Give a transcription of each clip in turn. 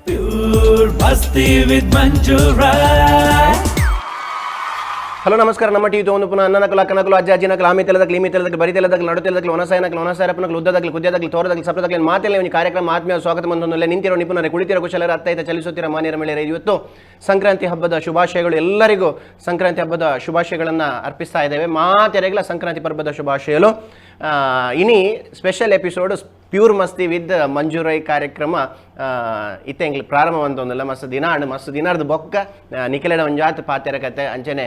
Pure Masti with Manju Rai. Hello ನಮಸ್ಕಾರ. ನಮ್ಮ TV ಒಂದು ಪುನಃ ಅನ್ನನಕಲು ಅಕ್ಕನಕಲು ಅಜ್ಜ ಅಜ್ಜಿನಕಲು ಆಮಿ ತೆಲದಕ್ಲು ಈಮಿ ತೆಲದಕ್ಲು ಬರಿ ತೆಲದಕ್ಲು ನಡು ತೆಲದಕ್ಲು ಒನಸಾಯನಕಲು ಒನಸಾಯರಪ್ಪನಕಲು ಉದ್ದದಕ್ಲು ಕುದ್ಯದಕ್ಲು ತೋರದಕ್ಲು ಸಪ್ರದಕ್ಲು ಮಾತೆಲ್ಲ ಒಂದು ಕಾರ್ಯಕ್ರಮ ಆತ್ಮೀಯ ಸ್ವಾಗತ ಬಂದೊಂದಲ್ಲೇ ನಿಂತಿರೋ ನಿಪುಣರೇ, ಕುಳಿತಿರೋ ಕುಶಲರ, ಅತ್ತೈತ ಚಲಿಸುತ್ತಿರೋ ಮಾನ್ಯರ ಮೇಲೆ ಇವತ್ತು ಸಂಕ್ರಾಂತಿ ಹಬ್ಬದ ಶುಭಾಶಯಗಳು. ಎಲ್ಲರಿಗೂ ಸಂಕ್ರಾಂತಿ ಹಬ್ಬದ ಶುಭಾಶಯಗಳನ್ನು ಅರ್ಪಿಸ್ತಾ ಇದ್ದೇವೆ. ಮಾತೆರೆಗಳ ಸಂಕ್ರಾಂತಿ ಪರ್ವದ ಶುಭಾಶಯಗಳು. ಇನಿ special episode pure Masti with Manju Rai ಕಾರ್ಯಕ್ರಮ ಇತ್ತೆ ಎಂಗ್ಲು ಪ್ರಾರಂಭ ಅಂತೊಂದಿಲ್ಲ. ಮಸ್ತ್ ದಿನ ಅಂಡ್ ಮಸ್ತ್ ದಿನಾರ್ದು ಬೊಕ್ಕ ನಿಖಿಲೆಡ ಒಂಜಾತ್ ಪಾತೆರ ಕತೆ ಅಂಚನೆ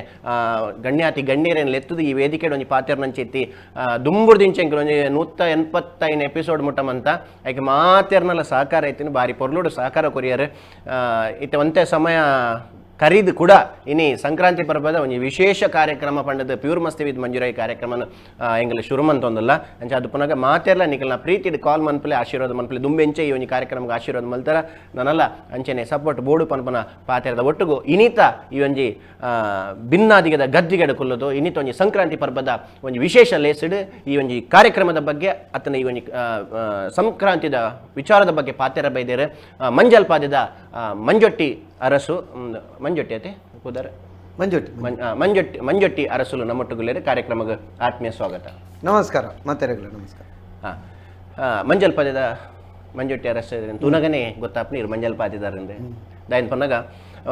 ಗಣ್ಯಾತಿ ಗಣ್ಯರೇನು ಲೆತ್ತದು ಈ ವೇದಿಕೆ ಒಂಜಿ ಪಾತೆರ ನಂಚಿತ್ತಿ ದುಂಬುರ್ದಿಂಚೆ ಎಂಕ್ಲು ಒಂಜಿ 185 ಎಪಿಸೋಡ್ ಮುಟ್ಟಮಂತ ಐಕೆ ಮಾತೆರ್ನಲ್ಲ ಸಹಕಾರ ಐತಿನ ಬಾರಿ ಪೊರ್ಲುಡು ಸಹಕಾರ ಕೊರಿಯರ್. ಇತ್ತೆ ಒಂತೆ ಸಮಯ ಕರೀದು ಕೂಡ ಇನಿ ಸಂಕ್ರಾಂತಿ ಪರ್ವದ ಒಂಜಿ ವಿಶೇಷ ಕಾರ್ಯಕ್ರಮ ಪಂಡದ ಪ್ಯೂರ್ ಮಸ್ತಿ ವಿತ್ ಮಂಜುರಾಯಿ ಕಾರ್ಯಕ್ರಮನ ಎಂಗಲ ಶುರು ಮಂತೊಂದಲ್ಲ. ಅಂಚ ಅದು ಪುನಗ ಮಾತೆರ್ಲ ನಿಕಲ್ನ ಪ್ರೀತಿಡ್ ಕಾಲ್ ಮನ್ಪಲೆ, ಆಶೀರ್ವಾದ ಮನ್ಪಲೆ. ದುಂಬೆಂಚೆ ಈ ಒಂಜಿ ಕಾರ್ಯಕ್ರಮಕ್ಕೆ ಆಶೀರ್ವಾದ ಮಲ್ತಾರ ನನ್ನಲ್ಲ ಅಂಚನೆ ಸಪೋರ್ಟ್ ಬೋಡು ಪನ್ಪನ ಪಾತೆರದ ಒಟ್ಟುಗು ಇನಿತ ಈ ಒಂಜಿ ಬಿನ್ನಾದಿಗದ ಗದ್ದಿಗಡ ಕುಲ್ಲದು ಇನಿತ ಒಂಜಿ ಸಂಕ್ರಾಂತಿ ಪರ್ವದ ಒಂಜಿ ವಿಶೇಷ ಲೇಸಿಡ್ ಈ ಒಂಜಿ ಕಾರ್ಯಕ್ರಮದ ಬಗ್ಗೆ ಅತನ ಈ ಒಂಜಿ ಆ, ಆ, ಸಂಕ್ರಾಂತಿದ ವಿಚಾರದ ಬಗ್ಗೆ ಪಾತೆರ ಬೈದೇರು ಮಂಜಲ್ಪಾದೆದ ಮಂಜೊಟ್ಟಿ ಅರಸು. ಮಂಜೊಟ್ಟಿ ಅತೆ ಕುದರ್? ಮಂಜೊಟ್ಟಿ. ಮಂಜೊಟ್ಟಿ, ಮಂಜೊಟ್ಟಿ ಅರಸುಲು ನಮ್ಮೊಟ್ಟುಗುಲೇರು. ಕಾರ್ಯಕ್ರಮಕ್ಕೆ ಆತ್ಮೀಯ ಸ್ವಾಗತ. ನಮಸ್ಕಾರ ಮಾತೆರೆಗಳ ನಮಸ್ಕಾರ. ಹಾಂ, ಮಂಜಲ್ಪಾದೆದ ಮಂಜೊಟ್ಟಿ ಅರಸು ತುನಗನೇ ಗೊತ್ತಾಪ್ ನೀರು ಮಂಜಲ್ಪಾದಿದಾರಂದೆ ದಾಯನ್ ಪನ್ನಗ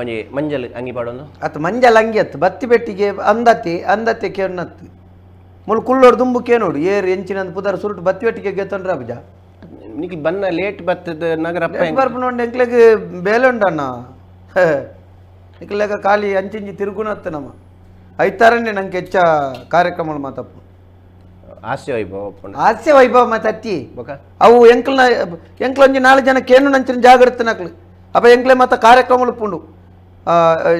ಒಂಜಿ ಮಂಜಲ್ ಅಂಗಿ ಪಾಡೊಂದು. ಅತ್ ಮಂಜಲ್ ಅಂಗಿ ಅತ್ತು ಬತ್ತಿ ಬೆಟ್ಟಿಗೆ ಅಂದತಿ ಅಂದತಿ ಕೇರ್ನತ್ತು ಮುಲ್ ಕುಳ್ಳೋಡು ದುಂಬು ಕೇನೋಡು ಏರ್ ಎಂಚಿನಂದು ಪುದರ್ ಸುರುಟು ಬತ್ತಿ ಬೆಟ್ಟಿಗೆ ಗೆತ್ತೊಂಡ್ರ ಅಬ್ಜ. ನಿಕ್ ಬನ್ನ ಲೇಟ್ ಬತ್ತದ ನಗರಪ್ಪ. ಬರ್ಪುನೊಂಡು ಎಂಕ್ಲೆಗ್ ಬೇಲೆ ಉಂಡಣ್ಣ. ನಿಕ್ಲೆಗ ಖಾಲಿ ಅಂಚಿಂಚಿ ತಿರುಗುನತ್ತು ನಮ್ಮ ಐತಾರನೇ ನಂಗೆ ಹೆಚ್ಚ ಕಾರ್ಯಕ್ರಮಗಳು ಮಾತಪ್ಪು. ಹಾಸ್ಯ ವೈಭವ ಒಪ್ಪುಂಡು. ಹಾಸ್ಯ ವೈಭವ ಮತ್ತೆ ಅತ್ತಿ. ಬೊಕ? ಅವು ಎಂಕ್ಲನ ಎಂಕ್ಲ ಒಂಜಿ ನಾಲ್ ಜನ ಕೇನು ನಂಚಿನ ಜಾಗೃತ ನಕ್ಲು ಅಪ್ಪ ಎಂಕ್ಲೆ ಮತ್ತ ಕಾರ್ಯಕ್ರಮಗಳು ಪುಂಡು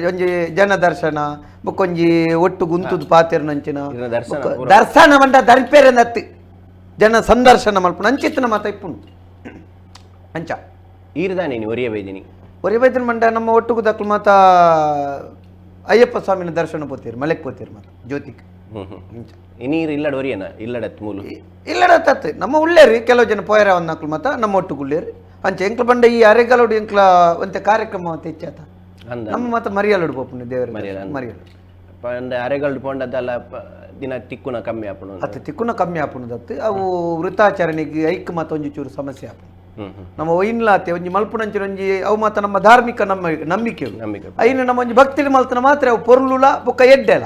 ಒಂಜಿ ಜನ ದರ್ಶನ ಬೊಕ್ಕೊಂಜಿ ಒಟ್ಟು ಗುಂತುದು ಪಾತೆರ್ ನಂಚಿನ. ಇರ್ನ ದರ್ಶನ. ಬೊಕ್ಕ ದರ್ಶನ ಮಂಡ ದರ್ಪೇರೆ ನತ್ತಿ ಜನ ಸಂದರ್ಶನ ಮಲ್ಪುಂಡು ಅಂಚಿತ್ತಿನ ಮಾತ ಇಪ್ಪುಂಡು ಅಂಚ. ಈರ್ದಾನೆ ನೀನು ಒರಿಯ ಬೈದಿನಿ? ಒರಿ ಬೈದಿನ ಮಂಡ ನಮ್ಮ ಒಟ್ಟುಗು ದಕ್ಲು ಮಾತ ಅಯ್ಯಪ್ಪ ಸ್ವಾಮಿನ ದರ್ಶನ ಪೋತೀರ್ ಮಲೆಕ್ ಪೋತೀರ್ ಮಾತ ಜ್ಯೋತಿಕ್. ಹ್ಮ್ ಹ್ಮ್ ನೀರು ಇಲ್ಲಡ ಒರಿಯನ ಇಲ್ಲಡತ್ ಮೂಲು? ಇಲ್ಲಡ ತತ್ತು ನಮ್ಮ ಉಳ್ಳೇರಿ ಕೆಲವು ಜನ ಪೋಯರ ನಕ್ಲು ಮಾತ ನಮ್ಮ ಒಟ್ಟುಗು ಉಳ್ಳೇರಿ ಅಂಚ. ಎಂಕ್ಲ ಬಂಡ ಈ ಅರೆಗಲೋಡು ಎಂಕ್ಲ ಒಂತೆ ಕಾರ್ಯಕ್ರಮ ಅಂತ ಹೆಚ್ಚಾತ. ಅಂದ. ನಮ್ಮ ಮಾತ ಮರಿಯಲುಡು ಪೋಪುಂಡು ದೇವರ. ಮರಿಯಲ. ಮರಿಯಲು. ಪಂಡ ಅರೆಗಲ್ಡ್ ಪೋಂಡದಲ್ಲ ದಿನ ತಿಕ್ಕುನ ಕಮ್ಮಿ ಆಪುಂಡು. ಅತ್ತ ತಿಕ್ಕುನ ಕಮ್ಮಿ ಆಪುಂಡು ದತ್ತು ಅವು ವೃತ್ತಾಚರಣೆಗೆ ಐಕ್ ಮಾತ ಒಂಜಿ ಚೂರು ಸಮಸ್ಯೆ ಆಪುಂಡು. ಹ್ಮ್ ಹ್ಮ್ ನಮ್ಮ ಒಯಿನ್ಲಾತೆ ಒಂಜಿ ಮಲ್ಪುನಂಚಿನ ಒಂಜಿ ಅವು ಮಾತ ನಮ್ಮ ಧಾರ್ಮಿಕ ನಮ್ಮ ನಂಬಿಕೆ. ನಂಬಿಕೆ. ಐನು ನಮ್ಮ ಒಂಜಿ ಭಕ್ತಿಲಿ ಮಲ್ತನ ಮಾತ್ರ ಅವು ಪೊರ್ಲುಲ ಬೊಕ್ಕ ಎಡ್ಡೆಲ.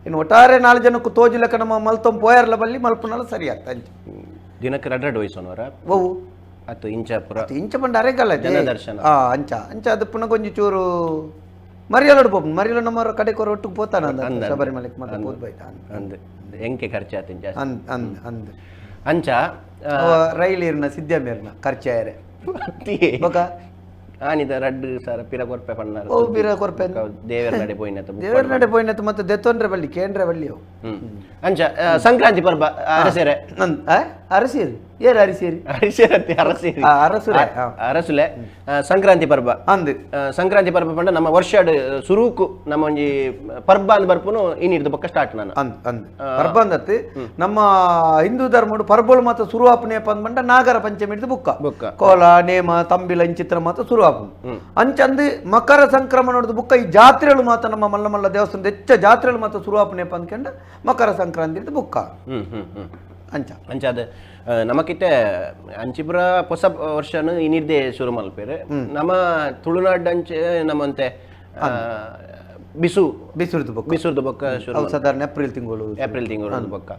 ಇನ್ನು ಒಟ್ಟಾರೆ ನಾಲ್ ಜನಕ್ಕೂ ತೋಜುಲಕ ನಮ್ಮ ಮಲ್ತೊಂದು ಪೋಯರ್ಲ ಬಲ್ಲಿ ಮಲ್ಪುನಲ ಸರಿ ಆಗ್ತ ಅಂಚ. ದಿನಕ್ಕೆ ರಡ್ ರಡ್ ವಯಸ್ಸೋನವರ? ಒವು? ಅತ್ತು ಇಂಚ ಪುರ. ಅತ್ತು ಇಂಚ ಪಂಡ ಅರೆಗಲ್ಲ. ಜನ ದರ್ಶನ. ಆ ಅಂಚ ಅಂಚ ಅದು ಪುನಃ ಒಂಜಿ ಚೂರು ಮರಿಯಲೋಡು ಪೋಪುಂಡು. ಮರಿಯಲು ನಮ್ಮ ಕಡೆ ಕೊರ ಒಟ್ಟಿಗೆ ಪೋತಾನ ಅಂದ ಶಬರಿಮಲೆಕ್ ಮಾತ ಪೋದ್ ಬೈತ. ಅಂದ್ ಎಂಕೆ ಖರ್ಚಾತಿನ ಜಾಸ್ತಿ. ಅಂದ್ ಅಂದ್ ಅಂದ್. ಅಂಚ. ಅವ ರೈಲ್ ಇರ್ನ ಸಿದ್ಧ ಮೇರ್ನ ಖರ್ಚಾಯರೆ. ಅತ್ತಿ. ಬೊಕ? ಆನಿದ ರಡ್ಡು ಸರ ಪಿರ ಕೊರ್ಪೆ ಪಣ್ಣಾರ. ಓ ಪಿರ ಕೊರ್ಪೆ. ದೇವರ ನಡೆ ಪೋಯಿನತ. ದೇವರ ನಡೆ ಪೋಯಿನತ ಮತ್ತೆ ದೆತ್ತೊಂಡ್ರೆ ಬಳ್ಳಿ ಕೇಂದ್ರ ಬಳ್ಳಿ ಅವು. ಅಂಚ ಸಂಕ್ರಾಂತಿ ಪರ್ಬ ಅರಸೆರೆ. ನಂದ್ ಅರಸೇರಿ ಏರ್ ಅರಿಸೇರಿ? ಅರಸೆರತ್ತೆ ಅರಸೇರಿ. ಆ, ಅರಸುರೆ, ಆ. ಅರಸುಲೆ ಸಂಕ್ರಾಂತಿ ಪರ್ಬ. ಅಂದ್. ಸಂಕ್ರಾಂತಿ ಪರ್ಬ ಪಂಡ ನಮ್ಮ ವರ್ಷಡ್ ಸುರೂಕು ನಮ್ಮ ಒಂಜಿ ಪರ್ಬ ಅಂದ್ ಬರ್ಪುನು ಇನ್ನಿರ್ದು ಬೊಕ್ಕ ಸ್ಟಾರ್ಟ್ ನಾನು. ಅಂದ್ ಅಂದ್ ಪರ್ಬ ಅಂದತ್ತು ನಮ್ಮ ಹಿಂದೂ ಧರ್ಮಡು ಪರ್ಬಲು ಮಾತ ಸುರು ಆಪುನೆ ಪಂಡ ನಾಗರ ಪಂಚಮಿ ಹಿಡ್ದು ಬುಕ್ಕ ಬುಕ್ಕ. ಕೋಲ ನೇಮ ತಂಬಿಲ ಇಂಚಿತ್ರ ಮಾತ ಸುರು ಆಪುಂಡು. ಅಂಚಂದು ಮಕರ ಸಂಕ್ರಮಣದ ಬುಕ್ಕ ಈ ಜಾತ್ರೆಗಳು ಮಾತ ನಮ್ಮ ಮಲ್ಲ ಮಲ್ಲ ದೇವಸ್ಥಾನದ ಹೆಚ್ಚ ಜಾತ್ರೆಗಳು ಮಾತ ಸುರು ಆಪುನೆ ಅಂದ್ಕೊಂಡ ಮಕರ ಸಂಕ್ರಾಂತಿ ಹಿಡ್ದು ಬುಕ್ಕ. ಹ್ಮ್ ಹ್ಮ್ ಹ್ಮ್ ಅಂಚ. ಅಂಚ ಅದು ನಮಕಿತ್ತೆ ಅಂಚಿಪುರ ಹೊಸ ವರ್ಷನು ಇನ್ನಿರ್ದೆ ಶುರು ಮಲ್ಪೇರು. ನಮ್ಮ ತುಳುನಾಡ್ ಅಂಚೆ ನಮ್ಮಂತೆ ಬಿಸು ಬಿಸುರ್ದು ಬುಕ್ಕ. ಬಿಸುರ್ದು ಬೊಕ್ಕ ಶುರು. ಅವು ಸಾಧಾರಣ ಏಪ್ರಿಲ್ ತಿಂಗಳು. ಏಪ್ರಿಲ್ ತಿಂಗಳು ಬೊಕ್ಕ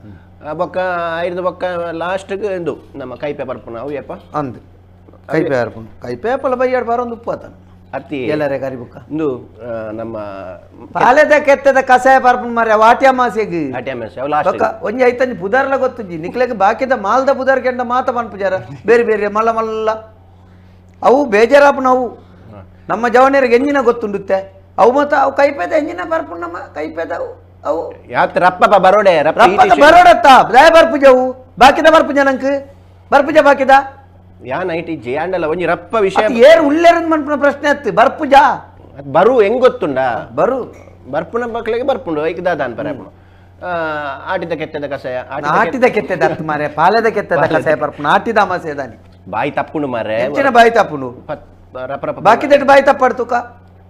ಆ ಬೊಕ್ಕ ಐರ್ದು ಬೊಕ್ಕ ಲಾಸ್ಟ್ಗೆ ಇದು ನಮ್ಮ ಕೈಪೆ ಪರ್ಪುನ ಅವು ಯಪ್ಪ. ಅಂದ್ ಕೈಪೆ ಆರ್ಪುಂಡು ಕೈಪೆ ಪಲ ಬೈಯಾಡ್ ಬಾರೊಂದು ಉಪ್ಪು ಆತನ. ಅತ್ತಿ. ಎಲ್ಲರೇ ಕರಿ ಬುಕ್ಕ. ಇಂದು ನಮ್ಮ ಪಾಲೆದ ಕೆತ್ತದ ಕಸಾಯ ಪರ್ಪುಂಡು ಮಾರ್ರೆ ವಾಟ್ಯ ಮಾಸೆಗ್. ಆಟಿ ಅಮಾವಾಸ್ಯೆ ಅವು ಲಾಸ್ಟ್. ಬೊಕ್ಕ ಒಂಜಿ ಐತಂಜಿ ಪುದಾರ್ಲ ಗೊತ್ತುಂಜಿ ನಿಕ್ಲೆಗ್ ಬಾಕಿದ ಮಾಲ್ದ ಪುದಾರ್ ಕೆಂಡ ಮಾತ ಪನ್ಪುಜಾರ ಬೇರೆ ಬೇರೆ ಮಲ್ಲ ಮಲ್ಲ ಅವು ಬೇಜಾರಾಪುನವು. ನಮ್ಮ ಜವನಿಯರಿಗೆ ಎಂಜಿನ ಗೊತ್ತುಂಡುತ್ತೆ ಅವು ಮಾತ ಅವು ಕೈಪೇದ ಎಂಜಿನ ಬರ್ಪುಂಡು ನಮ್ಮ ಕೈಪೇದ ಅವು ಅವು. ಯಾತ್ ರಪ್ಪಪ್ಪ ಬರೋಡೆ ರಪ್ಪ. ರಪ್ಪದ ಬರೋಡತ್ತ ದಾಯ ಬರ್ಪುಜವು ಬಾಕಿದ ಬರ್ಪುಜ ನಂಕ್ ಬರ್ಪುಜ ಬಾಕಿದ. ಯಾ ನೈಟ್ ಇಜ್ಜಿ ಆಂಡಲ ಒಂಜಿ ರಪ್ಪ ವಿಷಯ. ಅತ್ ಏರ್ ಉಲ್ಲೇರಂದ್ ಮನ್ಪುನ ಪ್ರಶ್ನೆ ಅತ್ತು ಬರ್ಪುಜ. ಅತ್ ಬರು ಹೆಂಗ್ ಗೊತ್ತುಂಡ? ಬರು. ಬರ್ಪುನ ಮಕ್ಳಿಗೆ ಬರ್ಪುಂಡು ಐಕ್ ದಾದ ಅನ್ಪರೆ ಆಟಿದ ಕೆತ್ತದ ಕಷಾಯ ಆಟಿದ. ನಾಟಿದ ಕೆತ್ತದ ಅತ್ತು ಮಾರೆ ಪಾಲೆದ ಕೆತ್ತದ ಕಸಾಯ ಬರ್ಪುಂಡು ನಾಟಿದ ಅಮಾಸೆ ದಾನಿ. ಬಾಯಿ ತಪ್ಪುಂಡು ಮಾರೆ. ಹೆಚ್ಚಿನ ಬಾಯಿ ತಪ್ಪುಂಡು. ರಪ ರಪ. ಬಾಕಿದಟ್ ಬಾಯಿ ತಪ್ಪಾಡ್ತುಕ.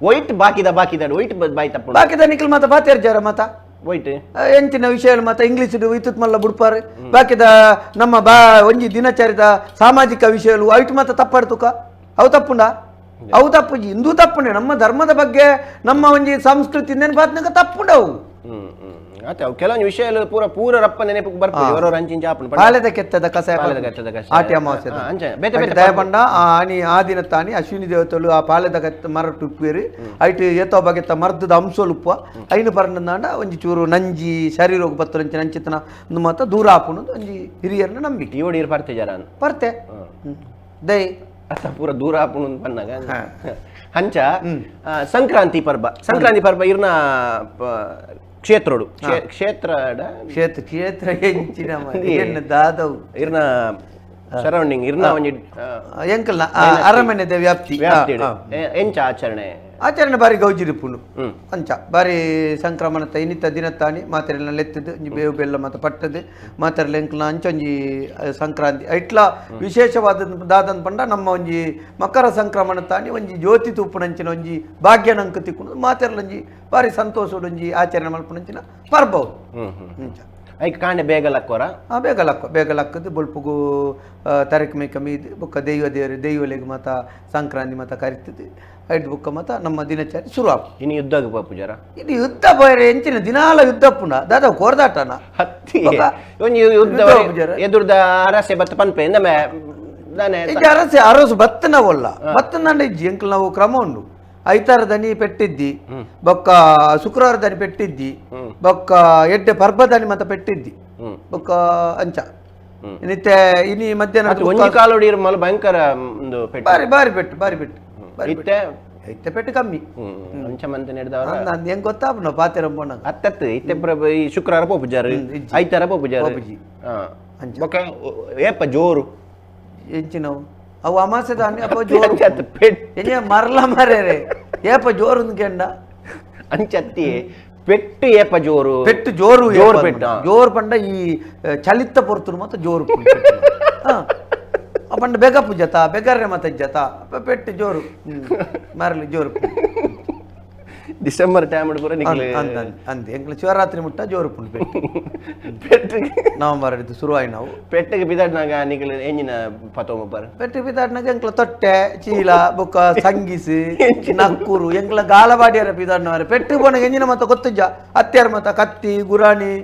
ಒಯ್ಟ್ ಬಾಕಿದ ಬಾಕಿದ ಒಯ್ಟ್ ಬಾಯಿ ತಪ್ಪು. ಬಾಕಿದ ನಿಕ್ಲ್ ಮಾತ ಬಾತೇರ್ ಜರ ಮಾತ. ಒಯ್ಟ್ ಎಂಚಿನ ವಿಷಯ ಮಾತ ಇಂಗ್ಲೀಷ್ ಇತ್ತುತ್ ಮಲ್ಲ ಬುಡ್ಪಾರು. ಬಾಕಿದ ನಮ್ಮ ಬಾ ಒಂಜಿ ದಿನಚರಿದ ಸಾಮಾಜಿಕ ವಿಷಯಲು ಐಟ್ ಮಾತ ತಪ್ಪಾಡ್ತುಕ. ಅವು ತಪ್ಪುಂಡ? ಅವು ತಪ್ಪುಜಿ. ಇಂದು ತಪ್ಪುಂಡೆ. ನಮ್ಮ ಧರ್ಮದ ಬಗ್ಗೆ ನಮ್ಮ ಒಂಜಿ ಸಂಸ್ಕೃತಿ ನೆನಪಾತ್ನಕ ತಪ್ಪುಂಡವು. ಅತ್ತೆ ಅವು ಕೆಲವೊಂದು ವಿಷಯ ಪೂರ ಪೂರ ರಪ್ಪ ನೆನಪು ಬರ್ಪುಂಡು. ಇವರವ್ರ ಅಂಚಿಂಚ ಆಪುಂಡು. ಪಾಲೆದ ಕೆತ್ತದ ಕಸಾಯ, ಪಾಲೆದ ಕೆತ್ತದ ಕಷಾಯ. ಆಟಿ ಅಮಾವಾಸ್ಯೆ ಅಂಚ ಬೇತೆ ಬೇತೆ ದಯಪಂಡ ಆನಿ ಆ ದಿನ ತಾನಿ ಅಶ್ವಿನಿ ದೇವತೆಲು ಆ ಪಾಲೆದ ಕತ್ತ ಮರಟ್ ಉಪ್ಪೇರು. ಐಟ್ ಏತೋ ಬಗೆತ್ತ ಮರ್ದದ ಅಂಶಲು ಉಪ್ಪ ಐನು ಪರಂಡಾಂಡ ಒಂಜಿ ಚೂರು ನಂಜಿ ಶರೀರೋಗ ಪತ್ತರಂಚಿ ನಂಚಿತನ ಒಂದು ಮಾತ ದೂರ ಆಪುಂಡು ಒಂಜಿ ಹಿರಿಯರನ್ನ ನಂಬಿಕೆ. ಇವಡು ಇರ್ ಪರ್ತೆ ಜರ ಪರ್ತೆ ದೈ ಅತ್ತ ಪೂರ ದೂರ ಆಪುಂಡು ಪನ್ನಾಗ ಅಂಚ. ಸಂಕ್ರಾಂತಿ ಪರ್ಬ, ಸಂಕ್ರಾಂತಿ ಪರ್ಬ ಇರ್ನ ಕ್ಷೇತ್ರೋಡು ಕ್ಷೇತ್ರ ಕ್ಷೇತ್ರ ಕ್ಷೇತ್ರ ಎಂಚಿನ ಎನ್ನ ದಾದವು ಇರ್ನ ಸರೌಂಡಿಂಗ್ ಇರ್ನ ಒಂಜಿ ಎಂಕಲ್ನ ಅರಮನೆದ ವ್ಯಾಪ್ತಿ ವ್ಯಾಪ್ತಿ ಎಂಚ ಆಚರಣೆ? ಆಚರಣೆ ಬಾರಿ ಗೌಜಿರಿಪುಂಡು. ಅಂಚ ಬಾರಿ ಸಂಕ್ರಮಣತ ಇನ್ನಿತ ದಿನತ್ತಾನಿ ಮಾತೆರೆಲ್ಲ ಲೆತ್ತದು ಒಂಜಿ ಬೇವು ಬೆಲ್ಲ ಮಾತ ಪಟ್ಟದು ಮಾತೆರೆಲ್ಲ ಎಂಕಲ್ನ ಅಂಚೊಂಜಿ ಸಂಕ್ರಾಂತಿ ಐಟ್ಲ ವಿಶೇಷವಾದ ದಾದನ್ ಪಂಡ ನಮ್ಮ ಒಂಜಿ ಮಕರ ಸಂಕ್ರಮಣ ತಾನಿ ಒಂಜಿ ಜ್ಯೋತಿ ತೂಪುನಂಚಿನ ಒಂಜಿ ಭಾಗ್ಯನಂಕ ತಿಕ್ಕುಂಡು ಮಾತೆರೆಲ್ಲ ಒಂಜಿ ಬಾರಿ ಸಂತೋಷಡ್ ಒಂಜಿ ಆಚರಣೆ ಮಲ್ಪುನಂಚಿನ ಪರ್ಬವು. ಅಂಚ ಐಕ್ ಕಾಂಡೆ ಬೇಗ ಲಕ್ಕೋರ? ಬೇಗ ಲಕ್ಕ, ಬೇಗ ಲಕ್ಕದು ಬೊಲ್ಪುಗು ತರಕ್ ಮೇ ಕಮ್ಮಿ ಬೊಕ್ಕ ದೈವ ದೇವರು ದೈವಲೆಗ್ ಮಾತ ಸಂಕ್ರಾಂತಿ ಮಾತ ಕರಿತದೆ. ಐದು ಬುಕ್ಕ ಮಾತ ನಮ್ಮ ದಿನಚರಿ ಶುರು ಆಪು. ಇನ್ನು ಯುದ್ಧಕ್ಕೆ ಪೋಪು ಜರ? ಇದು ಯುದ್ಧ ಬೋಯರೆ ಎಂಚಿನ ದಿನಾಲ ಯುದ್ಧ ಪುಂಡ ದಾದ ಕೋರ್ದಾಟನ ಹತ್ತಿ ಬೊಕ್ಕ ಒಂಜಿ ಯುದ್ಧ ಯುದ್ಧ ಪೂಜಾರ. ಎದುರ್ದ ಅರಸೆ ಬತ್ತ ಪನ್ಪೆ ಇಂದಮೆ ದಾನೆ? ಇಜ್ಜಿ, ಅರಸೆ ಅರಸು ಬತ್ತನವಲ್ಲ ಬತ್ತನಂಡ ಇಜ್ಜಿ. ಎಂಕಲ್ ನಾವು ಕ್ರಮ ಉಂಡು. ಐತಾರ ದನಿ ಪೆಟ್ಟಿದ್ದಿ, ಬೊಕ್ಕ ಶುಕ್ರವಾರ ದನಿ ಪೆಟ್ಟಿದ್ದಿ, ಬೊಕ್ಕ ಎಡ್ಡೆ ಪರ್ಬ ದನಿ ಮಾತ ಪೆಟ್ಟಿದ್ದಿ, ಬೊಕ್ಕ ಅಂಚ ನಿತ್ಯ ಇನಿ ಮಧ್ಯಾಹ್ನ ಅದು ಒಂಜಿ ಕಾಲೋಡಿ ಮಲ್ಲ ಭಯಂಕರ ಒಂದು ಪೆಟ್ಟು. ಬಾರಿ ಬಾರಿ ಪೆಟ್ಟು, ಬಾರಿ ಪೆಟ್ಟು, ಬಾರಿ ಇತ್ತೆ ಇತ್ತೆ ಪೆಟ್ಟು ಕಮ್ಮಿ. ಅಂಚ ಮಂತೆ ನಡೆದವರ ಅಂದ್ ಹೆಂಗ್ ಗೊತ್ತಾಪುನ ಪಾತೆರ ಪೋನಾಗ. ಅತ್ತತ್ತು ಇತ್ತೆ ಈ ಶುಕ್ರವಾರ ಪೋಪುಜಾರು, ಐತಾರ ಪೋಪುಜಾರು. ಪೋಪುಜಿ. ಬೊಕ್ಕ ಏಪ ಜೋರು? ಎಂಚಿನವು ಅವು ಅಮಾಸೆ ದಾನಿ ಅಪ್ಪ ಜೋರು. ಅಂಚತ್ತು ಪೆಟ್ಟು. ಎಂಜ ಮರಲ ಮರೇರೆ ಏಪ ಜೋರು ಕೆಂಡ. ಅಂಚತ್ತಿ ಪೆಟ್ಟು ಏಪ ಜೋರು? ಪೆಟ್ಟು ಜೋರು ಜೋರು ಏಪ ಪೆಟ್ಟು, ಆ. ಜೋರು ಪಂಡ ಈ ಚಲಿತ ಪೊರ್ತುನು ಮಾತ ಜೋರು ಪೆಟ್ಟು. ಆ ಪಂಡ ಬೇಗ ಪೂಜತ ಬೇಗಾರೆ ಮಾತ ಇಜ್ಜತ ಅಪ್ಪ ಪೆಟ್ಟು ಜೋರು. ಮರಲಿ ಜೋರು. ಡಿಸೆಂಬರ್ ಟೈಮ್ ಪೂರ ನಿಕ್ಲೆ ಅಂದ್ ಅಂದ್ ಅಂದ್ ಎಂಕ್ಲ ಶಿವರಾತ್ರಿ ಮುಟ್ಟ ಜೋರು ಪುಂಡು ಪೆಟ್ಟು. ಪೆಟ್ಟು ನವಂಬರ್ ಹಿಡ್ದು ಶುರು ಆಯಿ ನಾವು. ಪೆಟ್ಟಿಗೆ ಬಿದಾಡ್ನಾಗ ನಿಕ್ಲೆ ಎಂಜಿನ ಪತೋಮ ಬರ್? ಪೆಟ್ಟು ಪಿದಾಡ್ನಾಗ ಎಂಕ್ಲ ತೊಟ್ಟೆ ಚೀಲ ಬೊಕ್ಕ ಸಂಗಿಸು ನಕ್ಕೂರು ಎಂಕ್ಲ ಗಾಲಬಾಡಿಯರ ಪಿದಾಡ್ನವರೆ. ಪೆಟ್ಟು ಪೋನಾಗ ಎಂಜಿನ ಮಾತ ಗೊತ್ತುಜ್ಜ ಅತ್ಯಾರ ಮಾತ ಕತ್ತಿ ಗುರಾಣಿ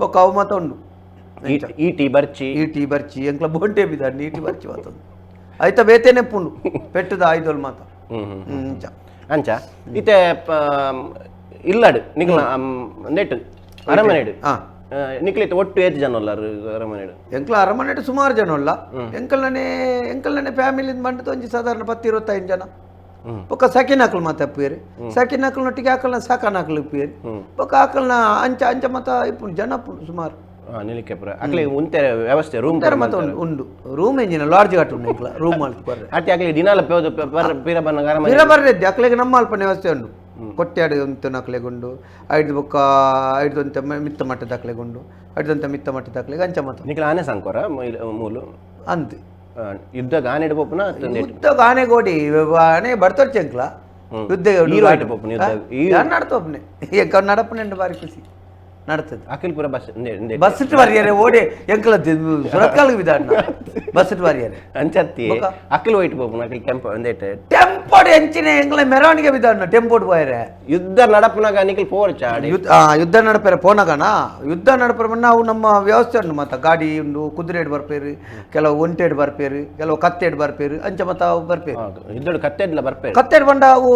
ಬೊಕ್ಕ ಅವು ಮಾತ ಉಂಡು. ಈಟಿ ಬರ್ಚಿ. ಈಟಿ ಬರ್ಚಿ ಎಂಕ್ಲ ಬೋಂಟೆ ಬಿದಾಡ್ನಿ ಈಟಿ ಬರ್ಚಿ ಮಾತೊಂದು ಆಯ್ತಾ ಬೇತೇನೆ ಪುಂಡು ಪೆಟ್ಟದ ಆಯ್ದೋಲ್ ಮಾತ. ಹ್ಮ್ ಹ್ಮ್ ಅಂಚ. ಅಂಚ ಇತ್ತೆ ಇಲ್ಲಡು ನಿಕ್ಲ ನೆಟ್ ಅರಮನೆಡು ನಿಕ್ಲಿತ್ ಒಟ್ಟು ಏತ್ ಜನ ಉಲ್ಲಾರು ಅರಮನೆಡು? ಎಂಕ್ಲ ಅರಮನೆಡು ಸುಮಾರು ಜನ ಉಲ್ಲ. ಎಂಕಲ್ನೇ ಎಂಕಲ್ನೇ ಫ್ಯಾಮಿಲಿ ಬಂಡದ ಒಂಜಿ ಸಾಧಾರಣ 10-25 ಜನ. ಬೊಕ್ಕ ಸಕಿನಾಕಲ್ ಮಾತ ಇಪ್ಪುವೆರ್. ಸಕಿನಾಕಲ್ನೊಟ್ಟಿಗೆ ಆಕಲ್ನ ಸಾಕನಾಕಲ್ ಇಪ್ಪುವೆರ್. ಬೊಕ್ಕ ಆಕಲ್ನ ಅಂಚ ಅಂಚ ಮಾತ ಇಪ್ಪುಂಡು ಜನ ಇಪ್ಪುಂಡು ಸುಮಾರು. ನಿಲಿಕೆ ಪುರ ಅಕ್ಲೆ ಉಂತೆ ವ್ಯವಸ್ಥೆ ರೂಮ್ ಉಂತೆರ ಮಾತ ಉಂಡು ಉಂಡು ರೂಮ್ ಎಂಜಿನ ಲಾಡ್ಜ್ ಕಟ್ಟು ಉಂಡು ಎಂಕ್ಲ ರೂಮ್ ಮಲ್ತ್ ಕೊರ್ರೆ. ಅತ್ತೆ ಅಕ್ಲೆ ದಿನಾಲ ಪೋದು ಪೀರ ಬನ್ನಗ ಅರಮನೆ ಪಿರ ಬರ್ರೆದ್ದೆ ಅಕ್ಲೆಗ್ ನಮ್ಮ ಅಲ್ಪನೆ ವ್ಯವಸ್ಥೆ ಉಂಡು. ಕೊಟ್ಯಾಡು ಉಂತು ಅಕ್ಲೆಗುಂಡು ಐದು ಬೊಕ್ಕ ಐದು ಮಿತ್ತ ಮಟ್ಟದ ಅಕ್ಲೆಗುಂಡು ಐದಂತ ಮಿತ್ತ ಮಟ್ಟದ ಅಕ್ಲೆಗ್ ಅಂಚ ಮಾತ. ನಿಕ್ಲೆ ಆನೆ ಸಂಕೋರ ಮೂಲು? ಅಂದ್ ಯುದ್ಧ ಆನೆಡ್ ಪೋಪುನ ಯುದ್ಧ ಆನೆ ಗೋಡಿ ಆನೆ ಬರ್ತೊರ್ಚೆ ಎಂಕ್ಲ ಯುದ್ಧ ಹೀರೋ ಆಯ್ತು ಪೋಪುನ ಯುದ್ಧ. ನಡ್ತೋಪನೆ ಎಂಕ ನಡಪನೆ ಬಾರಿ ಖುಷಿ ನಡ್ತದೆ. ಅಖಿಲ್ ಪುರ ಬಸ್ ಬಸ್ ಇಟ್ಟು ಬಾರಿಯಾರೆ ಓಡಿ ಎಂಕಲ ಸುರತ್ಕಾಲ್ಗೆ ಬಿದಾಡ್ನ ಬಸ್ ಇಟ್ಟು ಬಾರಿಯಾರೆ. ಅಂಚತ್ತಿ ಅಖಿಲ್ ಹೋಯ್ತು ಪೋಪುನ ಅಖಿಲ್ ಟೆಂಪೋ ಒಂದೇಟ್ ಟೆಂಪೋಡ್ ಎಂಚಿನ ಎಂಕಲ ಮೆರವಣಿಗೆ ಬಿದಾಡ್ನ ಟೆಂಪೋಡ್ ಪೋಯರೆ. ಯುದ್ಧ ನಡಪುನಾಗ ನಿಖಿಲ್ ಪೋರ್ಚ ಯುದ್ಧ ನಡಪೆರೆ ಪೋನಗನ ಯುದ್ಧ ನಡಪೆರೆ ನಾವು ನಮ್ಮ ವ್ಯವಸ್ಥೆ ಉಂಡು ಮಾತ ಗಾಡಿ ಉಂಡು ಕುದುರೆಡ್ ಬರ್ಪೇರು ಕೆಲವು ಒಂಟೆಡ್ ಬರ್ಪೇರು ಕೆಲವು ಕತ್ತೆಡ್ ಬರ್ಪೇರು ಅಂಚ ಮತ್ತ ಅವು ಬರ್ಪೇರು. ಯುದ್ಧಡ್ ಕತ್ತೆಡ್ಲ ಬರ್ಪೇರು. ಕತ್ತೆಡ್ ಬಂಡ ಅವು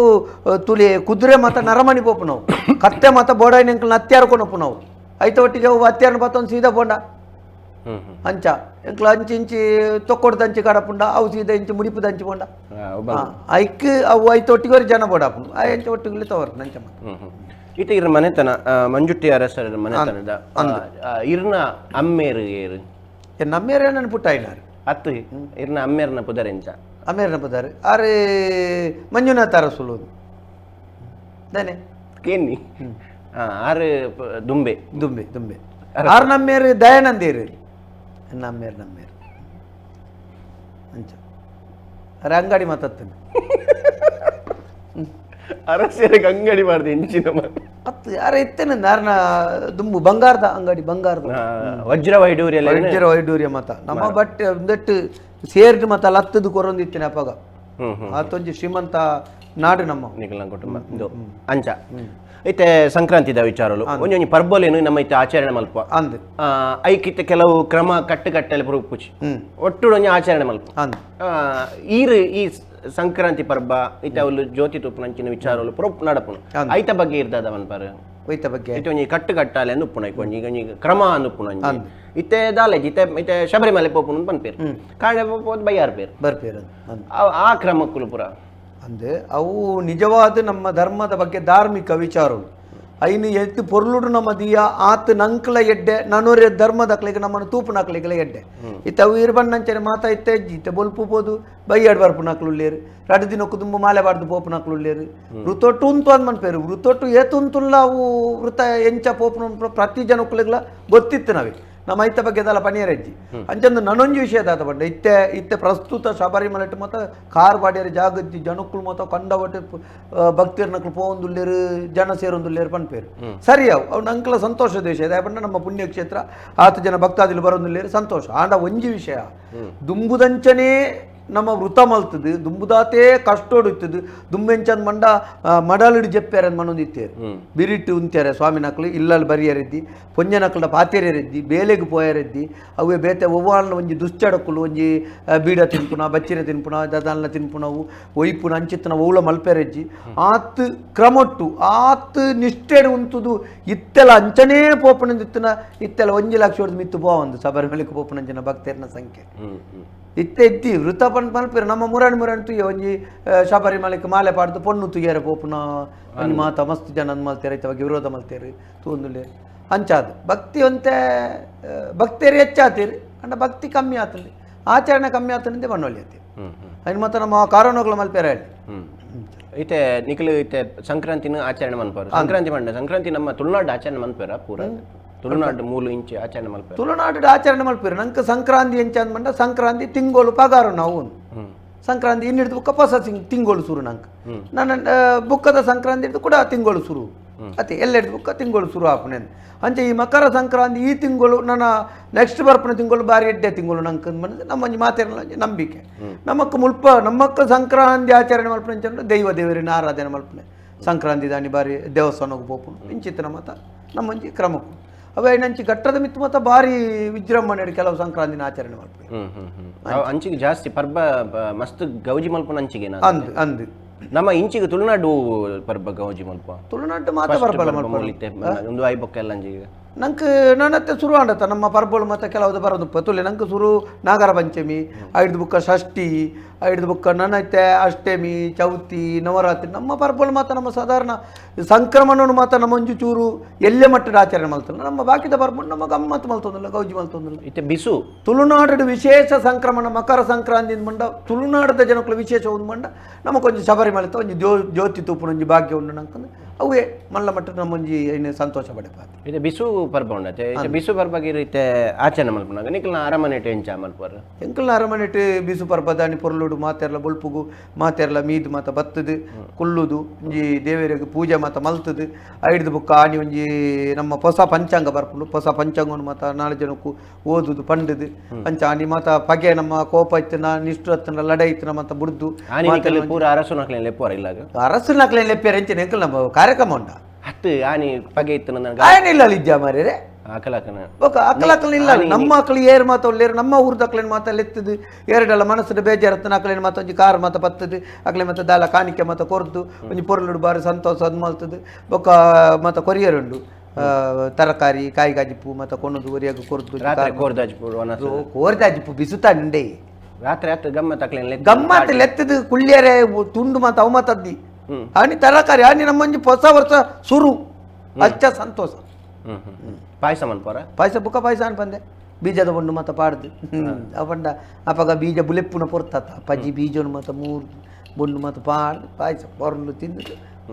ತುಲಿ ಕುದುರೆ ಮಾತ ನರಮಣಿ ಪೋಪು ನಾವು ಕತ್ತೆ ಮಾತ ಬೋಡಾಯಿನ ಎಂಕಲ್ನ ಹತ್ಯಾರ ನಾವು ಐತ ಒಟ್ಟಿಗೆ ಅವು ಹತ್ಯಾರನ ಪತ್ತೊಂದು ಸೀದಾ ಪೋಂಡ ಅಂಚ ಎಂಕ್ಲ ಅಂಚಿ ಇಂಚಿ ತೊಕ್ಕೊಡ್ದು ಅಂಚಿ ಕಡಪುಂಡ ಅವು ಸೀದಾ ಇಂಚಿ ಮುಡಿಪುದ ಅಂಚಿ ಪೋಂಡ ಐಕ್ ಅವು ಐತ ಒಟ್ಟಿಗೆ ಜನ ಬೋಡಾಪುಂಡು ಆ ಅಂಚೆ ಒಟ್ಟಿಗೆ ತವರ್ ಅಂಚ ಮಾತ. ಇತ್ತ ಇರ ಮನೆತನ ಮಂಜುಟ್ಟಿ ಅರಸರ ಮನೆತನದ ಇರ್ನ ಅಮ್ಮೇರು ಏರು? ನಮ್ಮೇರು ನನ್ನ ಪುಟ್ಟಾಯಿನಾರು. ಅತ್ತು ಇರ್ನ ಅಮ್ಮೇರ್ನ ಪುದರೆಂಚ? ಅಮ್ಮೇರ್ನ ಪುದರ್ ಆರೆ ಮಂಜುನಾಥ ಅರಸುಲು ದಾನೆ ಕೇನಿ ಆರು ದುಂಬೆ ದುಂಬೆ ದುಂಬೆ ಆರು ನಮ್ಮೇರು ದಯಾನಂದೇರು ನಮ್ಮೇರು ನಮ್ಮೇರು ಅಂಚ ಅರೆ ಅಂಗಡಿ ಮಾತಾಡ್ತಾನೆ ಅರಸರಿಗೆ ಅಂಗಡಿ ಮಾಡ್ದೆ ಇಂಚಿನ ಅತ್ತು ಯಾರ ಇತ್ತೇನೆ ನಾರನ ದುಂಬು ಬಂಗಾರದ ಅಂಗಡಿ, ಬಂಗಾರದ ವಜ್ರ ವೈಡೂರ್ಯ ವಜ್ರ ವೈಡೂರ್ಯ ಮತ ನಮ್ಮ ಬಟ್ಟೆ ಒಂದೆಟ್ಟು ಸೇರ್ದು ಮತ ಲತ್ತದು ಕೊರೊಂದಿತ್ತೇನೆ ಅಪ್ಪಗ. ಆತೊಂಜಿ ಶ್ರೀಮಂತ ನಾಡು ನಮ್ಮ ನಿಖಿಲ್ನ ಕುಟುಂಬ ಇದು ಅಂಚ ಇತ್ತೆ ಸಂಕ್ರಾಂತಿದ ವಿಚಾರಲು ಒಂಜೊಂಜಿ ಪರ್ಬಲೇನು ನಮ್ಮ ಇತ್ತೆ ಆಚರಣೆ ಮಲ್ಪ ಅಂದ್ ಐಕಿತ್ತೆ ಕೆಲವು ಕ್ರಮ ಕಟ್ಟುಕಟ್ಟಲೆ ಪುರುಪುಚಿ ಒಟ್ಟು ಒಂಜಿ ಆಚರಣೆ ಮಲ್ಪ ಅಂದ್ ಈರು ಈ ಸಂಕ್ರಾಂತಿ ಪರ್ಬ ಇತ್ತೆ ಅವಲು ಜ್ಯೋತಿ ತುಪ್ಪನಂಚಿನ ವಿಚಾರಲು ಪುರಪ್ ನಡಪುನು ಐತ ಬಗ್ಗೆ ಇರ್ತದ ಮನ್ಪರ್ ಒಯ್ತ ಬಗ್ಗೆ ಇತ್ತೆ ಒಂಜಿ ಕಟ್ಟುಕಟ್ಟಾಲೆ ಅಂದ್ ಉಪ್ಪುನ ಒಂಜಿ ಒಂಜಿ ಕ್ರಮ ಅಂದ್ ಉಪ್ಪುನ ಒಂಜಿ ಇತ್ತೆ ದಾಲೇಜ್ ಇತ್ತೆ ಇತ್ತೆ ಶಬರಿಮಲೆ ಪೋಪುನು ಪನ್ಪೇರು ಕಾಂಡೆ ಪೋದು ಬಯ್ಯಾರ್ ಪೇರು ಬರ್ಪೇರು ಅಂದ್ ಆ ಕ್ರಮಕ್ಕುಲು ಪುರ ಅಂದ್ ಅವು ನಿಜವಾದ ನಮ್ಮ ಧರ್ಮದ ಬಗ್ಗೆ ಧಾರ್ಮಿಕ ವಿಚಾರಗಳು. ಐನು ಎತ್ತು ಪೊರ್ಲುಡು ನಮ್ಮ ದಿಯ ಆತ್ ನಂಕ್ಲ ಎಡ್ಡೆ ನನೊರೆ ಧರ್ಮದಕ್ಲಿಗೆ ನಮ್ಮನ್ನು ತೂಪುನಕ್ಲಿಗೆಲ ಎಡ್ಡೆ ಇತ್ತ ಅವು ಇರ್ಬಣ್ಣಂಚನೆ ಮಾತಾ ಇತ್ತೆ ಇತ್ತೆ ಬೊಲ್ಪು ಪೋದು ಬೈಯಾಡ್ ಬರ್ಪುನಕ್ಲು ಉಳ್ಳೇರು, ರಡ್ಡು ದಿನಕ್ಕು ದುಂಬು ಮಾಲೆ ಬಾರ್ದು ಪೋಪುನಕ್ಲು ಉಳ್ಳೇರು. ವೃತೊಟ್ಟು ಉಂತು ಅಂದ್ ಮನ್ಪೇರು, ವೃತೊಟ್ಟು ಏತುಂತುಲ್ಲ ಅವು ವೃತ ಎಂಚ ಪೋಪುನ ಪ್ರತಿ ಜನಕ್ಕುಲಿಗ್ಲ ಗೊತ್ತಿತ್ತು. ನಾವೇ ನಮ್ಮ ಐತ ಬಗ್ಗೆ ಅದಲ್ಲ ಪನಿಯರಜ್ಜಿ ಅಂಚಂದು ನನೊಂಜಿ ವಿಷಯ ದಾತ ಪಂಡ ಇತ್ತೆ ಇತ್ತೆ ಪ್ರಸ್ತುತ ಶಬರಿಮಲೆಟ್ ಮಾತ ಕಾರ್ ಬಾಡಿಯರ ಜಾಗಜ್ಜಿ ಜನಕ್ಕಳು ಮಾತ ಕಂಡವಟ್ಟೆ ಭಕ್ತಿಯರ್ನಕ್ಲು ಪೋವೊಂದುಲ್ಲೇರು ಜನ ಸೇರೊಂದುಲ್ಲೇರು ಪನ್ಪೇರು. ಸರಿ, ಅವು ಅವು ನಂಕ್ಲ ಸಂತೋಷದ ವಿಷಯ ಪಂಡ ನಮ್ಮ ಪುಣ್ಯಕ್ಷೇತ್ರ ಆತ ಜನ ಭಕ್ತಾದಿಲು ಬರೋದುಲ್ಲೇರು ಸಂತೋಷ. ಆಂಡ ಒಂಜಿ ವಿಷಯ ದುಂಬುದಂಚನೇ ನಮ್ಮ ವೃತ ಮಲ್ತದು ದುಂಬುದಾತೇ ಕಷ್ಟೋಡು ಇತ್ತದು. ದುಂಬೆಂಚಂದ್ ಮಂಡ ಮಡಲಿಡು ಜೆಪ್ಪೇರ ಮನೊಂದಿತ್ತೇರು ಬಿರಿಟ್ಟು ಉಂತ್ಯಾರೆ ಸ್ವಾಮಿನಕ್ಲು ಇಲ್ಲಲ್ಲಿ ಬರಿಯರೆದ್ದಿ ಪೊಂಜನಕ್ಲ ಪಾತೆರೆದ್ದಿ ಬೇಲೆಗ್ ಪೋಯರೆದ್ದಿ ಅವೇ ಬೇತೆ ಒವ್ವಾಲ್ನ ಒಂಜಿ ದುಶ್ಚಡಕ್ಕುಲು ಒಂಜಿ ಬೀಡ ತಿನ್ಪುನ ಬಚ್ಚಿರೆ ತಿನ್ಪುನ ದದಾಲ್ನ ತಿನ್ಪುನವು ಒಯ್ಪುನ ಅಂಚಿತ್ತನ ಒವ್ಲ ಮಲ್ಪೆರೆಜ್ಜಿ ಆತ್ ಕ್ರಮೊಟ್ಟು ಆತ್ ನಿಷ್ಠೆಡ್ ಉಂತುದು ಇತ್ತೆಲ ಅಂಚನೇ ಪೋಪುನಂದಿತ್ತನ ಇತ್ತೆಲ 1 ಲಕ್ಷ ಮಿತ್ತು ಪೋವಂದು ಶಬರಿಮಲೆಗ್ ಪೋಪುನಂಚಿನ ಭಕ್ತರ್ನ ಸಂಖ್ಯೆ. ಇತ್ತೆ ಇತ್ತಿ ವೃತ ಪನ್ ಪನ್ಪೇರು ನಮ್ಮ ಮುರಾಣಿ ಮುರಾಣಿ ತುಯ್ಯ ಒಂಜಿ ಶಬರಿಮಲೆಕ್ ಮಾಲೆ ಪಾಡ್ದು ಪೊಣ್ಣು ತುಯ್ಯರೆ ಪೋಪುನ ಒಂಜಿ ಮಾತ ಮಸ್ತ್ ಜನ ಮಲ್ತೇರು ಐತವಾಗಿ ವಿರೋಧ ಮಲ್ತೇರು ತೂಂದುಲೆ ಅಂಚಾದು ಭಕ್ತಿ ಒಂತೆ ಭಕ್ತೇರು ಹೆಚ್ಚಾತೀರಿ ಅಂಡ ಭಕ್ತಿ ಕಮ್ಮಿ ಆತಲ್ಲಿ ಆಚರಣೆ ಕಮ್ಮಿ ಆತನಿಂದ ಬಣ್ಣೊಲಿ ಆತೀರಿ ಅಯ್ನ ಮಾತ ನಮ್ಮ ಕಾರಣಗಳು ಮಲ್ಪೇರ ಹೇಳಿ. ಇತ್ತೆ ನಿಖಿಲ್ ಇತ್ತೆ ಸಂಕ್ರಾಂತಿನ ಆಚರಣೆ ಮನ್ಪಾರು ಸಂಕ್ರಾಂತಿ ಮಂಡ ಸಂಕ್ರಾಂತಿ ನಮ್ಮ ತುಳುನಾಡು ಆಚರಣೆ ಮನ್ಪೇರ ಪೂರ ತುಳುನಾಡು ಮೂಲು ಇಂಚೆ ಆಚರಣೆ ಮಲ್ಪೇರು ತುಳುನಾಡು ಆಚರಣೆ ಮಲ್ಪೇರು ನಂಗೆ ಸಂಕ್ರಾಂತಿ ಎಂಚ ಅಂದ್ಮಂಡ ಸಂಕ್ರಾಂತಿ ತಿಂಗೋಳು ಪಗಾರು ನಾವು ಸಂಕ್ರಾಂತಿ ಇನ್ನಿಡ್ದು ಬುಕ್ಕ ಹೊಸ ತಿಂಗೋಳು ಸುರು ನಂಗೆ ನನ್ನ ಬುಕ್ಕದ ಸಂಕ್ರಾಂತಿ ಹಿಡ್ದು ಕೂಡ ತಿಂಗೋಳು ಸುರು ಅತ್ತೆ ಎಲ್ಲೆಡ್ದು ಬುಕ್ಕ ತಿಂಗೋಳು ಸುರು ಆಪುನೆ ಅಂಚೆ ಈ ಮಕರ ಸಂಕ್ರಾಂತಿ ಈ ತಿಂಗಳು ನನ್ನ ನೆಕ್ಸ್ಟ್ ಬರ್ಪನ ತಿಂಗಳು ಬಾರಿ ಎಡ್ಡೆ ತಿಂಗಳು ನಂಗೆ ಅಂದ್ಮಂದ್ರೆ ನಮ್ಮ ಒಂಜಿ ಮಾತೇರಲ್ಲ ಒಂಜಿ ನಂಬಿಕೆ ನಮ್ಮಕ್ಕ ಮುಲ್ಪ ನಮ್ಮಕ್ಕ ಸಂಕ್ರಾಂತಿ ಆಚರಣೆ ಮಲ್ಪನೆ ಅಂಚಂದ್ರೆ ದೈವ ದೇವರಿನ ಆರಾಧನೆ ಮಲ್ಪನೆ ಸಂಕ್ರಾಂತಿ ದಾನಿ ಬಾರಿ ದೇವಸ್ಥಾನಕ್ಕೆ ಪೋಪುನು ಇಂಚಿತ್ತಿನ ಮತ ನಮ್ಮೊಂಜಿ ಕ್ರಮಕ್ಕೂ ಅವೇ ನಂಚಿ ಘಟ್ಟದ ಮಿತ್ತು ಮತ ಬಾರಿ ವಿಜೃಂಭಣೆ ಕೆಲವು ಸಂಕ್ರಾಂತಿನ ಆಚರಣೆ ಮಲ್ಪನೆ. ಅಂಚಿಗೆ ಜಾಸ್ತಿ ಪರ್ಬ ಮಸ್ತ್ ಗೌಜಿ ಮಲ್ಪನ ಅಂಚಿಗೆ ಅಂದು ಅಂದು ನಮ್ಮ ಇಂಚಿಗೆ ತುಳುನಾಡು ಪರ್ಬ ಗೌಜಿ ಮಲ್ಪ ತುಳುನಾಡು ಮಾತ್ರ ಪರ್ಬಲ ಮಲ್ಪನೆ ಒಂದು ಐಬೊಕ್ಕ ಎಲ್ಲ ಅಂಚಿಗೆ ನಂಗೆ ನನ್ನತ್ತೆ ಶುರು ಆಂಡತ್ತ ನಮ್ಮ ಪರ್ಬಲು ಮತ್ತು ಕೆಲವು ಬರೋದು ತುಲೆ ನಂಗೆ ಶುರು ನಾಗರ ಪಂಚಮಿ ಐದು ಬುಕ್ಕ ಷಷ್ಠಿ ಐದು ಬುಕ್ಕ ನನ್ನತ್ತೆ ಅಷ್ಟಮಿ ಚೌತಿ ನವರಾತ್ರಿ ನಮ್ಮ ಪರ್ಬಲು ಮಾತ್ರ ನಮ್ಮ ಸಾಧಾರಣ ಸಂಕ್ರಮಣವನ್ನು ಮಾತ್ರ ನಮ್ಮ ಒಂಜಿ ಚೂರು ಎಲ್ಲೇ ಮಟ್ಟದ ಆಚರಣೆ ಮಲ್ತಲ್ಲ ನಮ್ಮ ಬಾಕಿದ ಪರ್ಬಲು ನಮ್ಮ ಗಮ್ಮತ್ತು ಮಲ್ತೊಂದಿಲ್ಲ ಗೌಜಿ ಮಲ್ತೊಂದಿಲ್ಲ. ಇತ್ತೆ ಬಿಸು ತುಳುನಾಡು ವಿಶೇಷ ಸಂಕ್ರಮಣ ಮಕರ ಸಂಕ್ರಾಂತಿ ಮಂಡ ತುಳುನಾಡದ ಜನಕ್ಕಳು ವಿಶೇಷ ಒಂದು ಮಂಡ ನಮ್ಮ ಕೊಂಚ ಶಬರಿಮಲೆ ಒಂಜಿ ಜ್ಯೋತಿ ತೂಪುನ ಒಂಜಿ ಭಾಗ್ಯ ಉಂಡು ನಂಕಂದು ಅವೇ ಮಲ್ಲ ಮಟ್ಟ ನಮ್ಮೊಂಜಿ ಏನು ಸಂತೋಷ ಪಡೆಪಾತಿ. ಇತ್ತೆ ಬಿಸು ಪರ್ಬ ಉಂಡತೆ ಇತ್ತೆ ಬಿಸು ಪರ್ಬಗೆ ಇತ್ತೆ ಆಚರಣೆ ಮಲ್ಪುನಾಗ ನಿಖಲ್ನ ಅರಮನೆಟ್ ಎಂಚ ಮಲ್ಪರು ಎಂಕಲ್ನ ಅರಮನೆಟ್ ಬಿಸು ಪರ್ಬದಾನಿ ಪೊರ್ಲುಡು ಮಾತೆರ್ಲ ಬೊಲ್ಪುಗು ಮಾತೆರ್ಲ ಮೀದು ಮಾತ ಬತ್ತದು ಕುಲ್ಲುದು ಒಂಜಿ ದೇವರಿಗೆ ಪೂಜೆ ಮಾತ ಮಲ್ತದು ಐಡ್ದು ಬುಕ್ಕ ಆನಿ ಒಂಜಿ ನಮ್ಮ ಹೊಸ ಪಂಚಾಂಗ ಬರ್ಪುಂಡು ಹೊಸ ಪಂಚಾಂಗವನ್ನು ಮಾತ 4 ಜನಕ್ಕೂ ಓದುದು ಪಂಡುದು ಅಂಚ ಆನಿ ಮಾತ ಪಗೆ ನಮ್ಮ ಕೋಪ ಇತ್ತನ ನಿಷ್ಠುರತ್ತನ ಲಡೈ ಇತ್ತನ ಮಾತ ಬುಡ್ದು ಪೂರ ಅರಸುನಕ್ಲೇನ್ ಲೆಪ್ಪುವರ ಇಲ್ಲಾಗ ಅರಸುನಕ್ಲೇನ್ ಲೆಪ್ಪೇರು ಎಂಚಿನ ಎಂಕಲ್ ನಮ್ಮ ಕಾರ್ಯಕ್ರಮ ಉಂಟ ಹತ್ತು ಆನಿ ಪಗೆ ಇತ್ತು ನನ್ನ ಆಯನ ಇಲ್ಲ ಇದ್ಯಾ ಮಾರ್ರೆ ಅಕಲಕನ ಬೊಕ ಅಕಲಕಲ ಇಲ್ಲ ನಮ್ಮ ಅಕಲು ಏರ್ ಮಾತ ಒಲ್ಲೇರು ನಮ್ಮ ಊರ್ದ ಅಕ್ಲೇನ್ ಮಾತ ಲೆತ್ತದು ಎರಡೆಲ್ಲ ಮನಸ್ಸು ಬೇಜಾರತ್ತನ ಅಕ್ಲೇನ್ ಮಾತ ಒಂಜಿ ಕಾರ್ ಮಾತ ಪತ್ತದು ಅಕ್ಲೆ ಮಾತ ದಾಲ ಕಾಣಿಕೆ ಮಾತ ಕೊರ್ದು ಒಂಜಿ ಪೊರ್ಲುಡು ಬಾರಿ ಸಂತೋಷ ಅದ್ ಮಲ್ತದು ಬೊಕ ಮಾತ ಕೊರಿಯರ್ ಉಂಡು ತರಕಾರಿ ಕಾಯಿ ಕಾಜಿಪ್ಪು ಮಾತ ಕೊಣದು ಒರಿಯಾಗ ಕೊರ್ದು ರಾತ್ರಿ ಕೋರ್ದಾಜಿಪು ಕೋರ್ದಾಜಿಪ್ಪು ಬಿಸುತ್ತಾ ನಿಂಡೆ ರಾತ್ರಿ ಆತು ಗಮ್ಮತ್ ಅಕ್ಲೇನ್ ಗಮ್ಮತ್ ಲೆತ್ತದು ಕುಳ್ಳಿಯರೆ ತುಂಡು ಮಾತ ಅವು ಮಾತದ್ದಿ ಆನಿ ತರಕಾರಿ ಆನಿ ನಮ್ಮೊಂಜಿ ಹೊಸ ವರ್ಷ ಸುರು ಅಚ್ಚ ಸಂತೋಷ. ಪಾಯಸ ಮನ್ಪೋರ ಪಾಯಸ ಬುಕ್ಕ ಪಾಯಸ ಅನ್ಪಂದೆ ಬೀಜದ ಬಣ್ಣು ಮಾತ ಪಾಡ್ದು ಅಪಂಡ ಅಪಗ ಬೀಜ ಬುಲೆಪ್ಪುನ ಪೊರ್ತಾತ ಪಜ್ಜಿ ಬೀಜನು ಮಾತ ಮೂರು ಬೊಂಡು ಮಾತ ಪಾಡ್ದು ಪಾಯಸ ಬೊರ್ಲು ತಿಂದು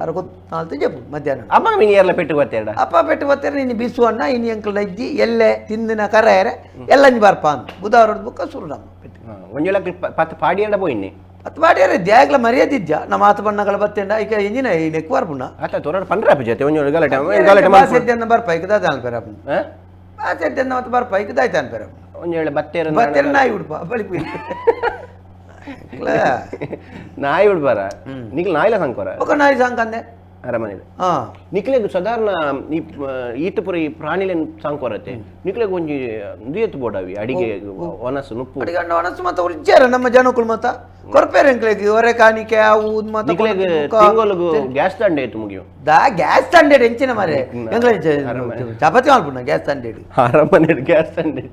ಅರ ಗೊತ್ತಾಲ್ತು ಜಪ್ಪು ಮಧ್ಯಾಹ್ನ ಅಮ್ಮ ಮೀನು ಎಲ್ಲ ಪೆಟ್ಟು ಬರ್ತೀರ ಅಪ್ಪ ಪೆಟ್ಟು ಬರ್ತಾರೆ ನೀನು ಬಿಸು ಅಣ್ಣ ಇನಿ ಅಂಕಲ್ ಅಜ್ಜಿ ಎಲ್ಲೆ ತಿಂದಿನ ಕರೆಯರೆ ಎಲ್ಲಂಜಿ ಬರ್ಪ ಅಂತ ಬುಧವಾರದ ಬುಕ್ಕ ಸುರು ನಮ್ಮ ಪೆಟ್ಟು ಒಂಜಿ ಲಕ್ಕ ಪತ್ತು ಪಾಡಿಯಡ ಪೋಯಿನಿ ಅತ್ ಬಾಡ್ಯಾರ ದ್ಯಾಗ್ಲ ಮರ್ಯಾದಿದ್ಯಾ ನಮ್ಮ ಆತ ಬಣ್ಣಗಳ ಬತ್ತೇಂಡ ಈಗ ಎಂಜಿನ ನೆಕ್ವಾರ್ ಪುಣ್ಣ. ಅತ್ತ ತೋರ ಪಂಡ್ರ ಜೊತೆ ಒಂಜಿ ಗಲಾಟೆ ಗಲಾಟೆ. ಬಾಸೆದ್ದೆ ಬರ್ಪ ಈಗ ದಾದ ಅನ್ಪೇರ. ಬಾಸೆದ್ದೆ ಮತ್ತೆ ಬರ್ಪ ಈಗ ದಾಯ್ತ ಅನ್ಪೇರ. ಒಂಜಿ ವೇಳೆ ಬತ್ತೇರ? ಬತ್ತೇರ ನಾಯಿ ಉಡ್ಪ ಬಳಿಪು. ನಾಯಿ ಉಡ್ಬಾರ? ನಿಕ್ಲ ನಾಯಿಲ ಸಂಕೋರ? ఒక ನಾಯಿ ಸಾಂಕಂದೆ. ಅರಮನೆ. ಹಾ. ನಿಕ್ಲೆಗ್ ಸಾಧಾರಣ ಈ ಈತ ಪೂರ ಈ ಪ್ರಾಣಿಲೆನ್ ಸಾಂಕೋರತೆ, ನಿಕ್ಲೆಗ್ ಒಂಜಿ ದುಯೆತ್ ಬೋಡಾವಿ ಅಡಿಗೆ ಒನಸು ನುಪ್ಪು. ಅಡಿಗೆ ಒಣಸು ಮತ್ತ ಉಜ್ಜಾರ ನಮ್ಮ ಜನಕುಲ್ ಮತ್ತ ಕೊರ್ಪೇರ ಎಂಕ್ಲೆಗ್ ಒರೆ ಕಾಣಿಕೆ ಅವು ಮತ್ತ. ನಿಕ್ಲೆಗ್ ತಿಂಗೊಲುಗು ಗ್ಯಾಸ್ ದಂಡೆ ಏತು ಮುಗಿಯು? ದಾ ಗ್ಯಾಸ್ ತಂಡೇಡ್ ಎಂಚಿನ ಮರೆ, ಎಂಕ್ಲೆ ಚಪಾತಿ ಮಲ್ಪುನ ಗ್ಯಾಸ್ ತಂಡೇಡ್. ಅರಮನೆ ಗ್ಯಾಸ್ ದಂಡೆ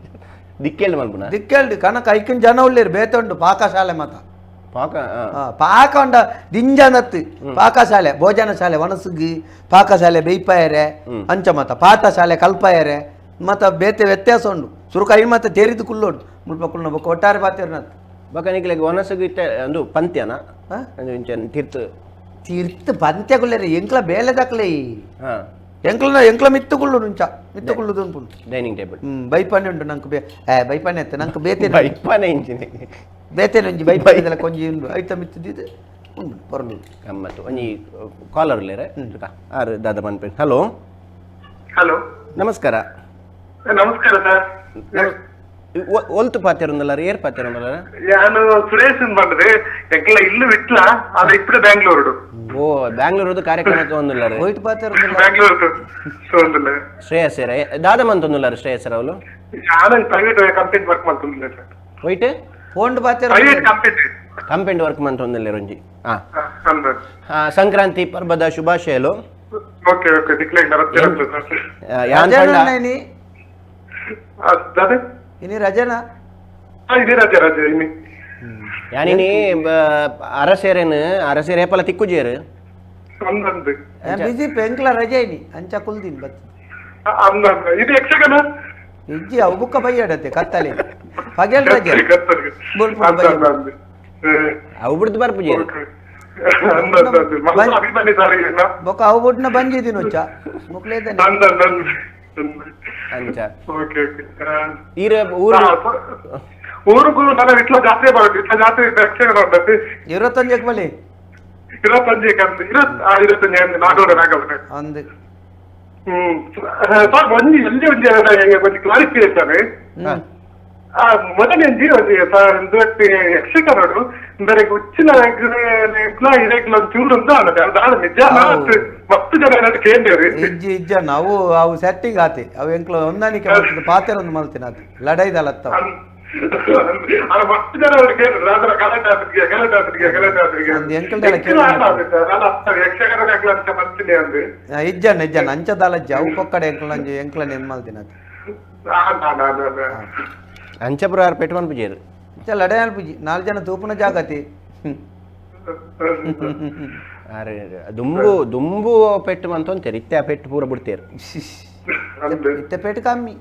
ದಿಕ್ಕೆಲ್ ಮಲ್ಪುನ? ದಿಕ್ಕೆಲ್ಡ್ ಕನಕ ಐಕಿನ ಜನ ಉಳ್ಳೇರು ಬೇತೆ ಉಂಡು ಪಾಕಶಾಲೆ ಮತ. ಪಾಕ ಪಾಕ ಉಂಡ ದಿಂಜನತ್ತು ಪಾಕಶಾಲೆ, ಭೋಜನ ಶಾಲೆ, ಒಣಸುಗಿ ಪಾಕಶಾಲೆ ಬೇಯ್ಪಾಯರೆ ಅಂಚ ಮತ ಪಾಠಶಾಲೆ ಕಲ್ಪಾಯರೆ ಮತ ಬೇತೆ ವ್ಯತ್ಯಾಸ ಉಂಡು. ಸುರುಕ ಐನ್ ಮತ್ತ ತೇರಿದು ಕುಲ್ಲೋಡು ಮುಲ್ಪ ಕುಲ್ಲ ಬೊಕ್ಕ ಒಟ್ಟಾರೆ ಪಾತೆರ್ನತ್ತು. ಬೊಕ ನಿಕ್ಲೆಗ್ ಒನಸುಗು ಇತ್ತೆ ಅಂದು ಪಂತ್ಯನ ಅಂದು ಇಂಚ ತಿರ್ತು? ತೀರ್ಥ ಪಂತ್ಯ ಕುಲ್ಲೇರೆ ಎಂಕ್ಲ ಬೇಲೆ ದಕ್ಲೆ. ಎಂಕ್ಲ ಎಂಕ್ಲ ಮಿತ್ತು ಕುಲ್ಲು ನುಂಚ ಮಿತ್ತು ಕುಲ್ಲು ಉಂಟು. Dining table. ಬೈಪಾನೆ ಉಂಟು ನಂಕ್ ಬೇ ಏ ಬೈಪಾನೆ ಅತ್ತೆ ನಂಕ್ ಬೇತೆ. ಬೈಪಾನೆ ಇಂಚಿನ? ಬೇತೆ ಒಂಜಿ ಬೈಪಾನೆ ಕೊಂಜಿ ಉಂಡು, ಐತ ಮಿತ್ತದಿದ್ದು ಉಂಡು ಪೊರ್ಲು. ಗಮ್ಮತ್ತು. ಒಂಜಿ ಕಾಲರ್ ಉಲ್ಲೇರೆ, ಆರು ದಾದ ಪನ್ಪೆ. ಹಲೋ. ಹಲೋ. ನಮಸ್ಕಾರ. ನಮಸ್ಕಾರ ಸರ್. ಒಲ್ತು ಪಾತೆರುಂದಲ್ಲ, ಏರ್ ಪಾತೆರುಂದಲ್ಲ? ನಾನು ಸುರೇಶ್ ಬಂದ್ರೆ ಎಂಕ್ಲ ಇಲ್ಲು ವಿಟ್ಲ, ಆದ್ರೆ ಇಪ್ಪಡೆ ಬ್ಯಾಂಗ್ಳೂರು. ಓ, ಬ್ಯಾಂಗ್ಳೂರ್ದು ಕಾರ್ಯಕ್ರಮ ತಗೊಂದುಲ್ಲಾರೆ? ಹೋಯ್ತು ಪಾತೆರುಂದಲ್ಲ. ಬ್ಯಾಂಗ್ಳೂರ್ ತಗೊಂದಿಲ್ಲ. ಶ್ರೇಯಸ್ ದಾದ ಮಂತೊಂದುಲ್ಲಾರ ಶ್ರೇಯಸ್ ಅವಳು? ನಾನು private company work ಮಾಡ್ತೊಂದಿಲ್ಲ sir. White phone ಪಾತೆರ. Private company. Company work ಮಂತೊಂದಿಲ್ಲ ಒಂಜಿ. ಹಾ. ಅಂದ. ಸಂಕ್ರಾಂತಿ ಪರ್ಬದ ಶುಭಾಶಯಲು. ಓಕೆ ಓಕೆ, ದಿಕ್ಲೆಗ್ ಸರ್. ಯಾನ್ ಪಂಡ ಇನಿ ಅದೇ. ಇನಿ ರಜನಾ? ಇದೇ ರಜೆ ರಜೆ ಇನಿ. ಯಾನಿನಿ ಅರಸೇರೇನು ಅರಸೇರೆ ಏಪಲ ತಿಕ್ಕುಜೇರು. ಅಂದಂದು. ಬಿಜಿ ಎಂಕ್ಲ ರಜೆ ಇನಿ, ಅಂಚ ಕುಲ್ದಿನ್ ಬತ್. ಅಂದ, ಇದು ಯಕ್ಷಗಾನ. ಇಜ್ಜಿ, ಅವು ಬುಕ್ಕ ಬಯ್ಯಾಡತ್ತೆ ಕತ್ತಲೆ ಪಗೆಲ್ ರಜೆ. ಬೊಲ್ಪು. ಅಂದ ಅಂದ ಅಂದ. ಅವು ಬಿಡ್ದು ಬರ್ಪುಜೇರು. ಅಂದ ಅಂದ ಅಂದ, ಮಸ್ತ್ ಅಭಿಮಾನಿ ಸರ್ ಈಗ. ಬೊಕ್ಕ ಅವು ಬುಡ್ನ ಬಂಜಿದಿನ ಉಚ್ಚ ಮುಕ್ಲೇದನೆ. ಅಂದ ಅಂದ ಅಂದ. ಅಂಚ. Okay okay. ಈರ ಊರು? ಊರುಗು ನನ್ನ ವಿಟ್ಲ ಜಾತ್ರೆ ಬರುತ್ತೆ, ವಿಟ್ಲ ಜಾತ್ರೆ ಯಕ್ಷಗಾನ ಉಂಟು. ಇರುವತ್ತೊಂಜಕ್ಕೆ ಬಲಿ. 25 ಅಂದ್, 25 ಅಂದ್, ನಾಡೋಡ ನಾಗವನ. ಅಂದ್. ಸರ್, ಒಂಜಿ ಎಲ್ಲಿ ಒಂಜಿ ಒಂಜಿ ಕ್ಲಾರಿಫಿಕೇಶನ್. ಮೊದಲೇ ಒಂಜಿ ಒಂಜಿ ಸರ್ ಯಕ್ಷಗಾನಡು ಬೇರೆ ಉಚ್ಚಿನ ಇರೆಗ್ಲ ಒಂಚೂರು ಉಂದು ಅಲ್ಲ, ದಾದ ನಿಜ? ಮಸ್ತ್ ಜನ ಏನಾದ್ರು ಕೇಂದ್ರ. ಇಜ್ಜಿ ಇಜ್ಜ, ನಾವು ಅವು ಸೆಟ್ಟಿಂಗ್ ಆತಿ, ಅವು ಎಂಕ್ಲ ಹೊಂದಾಣಿಕೆ ಮಾಡ್ತದೆ, ಪಾತೆರ ಒಂದು ಮಲ್ತಿನ ಆತಿ ಲಡೈದಲತ್ತವ. ಅಲ್ಲ, ಮಸ್ತ್ ಜನ ಅವ್ರು ಕೇಳಿದ್ರು ರಾತ್ರ ಗಲಾಟೆ ಆತ್ರಿಗೆ ಗಲಾಟೆ ಆತ್ರಿಗೆ ಗಲಾಟೆ ಆತ್ರಿಗೆ. ಅಂದ್ ಎಂಕಲ್ದೆಲ್ಲ ಕೇಳಿ. ಯಕ್ಷಗಾನ ಅಂತ ಮಲ್ತಿನಿ ಅಂದ್. ಇಜ್ಜಣ್ಣ ಇಜ್ಜಣ್ಣ, ಅಂಚದಾಲಜ್ಜಿ, ಅವು ಪೊಕ್ಕಡೆ ಎಂಕ್ಲ ಒಂಜಿ ಎಂಕ್ಲ ನೆನ್ ಮಲ್ತಿನ ಆತಿ. ಅಂಚಪುರ ಆರ್ ಪೆಟ್ಟು ಮನ್ಪುಜೇರು? ಅಂಚ ಲಡೈ ಅಲ್ಪುಜಿ, ನಾಲ್ ಜನ ತೂಪುನ ಜಾಗತಿ. ಅರೆ, ದುಂಬು ದುಂಬು ಪೆಟ್ಟು ಮಂತೊಂತೇರು, ಇತ್ತೆ ಆ ಪೆಟ್ಟು ಪೂರ ಬಿಡ್ತೇರು. ಇತ್ತೆ ಪೇಟೆ ಕಮ್ಮಿ,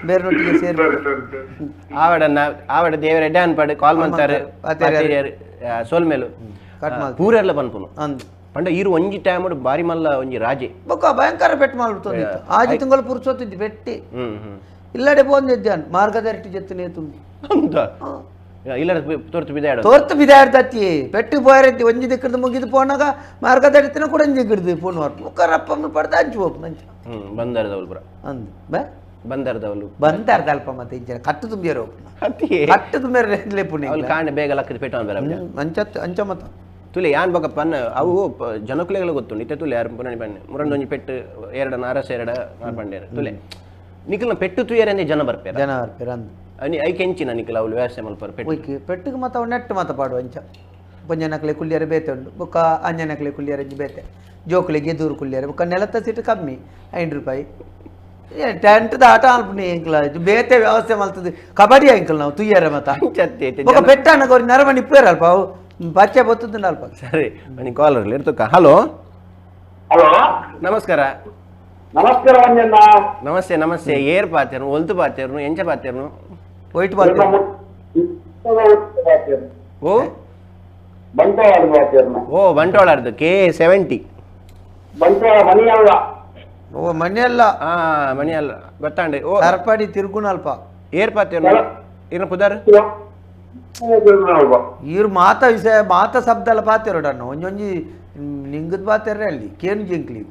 ಬೇರೆ ಸೇರಿ. ಸರಿ ಸರಿ ಸರಿ. ಆವಡನ್ನ ಆವಡ ದೇವರ ಎಡ್ಡೆ ಅನ್ಪಾಡು ಕಾಲ್ ಮಂತಾರೆ. ಪಾತೆರ್ಯಾರು. ಸೋಲ್ಮೇಲು. ಕಟ್ ಮಲ್ತು. ಪೂರೆಲ್ಲ ಪನ್ಪುನು. ಅಂದ್. ಪಂಡ ಈರು ಒಂಜಿ ಟೈಮ್ ಬಾರಿ ಮಲ್ಲ ಒಂಜಿ ರಾಜೆ. ಬೊಕ್ಕ ಭಯಂಕರ ಪೆಟ್ಟು ಮಾಡ್ತೊಂದಿತ್ತು, ಆಜಿ ತಿಂಗಳು ಪುರ್ಸೊತ್ತಿದ್ದು ಪೆಟ್ಟಿ. ಹ್ಮ್ ಹ್ಮ್ ಇಲ್ಲಡೆ ಪೋಂದಿದ್ದಾನ್ ಮಾರ್ಗದರ್ಶಿ ಜೊತೆ ನೇತುಂಡು. ಅಂತ ಇಲ್ಲ, ತೋರ್ತು ಬಿದ್ದಾಡ. ತೋರ್ತು ಬಿದಾಡ್ದತ್ತಿ ಪೆಟ್ಟು ಪೋಯರತ್ತಿ ಒಂಜಿ ದಿಕ್ಕದ ಮುಗಿದು ಪೋನಾಗ ಮಾರ್ಗದರ್ಶಿನ ಕೂಡ ಒಂಜಿ ದಿಕ್ಕಡ್ದು ಫೋನ್ ಮುಕ್ಕರಪ್ಪ ಪಡ್ದು ಹಂಚು ಹೋಗ್ ನಂಚ. ಬಂದಾರದವಳು ಪುರ. ಅಂದ್ ಬೇ. ಬಂದಾರದವಳು. ಬಂದಾರ್ದ ಅಲ್ಪ ಮತ್ತೆ ಇಂಚ ಕಟ್ಟು ತುಂಬಿಯರು ಹೋಗ್ನ. ಅತಿ. ಕಟ್ಟು ತುಂಬಿಯರು ಲೇಪುಣಿ. ಅವಳು ಕಾಂಡ ಬೇಗ ಲಕ್ಕದ ಪೆಟ್ಟು ಬೇರೆ. ಅಂಚ ಅಂಚ ಮತ್ತ. ತುಲೆ ಯಾನ್ ಬೊಕ ಪನ್ನ ಅವು ಜನಕುಲೆಗಳ ಗೊತ್ತುಂಡು. ಇತ್ತೆ ತುಲೆ ಯಾರು ಪುನಣಿ ಪನ್ನೆ ಮುರಂಡೊಂಜಿ ಪೆಟ್ಟು ಎರಡ ಅರಸ ಎರಡ ಪಂಡೇರು ತುಲೆ, ನಿಕಲ್ನ ಪೆಟ್ಟು ತುಯರೆಂದೇ ಜನ ಬರ್ಪೇರ. ಜನ ಬರ್ಪೇರ ಅಂದ್. ಅನಿ ಐಕೆ ಎಂಚಿನ ನಿಕಲ್ ಅವಳು ವ್ಯವಸ್ಥೆ ಮಲ್ಪರ ಪೆಟ್ಟು? ಒಯ್ಕಿ ಪೆಟ್ಟಿಗೆ ಮತ್ತ ಅವು ನೆಟ್ ಮತ ಪಾಡು ಅಂಚ ಪಂಜನಕ್ಲೆ ಕುಲ್ಲಿಯರೆ ಬೇತೆ ಉಂಡು, ಬೊಕ್ಕ ಅಂಜನಕ್ಲೆ ಕುಲ್ಲಿಯರೆ ಅಂಚ ಬೇತೆ, ಜೋಕುಲಿಗೆ ಎದುರು ಕುಲ್ಲಿಯರೆ, ಬೊಕ್ಕ ನೆಲತ್ತ ಸೀಟ್ ಕಮ್ಮಿ 5 ರೂಪಾಯಿ. ಟೆಂಟ್ದ ಆಟ ಅಲ್ಪುನಿ ಎಂಕ್ಲ ಬೇತೆ ವ್ಯವಸ್ಥೆ ಮಲ್ತದೆ, ಕಬಡ್ಡಿ ಎಂಕಲ್ ನಾವು ತುಯ್ಯರೆ ಮತ. ಅಂಚತ್ತೆ ಇತ್ತೆ. ಬೊಕ್ಕ ಪೆಟ್ಟಾನಗ ಅವ್ರು ನರಮಣಿ ಇಪ್ಪೇರ ಅಲ್ಪ ಅವು ಪಚ್ಚೆ ಬತ್ತುದುಂಡು ಅಲ್ಪ. ಸರಿ, ಬನ್ನಿ ಕಾಲರ್ ಇರ್ತಕ್ಕ. ಹಲೋ. ಹಲೋ. ನಮಸ್ಕಾರ. ನಮಸ್ಕಾರ ಮಂಜಣ್ಣ. ನಮಸ್ತೆ ನಮಸ್ತೆ, ಏರ್ ಪಾತೆರ್ನು, ಒಲ್ತು ಪಾತೆರ್ನು, ಎಂಚ ಪಾತೆರ್ನು? White ball. ಓ. ಬಂಟ್ವಾಳ ಬಾತೇರ್ನ. ಓ, ಬಂಟ್ವಾಳರ್ದು K 70. Bantwal ಮನಿಯಲ್ಲ. ಓ, ಮನೆಯಲ್ಲ. ಹಾ, ಮಣಿ ಅಲ್ಲ, ಗೊತ್ತಾಂಡೆ ಓ. ಸರಪಡಿ ತಿರುಗುಣ ಅಲ್ಪ. ಏರ್ ಪಾತೆರ್ನು, ಇರ್ನ ಪುದಾರ್? ಈರ್ ಮಾತ ವಿಷಯ ಮಾತ ಶಬ್ದ ಎಲ್ಲ ಪಾತೆರೋಡಣ್ಣ ಒಂಜೊಂಜಿ ನಿಂಗದ್ ಪಾತೆರ್ರೆ ಅಲ್ಲಿ ಕೇನು ಜಿಂಕ್ಲಿ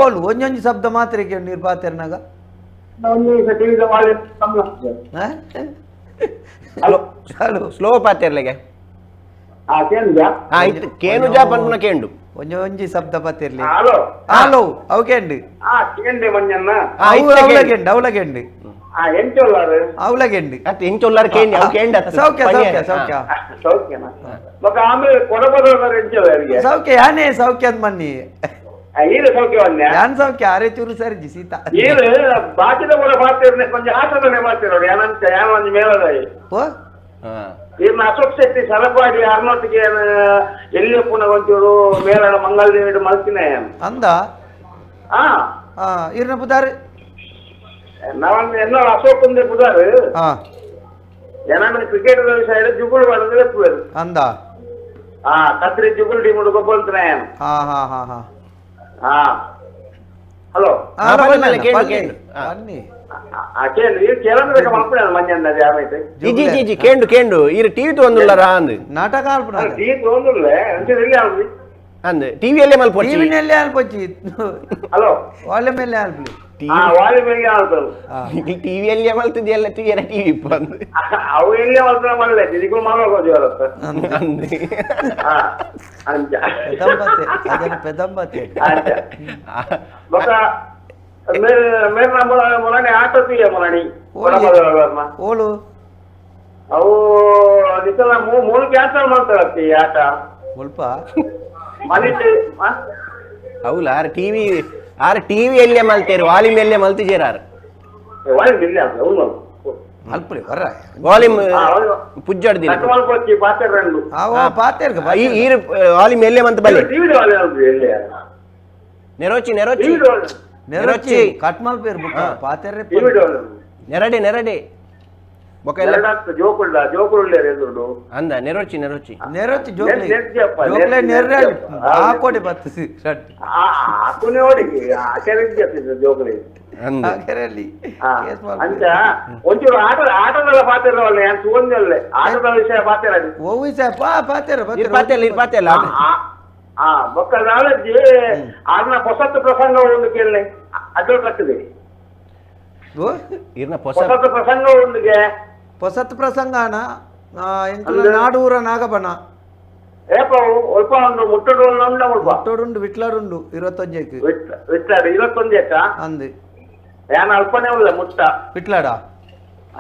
ಓಲು ಒಂಜೊಂಜಿ ಶಬ್ದ ಮಾತ್ರ ಕೇನು ನೀರು ಪಾತೆರ್ನಾಗ. Hello hello slow ಪಾತೆರ್ಲೆಗೆ. ಹಾ ಇತ್ತು ಕೇನು ಜಾ ಪನ್ಪುನ ಕೇಂಡು ಒಂಜೊಂಜಿ ಶಬ್ದ ಪಾತೆರ್ಲಿ. ಹಲೋ. ಹಲೋ ಅವು ಕೇಂಡು. ಕೇಂಡೆ ಮಂಜಣ್ಣ. ಆ, ಇತ್ತೆ ಕೇಂಡು. ಅವಲಗೆಂಡು ಅವಲಗೆಂಡು. ಎಂಚೊಲ್ಲಾರು? ಅವಲಗೆಂಡು. ಅತ್ತೆ ಎಂಚೊಲ್ಲಾರು ಕೇಂಡಿ ಅವು ಕೇಂಡ. ಸೌಖ್ಯ ಸೌಖ್ಯ ಸೌಖ್ಯ. ಸೌಖ್ಯನಾ? ಮತ್ತ ಆಮೇಲೆ ಕೊಡಬರೋದಾರ ಎಂಚೊಲ್ಲ ಅವರಿಗೆ? ಸೌಖ್ಯ ಯಾನೇ ಸೌಖ್ಯ ಅಂದ್ ಮನ್ನಿ. ಈರು ಸೌಖ್ಯ ವನ್ಯ. ಯಾನ್ ಸೌಖ್ಯ ಅರೆ ಚೂರು ಸರಿಜಿ ಸೀತಾ. ಈರು ಬಾಕಿದ ಕೂಡ ಬಾತಿರ್ನೆ ಕೊಂಚ ಆಟದನೆ ಬಾತಿರೋಡು ಯಾನಂತ ಯಾನ ಒಂಜಿ ಮೇಳದಾಯಿ. ಓ ಇರ್ನ ಅಶೋಕ್ ಶೆಟ್ಟಿ ಸರಪಾಡಿ ಅರ್ನೊಟ್ಟಿಗೆ ಎಲ್ಲಿ ಪುನಃ ಒಂಚೂರು ಮೇಳದ ಮಂಗಲ ದೇವಿಡು ಮಲ್ತಿನ. ಅಂದ. ಹಾ ಆ ಇರ್ನ ಪುದಾರ್ ನಾವನ್ ಎನ್ನೋ ಅಶೋಕ್ ಒಂದೇ ಪುದಾರ್. ಹಾ ಏನಾದ್ರೆ ಕ್ರಿಕೆಟ್ ವಿಷಯ ಜುಗುಳು ಮಾಡಿದ್ರೆ ಪುವೇರು. ಅಂದ. ಹಾ ಕತ್ರಿ ಜುಗುಳು ಟೀಮ್ ಗೊಬ್ಬಂತನ. ಹಾ ಹಾ ಹಾ ಹಾ ಹಾ ಹಲೋ. ಹಾ, ಬನ್ನಿ, ಬನ್ನಿ, ಬನ್ನಿ, ಕೇಳು, ಬನ್ನಿ, ಕೇಳು. ಹಾ. ಬನ್ನಿ. ಕೇಳಂದ್ರೆ ಮಲ್ಪಡ ಮಂಜಣ್ಣ ಜಾಮೈತೆ. ಇಜಿ ಇಜಿ ಇಜಿ ಕೇಂಡು ಕೇಂಡು ಈರು ಟಿವಿ ತಗೊಂಡುಲ್ಲಾರ ಅಂದ್. ನಾಟಕ ಆಲ್ಪುನ ಟೀ ತಗೊಂಡುಲ್ಲ ಅಂಚೆ ಎಲ್ಲಿ ಆಲ್ರಿ ಅಂದ್ ಟಿವಿಯಲ್ಲೇ ಮಲ್ಪೊಚ್ಚಿ. ಟಿವಿನಲ್ಲಿ ಆಲ್ಪೊಚ್ಚಿ. ಹಲೋ ವಾಲ್ಯ ಮೇಲೆ ಆಲ್ಪುಲಿ. ಹಾ ವಾಲಿ ಮೇಲೆ ಆಲ್ತರು. ಟಿವಿಯಲ್ಲೇ ಮಲ್ತಿದ್ಯಲ್ಲ ಟಿವಿಯಲ್ಲ ಟಿವಿ ಇಪ್ಪ ಅಂದ್. ಅವು ಎಲ್ಲಿ ಮಲ್ತನ ಮಲ್ಲೆ ದಿದಿಗಳು ಮಾಡೋದು ಅವರತ್ತ. ಅಂದ್. ಹಾ ಅಂಚ ಪೆದಂಬತೆ ಅದನ್ನ ಪೆದಂಬತೆ. ಅಂಚ ಬೊಕ ಮೇರೆ ಮೇರೆ ನಮ್ಮ ಮೊಲನಿ ಆಟೋ ತೀಯ ಮೊಲನಿ ಓಲು ಅವು ಅದಕ್ಕೆಲ್ಲ ಮೂರು ಕ್ಯಾನ್ಸಲ್ ಮಾಡ್ತಾರತ್ತಿ ಆಟ. ಮುಲ್ಪ ಮನಿಟ್ ಹೌಲ್ಲ R TV R TV ಎಲ್ಲೇ ಮಲ್ತೇರು ವಾಲ್ಯೂಮ್ ಎಲ್ಲೇ ಮಲ್ತಿಜೇರಾರ್. ವಾಲಿ ಇಲ್ಲ ಹೌದು. ಅಲ್ಪುಲಿ ವರ್ರ. ವಾಲ್ಯೂಮ್ ಪುಜ್ಜಾಡ್ದಿಲ್ಲ. ಕಟ್ ಮಲ್ಪೊಚ್ಚಿ ಪಾತೆ ರಂಡು. ಆವೋ ಪಾತೆರ್ಗ. ಈರು ವಾಲ್ಯೂಮ್ ಎಲ್ಲೇ ಮಂತ ಬಲ್ಲಿ. ಟಿವಿ ವಾಲಿ ಅಲ್ರಿ ಎಲ್ಲಿ? ನೆರೋಚಿ ನೆರೋಚಿ ಟಿವಿ ವಾಲಿ. ನೆರೊಚ್ಚಿ ಕಟ್ ಮಲ್ಪೇರು ಬುಕ್ಕ ಪಾತೆರ್ರೆ. ಟಿವಿ ವಾಲಿ. ನೆರಡೆ ನೆರಡೆ ಬೊಕ ಎಲ್ಲ ಎರಡಾಗ್ತ ಜೋಕುಳ್ಳ ಜೋಕುಳ್ಳ ಎದುರುಡು. ಅಂದ ನೆರೋಚಿ ನೆರೋಚಿ ನೆರೊಚ್ಚಿ ಜೋಕ್ಲೆ. ನೆರ್ಜಪ್ಪ, ಜೋಕ್ಲೆ ನೆರ್ಜಿ, ನೆರ್ರೆ ನೆರ್ಜಪ್ಪ. ಆಕೋಡೆ ಬತ್ತು ಶರ್ಟ್. ಆಕುನೆ ಓಡಿಗೆ ಆಚರಣೆ ಜೋಕುಲಿ. ಅಂದ ಆಕೆರಲ್ಲಿ ಕೇಸ್ ಅಂಚ ಮಲ್ಪೇರು. ಒಂಚೂರು ಆಟ ಆಟದಲ್ಲ ಪಾತಿರವಲ್ಲ ಯಾನ್ ಸುಗೊಂದಲ್ಲೇ ಆಟದ ವಿಷಯ ಪಾತಿರಡಿ. ಓ ವಿಷಯ ಪಾ ಪಾತೆರ. ಇರ್ ಪಾತೆಲ್ಲ ಇರ್ ಪಾತೆಲ್ಲ ಆಟ. ಆ ಬೊಕ್ಕ ನಾಲೆಜ್ ಆರ್ನ ಹೊಸತ್ತು ಪ್ರಸಂಗ ಒಂದು ಕೇಳಲೆ ಅಡ್ಡ ಕಟ್ಟಿದೆ. ಓ ಇರ್ನ ಹೊಸ ಹೊಸತ್ತು ಪ್ರಸಂಗ ಒಂದಿಗೆ. ಹೊಸತ್ ಪ್ರಸಂಗಾನ ಎಂಕುಲ ಅಂದ್ರೆ? ನಾಡೂರ ನಾಗಬಣ. ಏಪ ಒಲ್ಪ ಒಂದು ಮುಟ್ಟಡು ಉಂಡ ಒಲ್ಪ. ಮುಟ್ಟೋಡುಂಡು ವಿಟ್ಲಾಡುಂಡು 21ಕ್ಕೆ. ವಿಟ್ಲಾಡು 21 ಅಕ್ಕ. ಅಂದು. ಯಾನ ಅಲ್ಪನೇ ಉಲ್ಲ ಮುಟ್ಟ. ವಿಟ್ಲಾಡ.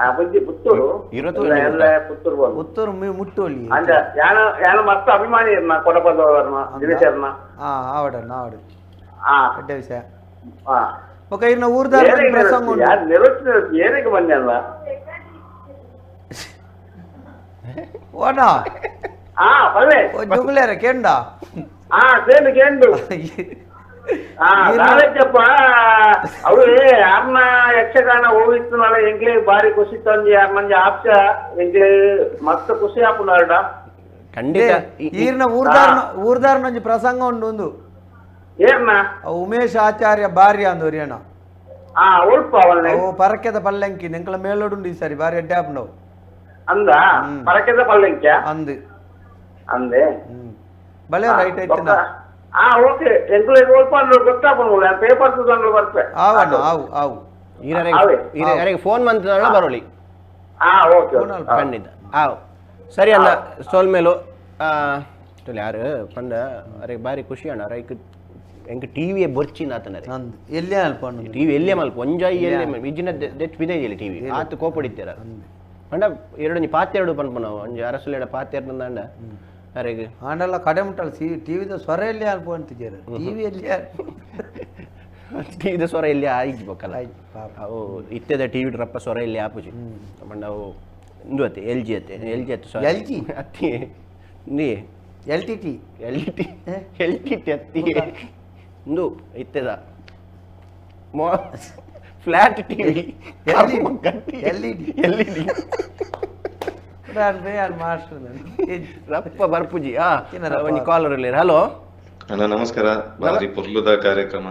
ಆ ಬುದ್ಧಿ ಪುತ್ತೂರು. 21. ಎಲ್ಲ ಪುತ್ತೂರು ಬಂದು. ಪುತ್ತೂರು ಮುಟ್ಟೋಲಿ. ಅಂದ ಯಾನ ಯಾನ ಮಸ್ತ್ ಅಭಿಮಾನಿ ಇರ್ನ ಕೊಡಪದವರ್ನ ದಿನೇಶರ್ನ. ಹಾ ಆವಡಣ್ಣ ಆವಡು. ಆ ಎಡ್ಡೆ ವಿಷಯ. ಆ ఒక ಇನ್ನ ಊರ್ದಾರ ಪ್ರಸಂಗ ಉಂಡು. ಯಾರು ನೆರವತ್ತು ಏನಿಗೆ ಬಂದೆ ಅಲ್ಲ. ಓನಾ. ಆ ಪಲ್ಲೆ. ಓ ಜುಗುಲೇರ ಕೇಂಡ. ಆ ಸೇನು ಕೇಂಡು. ಆ ನಾಲೆಜ್ಜಪ್ಪ ಅವರು ಅರ್ನ ಯಕ್ಷಗಾನ ಹೋಗಿತ್ತು ನಾಳೆ ಎಂಕ್ಲೆ ಬಾರಿ ಖುಷಿ ತಂದಿ ಅರ್ನಂಜ ಆಪ್ಷ ಎಂಕ್ಲೆ ಮಸ್ತ್ ಖುಷಿ ಆಪುನಾರ್ಡ. ಖಂಡಿತ. ಈರ್ನ ಊರ್ದಾರ ಊರ್ದಾರನೊಂಜಿ ಪ್ರಸಂಗ ಉಂಡು ಒಂದು. ಏರ್ನ? ಉಮೇಶ್ ಆಚಾರ್ಯ ಭಾರ್ಯ ಅಂದೋರಿಯಣ್ಣ. ಆ ಉಳ್ಪ ಅವನ್ನೇ. ಅವು ಪರಕೆದ ಪಲ್ಲಂಕಿ ಎಂಕಲ ಮೇಲೋಡುಂಡು ಈ ಸರಿ ಬಾರಿ ಅಡ್ಡೆ ಆಪುಂಡವು. ಅಂದ ಪರಕೆದ ಪಲ್ಲಂಕ್ಯ? ಅಂದು. ಅಂದೆ. ಬಲೆ ರೈಟ್ ಐತಿನ. ಆ ಓಕೆ ಎಂಕುಲೆ ಉಳ್ಪ ಅಂದ್ರೆ ಗೊತ್ತಾಪುಂಡು ಪೇಪರ್ ತೂದಂದ್ರೆ ಬರ್ಪೆ. ಆವಣ್ಣ ಆವು ಆವು. ಈರರಿಗೆ ಫೋನ್ ಮಂತನಾಳ ಬರೋಳಿ. ಆ ಓಕೆ. ಖಂಡಿತ ಆವ್ ಸರಿ ಅಣ್ಣ ಸೋಲ್ ಮೇಲು ಯಾರು ಪಂಡ ಅರೆ ಬಾರಿ ಖುಷಿ ಅಣ್ಣ ರೈಕ್ ಎಂಕ್ ಟಿವಿಯೇ ಬೊರ್ಚಿ ನಾತನರೆ. ಅಂದ್ ಎಲ್ಲೇ ಅಲ್ಪ ಟಿವಿ ಎಲ್ಲೇ ಮಲ್ಪ ಒಂಜಾಯಿ ಎಲ್ಲೇ ಇಜ್ಜಿನ ದೆಚ್ ಬಿದೈದಿಲ್ಲ ಟಿವಿ ಆತು ಕೋಪಡಿತ್ತೀರ ಪಂಡ ಎರಡು ಪಾತೆರಡು ಪನ್ಪುನವು ಒಂಜಿ ಅರಸುಲೆಡ ಪಾತೆರಡು ಅಂಡ ಅರೆಗ್ ಆಂಡಲ ಕಡೆ ಮುಟ್ಟಲ್ಲ ಸಿ ಟಿವಿದ ಸ್ವರ ಎಲ್ಲಿ ಅಲ್ಪ ಅಂತಿದ್ದೀರ ಟಿವಿ ಎಲ್ಲಿ ಟಿವಿದ ಸ್ವರ ಎಲ್ಲಿ ಆಯ್ತು ಬೊಕ್ಕಲ್ಲ ಅವು ಇತ್ತೆದ ಟಿವಿ ರಪ್ಪ ಸ್ವರ ಎಲ್ಲಿ ಆಪುಜಿ ಪಂಡ ಅವು ಇಂದು ಅತ್ತೆ ಎಲ್ ಜಿ ಅತ್ತೆ ಎಲ್ ಜಿ ಅತ್ತೆ ಎಲ್ ಜಿ ಅತ್ತಿ ನೀ L T T L T L T T ಅತ್ತಿ ಇಂದು ಇತ್ತೆದ flat TV L E D L E D ರಪ್ಪ ಬರ್ಪುಜಿ. ಆ ಒಂಜಿ ಕಾಲರ್ ಇಲ್ಲ. ಹಲೋ ಅಣ್ಣ ನಮಸ್ಕಾರ. ಬಾರಿ ಪೊರ್ಲುದ ಕಾರ್ಯಕ್ರಮ.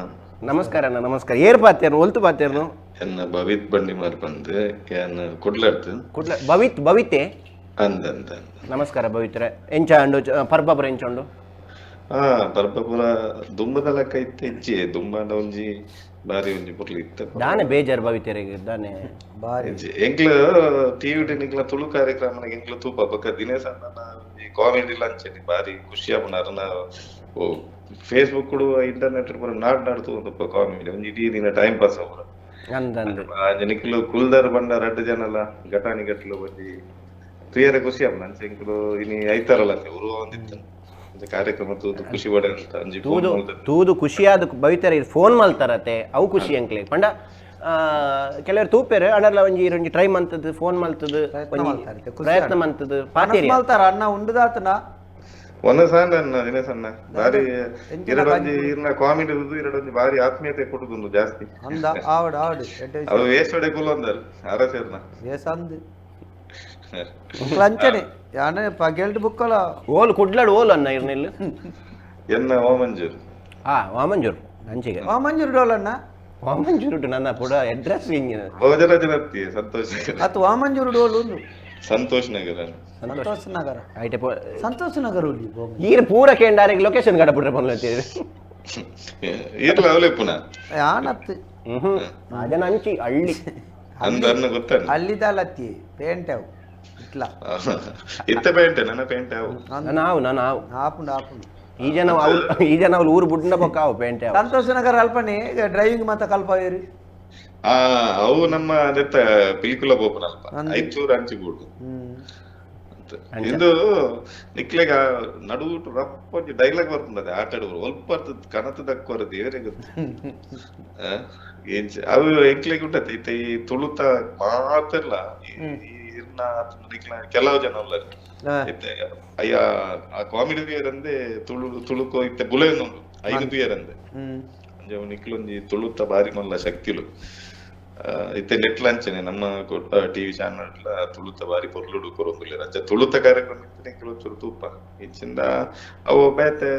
ನಮಸ್ಕಾರ ಅಣ್ಣ ನಮಸ್ಕಾರ. ಏರ್ ಪಾತೇರ್ನು ಒಲ್ತು ಪಾತೇರ್ನು? ಎನ್ನ ಭವಿತ್ ಬಂಡಿಮಾರ್ ಬಂದು ಏನ್ ಕುಡ್ಲರ್ತು ಕುಡ್ಲ ಭವಿತ್ ಭವಿತೆ ಅಂದ ಅಂದ ಅಂದ. ನಮಸ್ಕಾರ ಭವಿತ್ರೆ ಎಂಚ ಅಂಡು ಪರ್ಬಬ್ರ ಎಂಚ ಉಂಡು ಆ ಪರ್ಬಪುರ ದುಂಬದ ಲೆಕ್ಕ ಇತ್ತೆ ಇಜ್ಜಿ ದುಂಬಾಂಡ ಒಂಜಿ ಬಾರಿ ಒಂಜಿ ಪೊರ್ಲು ಇತ್ತೆ ದಾನೆ ಬೇಜಾರ್ ಭವಿತೆರೆಗ್ ದಾನೆ ಬಾರಿ ಇಜ್ಜಿ ಎಂಕ್ಲು ಟಿವಿ ನಿಕ್ಲ ತುಳು ಕಾರ್ಯಕ್ರಮ ಎಂಕ್ಲು ತೂಪ ಬೊಕ್ಕ ದಿನೇಶ್ ಅಣ್ಣನ ಒಂಜಿ ಕಾಮಿಡಿ ಲಂಚನಿ ಬಾರಿ ಖುಷಿ ಆಪುಂಡು ಅರನ ಓ ಫೇಸ್ಬುಕ್ ಇಂಟರ್ನೆಟ್ ಪೂರ ನಾಡ್ ನಾಡ್ ತೂವೊಂದುಪ್ಪ ಕಾಮಿಡಿ ಒಂಜಿ ಇಡೀ ದಿನ ಟೈಮ್ ಪಾಸ್ ಆಪುಂಡು ಅಂದಂದು ನಿಕ್ಲು ಕುಲ್ದರ್ ಬಂಡ ರಡ್ಡ್ ಜನಲ ಘಟಾನಿ ಗಟ್ಲು ಒಂಜಿ ಪ್ರಿಯರ ಖುಷಿ ಆಪುಂಡು ಅಂಚ ಎಂಕ್ಲು ಇನಿ ಐತಾರಲ್ಲ ಉರುವ ಒಂದಿತ್ತು ಒಂಜಿ ಕಾರ್ಯಕ್ರಮ ತೂದು ಖುಷಿ ಪಡೆ ಅಂತ ಒಂಜಿ phone ತೂದು ಮಲ್ತದ್ದು. ತೂದು ಖುಷಿಯಾದ ಭವಿತೆರೆ ಫೋನ್ ಮಲ್ತಾರತೆ ಅವು ಖುಷಿ ಅಂಕ್ಲೆ ಪಂಡ ಕೆಲವರು ತೂಪೆರ್ ಅಡರ್ಲ ಒಂಜಿ ಒಂಜಿ ಟ್ರೈ ಮಂತದ್ದು ಫೋನ್ ಮಲ್ತದ್ದು ಪ್ರಯತ್ನ ಒಂಜಿ ಮಲ್ತಾರೆ, ಖುಷಿ ಪ್ರಯತ್ನ ಮಂತದ್ದು ಪಾತೇರಿ ಮಲ್ತಾರ ಅಣ್ಣ ಉಂಡುದಾತನ ಒಂದ ಸಣ್ಣ ಅಣ್ಣ ದಿನೇಶ್ ಅಣ್ಣ ಬಾರಿ ಎಂಚಿನ ಎರಡೊಂಜಿ ಇರ್ನ ಕಾಮಿಡಿ ಉಂದು ಎರಡೊಂಜಿ ಬಾರಿ ಆತ್ಮೀಯತೆ ಕೊಡುದುಂಡು ಜಾಸ್ತಿ ಅಂದ ಆವಡ್ ಆವಡ್ ಎಡ್ಡೆ ವಿಷಯ. ಅದು ವೇಸ್ಟ್ ಕುಲ್ಲೊಂದರ್ ಅರಸೇರ್ನ ವೇಸಂದ್ ಅಂಚನೆ ಯಾನೆ ಪಗೆಲ್ಡ್ ಬುಕ್ಕಲ ಓಲು ಕುಡ್ಲಡ್ ಓಲು ಅನ್ನ ಇರ್ನಿಲ್ ಎನ್ನ ಓಮಂಜೂರ್ ಆ ವಾಮಂಜೂರು ಅಂಚಿಗೆ ವಾಮಂಜೂರು ಡೋಲಣ್ಣ ವಾಮಂಜೂರು ನನ್ನ ಪುಡ ಅಡ್ರೆಸ್ ಹಿಂಗೆ ಭೋಜರಾಜನತ್ತಿ ಸಂತೋಷ್ ನಗರ ಅತ್ ವಾಮಂಜೂರು ಡೋಲ್ ಉಂದು ಸಂತೋಷ್ ನಗರ ಸಂತೋಷ್ ನಗರ ಐಟೆ ಪೋ ಸಂತೋಷ್ ನಗರ ಉಲ್ಲಿ ಈರ್ ಪೂರ ಕೇಂಡಾರಿಗೆ ಲೊಕೇಶನ್ ಕಡಪುಟ್ರೆ ಪನ್ಲತ್ತೀರಿ ಇರ್ಲ ಅವಲೇ ಪುನಃ ಯಾನತ್ ಹ್ಮ್ ಅದನ್ನ ಅಂಚಿ ಹಳ್ಳಿ ಅಂದ ಅನ್ನ ಗೊತ್ತಾನ ಅಲ್ಲಿದಲತ್ತಿ ಪೇಂಟ್ ಅವು ಇಟ್ಲ ಇತ್ತ ಪೇಂಟೆ ನನ್ನ ಪೇಂಟೆ ಅವು ನಾನು ನಾನು ಆವು ಆಪುಂಡು ಆಪುಂಡು ಈ ಜನ ಅವ್ರು ಈ ಜನ ಅವ್ರು ಊರು ಬುಡ್ನ ಬೊಕ್ಕ ಅವು ಪೇಂಟೆ ಅವು. ಸಂತೋಷ್ ನಗರ ಅಲ್ಪನೆ ಡ್ರೈವಿಂಗ್ ಮಾತ ಕಲ್ಪವೇರು ಆ ಅವು ನಮ್ಮ ನೆತ್ತ ಪಿಲಿಕುಲ ಬೋಪನಲ್ಪ ಐಚೂರು ಅಂಚಿಗೂಡು ಹ್ಮ್ ಇಂದು ನಿಕ್ಲೆಗ ನಡುವುಟು ರಪ್ಪ ಒಂಜಿ ಡೈಲಾಗ್ ಬರ್ತದೆ ಆಟ ಆಡುವರು ಒಲ್ಪ ಕಣತ ದಕ್ಕೋರ ದೇವರೇ ಗೊತ್ತು ಆ, ಏನ್ಚ ಅವು ಎಂಕ್ಲೆಗ್ ಉಂಟತೆ ಇತ್ತೆ ಈ ತುಳುತ ಮಾತೆರ್ಲ ಈ ಇರ್ನ ನಿಕ್ಲ ಕೆಲವು ಜನ ಉಲ್ಲರ್ ಇತ್ತೆ ಅಯ್ಯ ಆ ಕಾಮಿಡಿ ತುಯರಂದೆ ತುಳು ತುಳುಕೋ ಇತ್ತೆ ಬುಲೆಯೊಂದುಂಡು ಐದು ತುಯರಂದೆ ಹ್ಮ್ ಒಂಜಿ ಅವು ನಿಕ್ಲೊಂಜಿ ತುಳುತ ಬಾರಿ ಮಲ್ಲ ಶಕ್ತಿಲು ಇತ್ತೆ ನೆಟ್ಲಂಚನೆ ನಮ್ಮ ಟಿವಿ ಚಾನಲ್ ತುಳುತ ಬಾರಿ ಪೊರ್ಲುಡು ಕೊರೊಂದುಲ್ಲೆರ್ ಅಂಚ ತುಳುತ ಕಾರ್ಯಕ್ರಮ ಇತ್ತೆ ನಿಕ್ಲು ಒಂಚೂರು ತೂಪ ಇಚ್ಚಿಂದ ಅವು ಬೇತೆ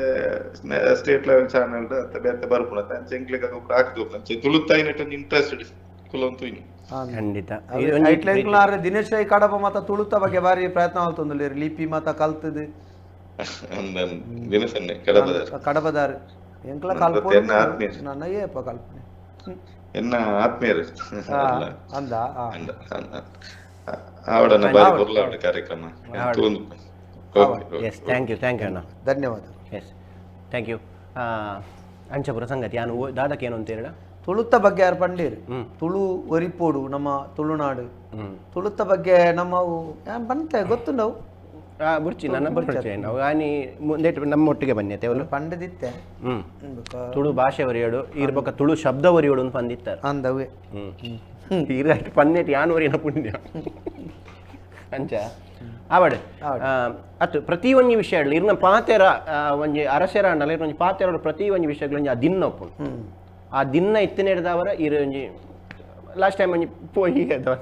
state level channel ಅತ್ತ ಬೇತೆ ಬರ್ಪುಂಡು ಅತ್ತ ಅಂಚ ಎಂಕ್ಲೆಗ್ ಅವು ಹಾಕ್ದು ಅಂಚೆ ತುಳುತ ಐನೆಟ್ ಒಂಜಿ ಇಂಟ್ರೆಸ್ಟ್ ಕುಲೊಂದು ತೂಯಿನಿ ಖಂಡಿತ ದಿನೇಶ್ ರೈ ಕಡಪ ಮಾತ ತುಳುತ ಬಗ್ಗೆ ಬಾರಿ ಪ್ರಯತ್ನ ಆಲ್ತೊಂದುಲ್ಲೆರ್ ಲಿಪಿ ಮಾತ ಕಲ್ತದು ಅಂದ ದಿನಸನ್ನೆ ಕಡಬದಾರ್ ಕಡಬದಾರ್ ಎಂಕ್ಲ ಮತ್ತೆ ಎನ್ನ ಆತ್ಮೀಯರು. ಕಲ್ಪನೆ ನನ್ನ ಏಪ ಕಲ್ಪನೆ ಎನ್ನ ಆತ್ಮೀಯರು ಅಲ್ಲ. ಅಂದ ಆ. ಅಂದ ಅಂದ ಆವಡನ ಬಾರಿ ಪೊರ್ಲಾವಡ ಕಾರ್ಯಕ್ರಮ ತೂಂದು okay okay yes thank you thank you ಅಣ್ಣ ಧನ್ಯವಾದ yes thank you ಅಂಚಪುರ ಸಂಗತಿ ಯಾನು ದಾದಕ್ಕೆ ಏನು ಅಂತ ಹೇಳ ತುಳುತ ಬಗ್ಗೆ ಯಾರು ಪಂಡೀರ್ ತುಳು ಒರಿಪೋಡು ನಮ್ಮ ತುಳುನಾಡು ತುಳುತ ಬಗ್ಗೆ ನಮ್ಮವು ಯಾನ್ ಬಂತೆ ಗೊತ್ತುಂಡವು ಬುರ್ಚಿ ನನ್ನ ಬುರ್ಚಿ ನಾವು ಆನಿ ಮುಂದೆ ನಮ್ಮ ಒಟ್ಟಿಗೆ ಬನ್ನಿ ಅವಳು ಪಂಡದಿತ್ತೆ ಹ್ಮ್ ತುಳು ಭಾಷೆ ಒರಿಯೋಡು ಈರ್ ಬೊಕ್ಕ ತುಳು ಶಬ್ದ ಒರಿಯೋಡು ಅಂತ ಬಂದಿತ್ತಾರೆ ಅಂದವೇ ಹ್ಮ್ ಈರಾಯ್ತು ಪನ್ನೆಟ್ ಯಾನ್ ಒರಿಯನ ಪುಣ್ಯ ಅಂಚ ಆವಡ್ ಅತ್ತು ಪ್ರತಿ ಒಂಜಿ ವಿಷಯ ಇರ್ನ ಪಾತೆರ ಒಂಜಿ ಅರಸೆರ ಅಂಡಲ ಇರ್ನ ಒಂಜಿ ಪಾತೆರ ಪ್ರತಿ ಒಂಜಿ ವಿಷಯಗಳು ಒಂಜಿ ಆ ದಿನ್ನ ಒಪ್ಪುಂಡು ಆ ದಿನ್ನ ಇತ್ತಿನೆಡ್ದವರ ಇರು ಒಂಜಿ ಲಾಸ್ಟ್ ಟೈಮ್ ಒಂಜಿ ಪೊಯ್ಯಿ ಅದ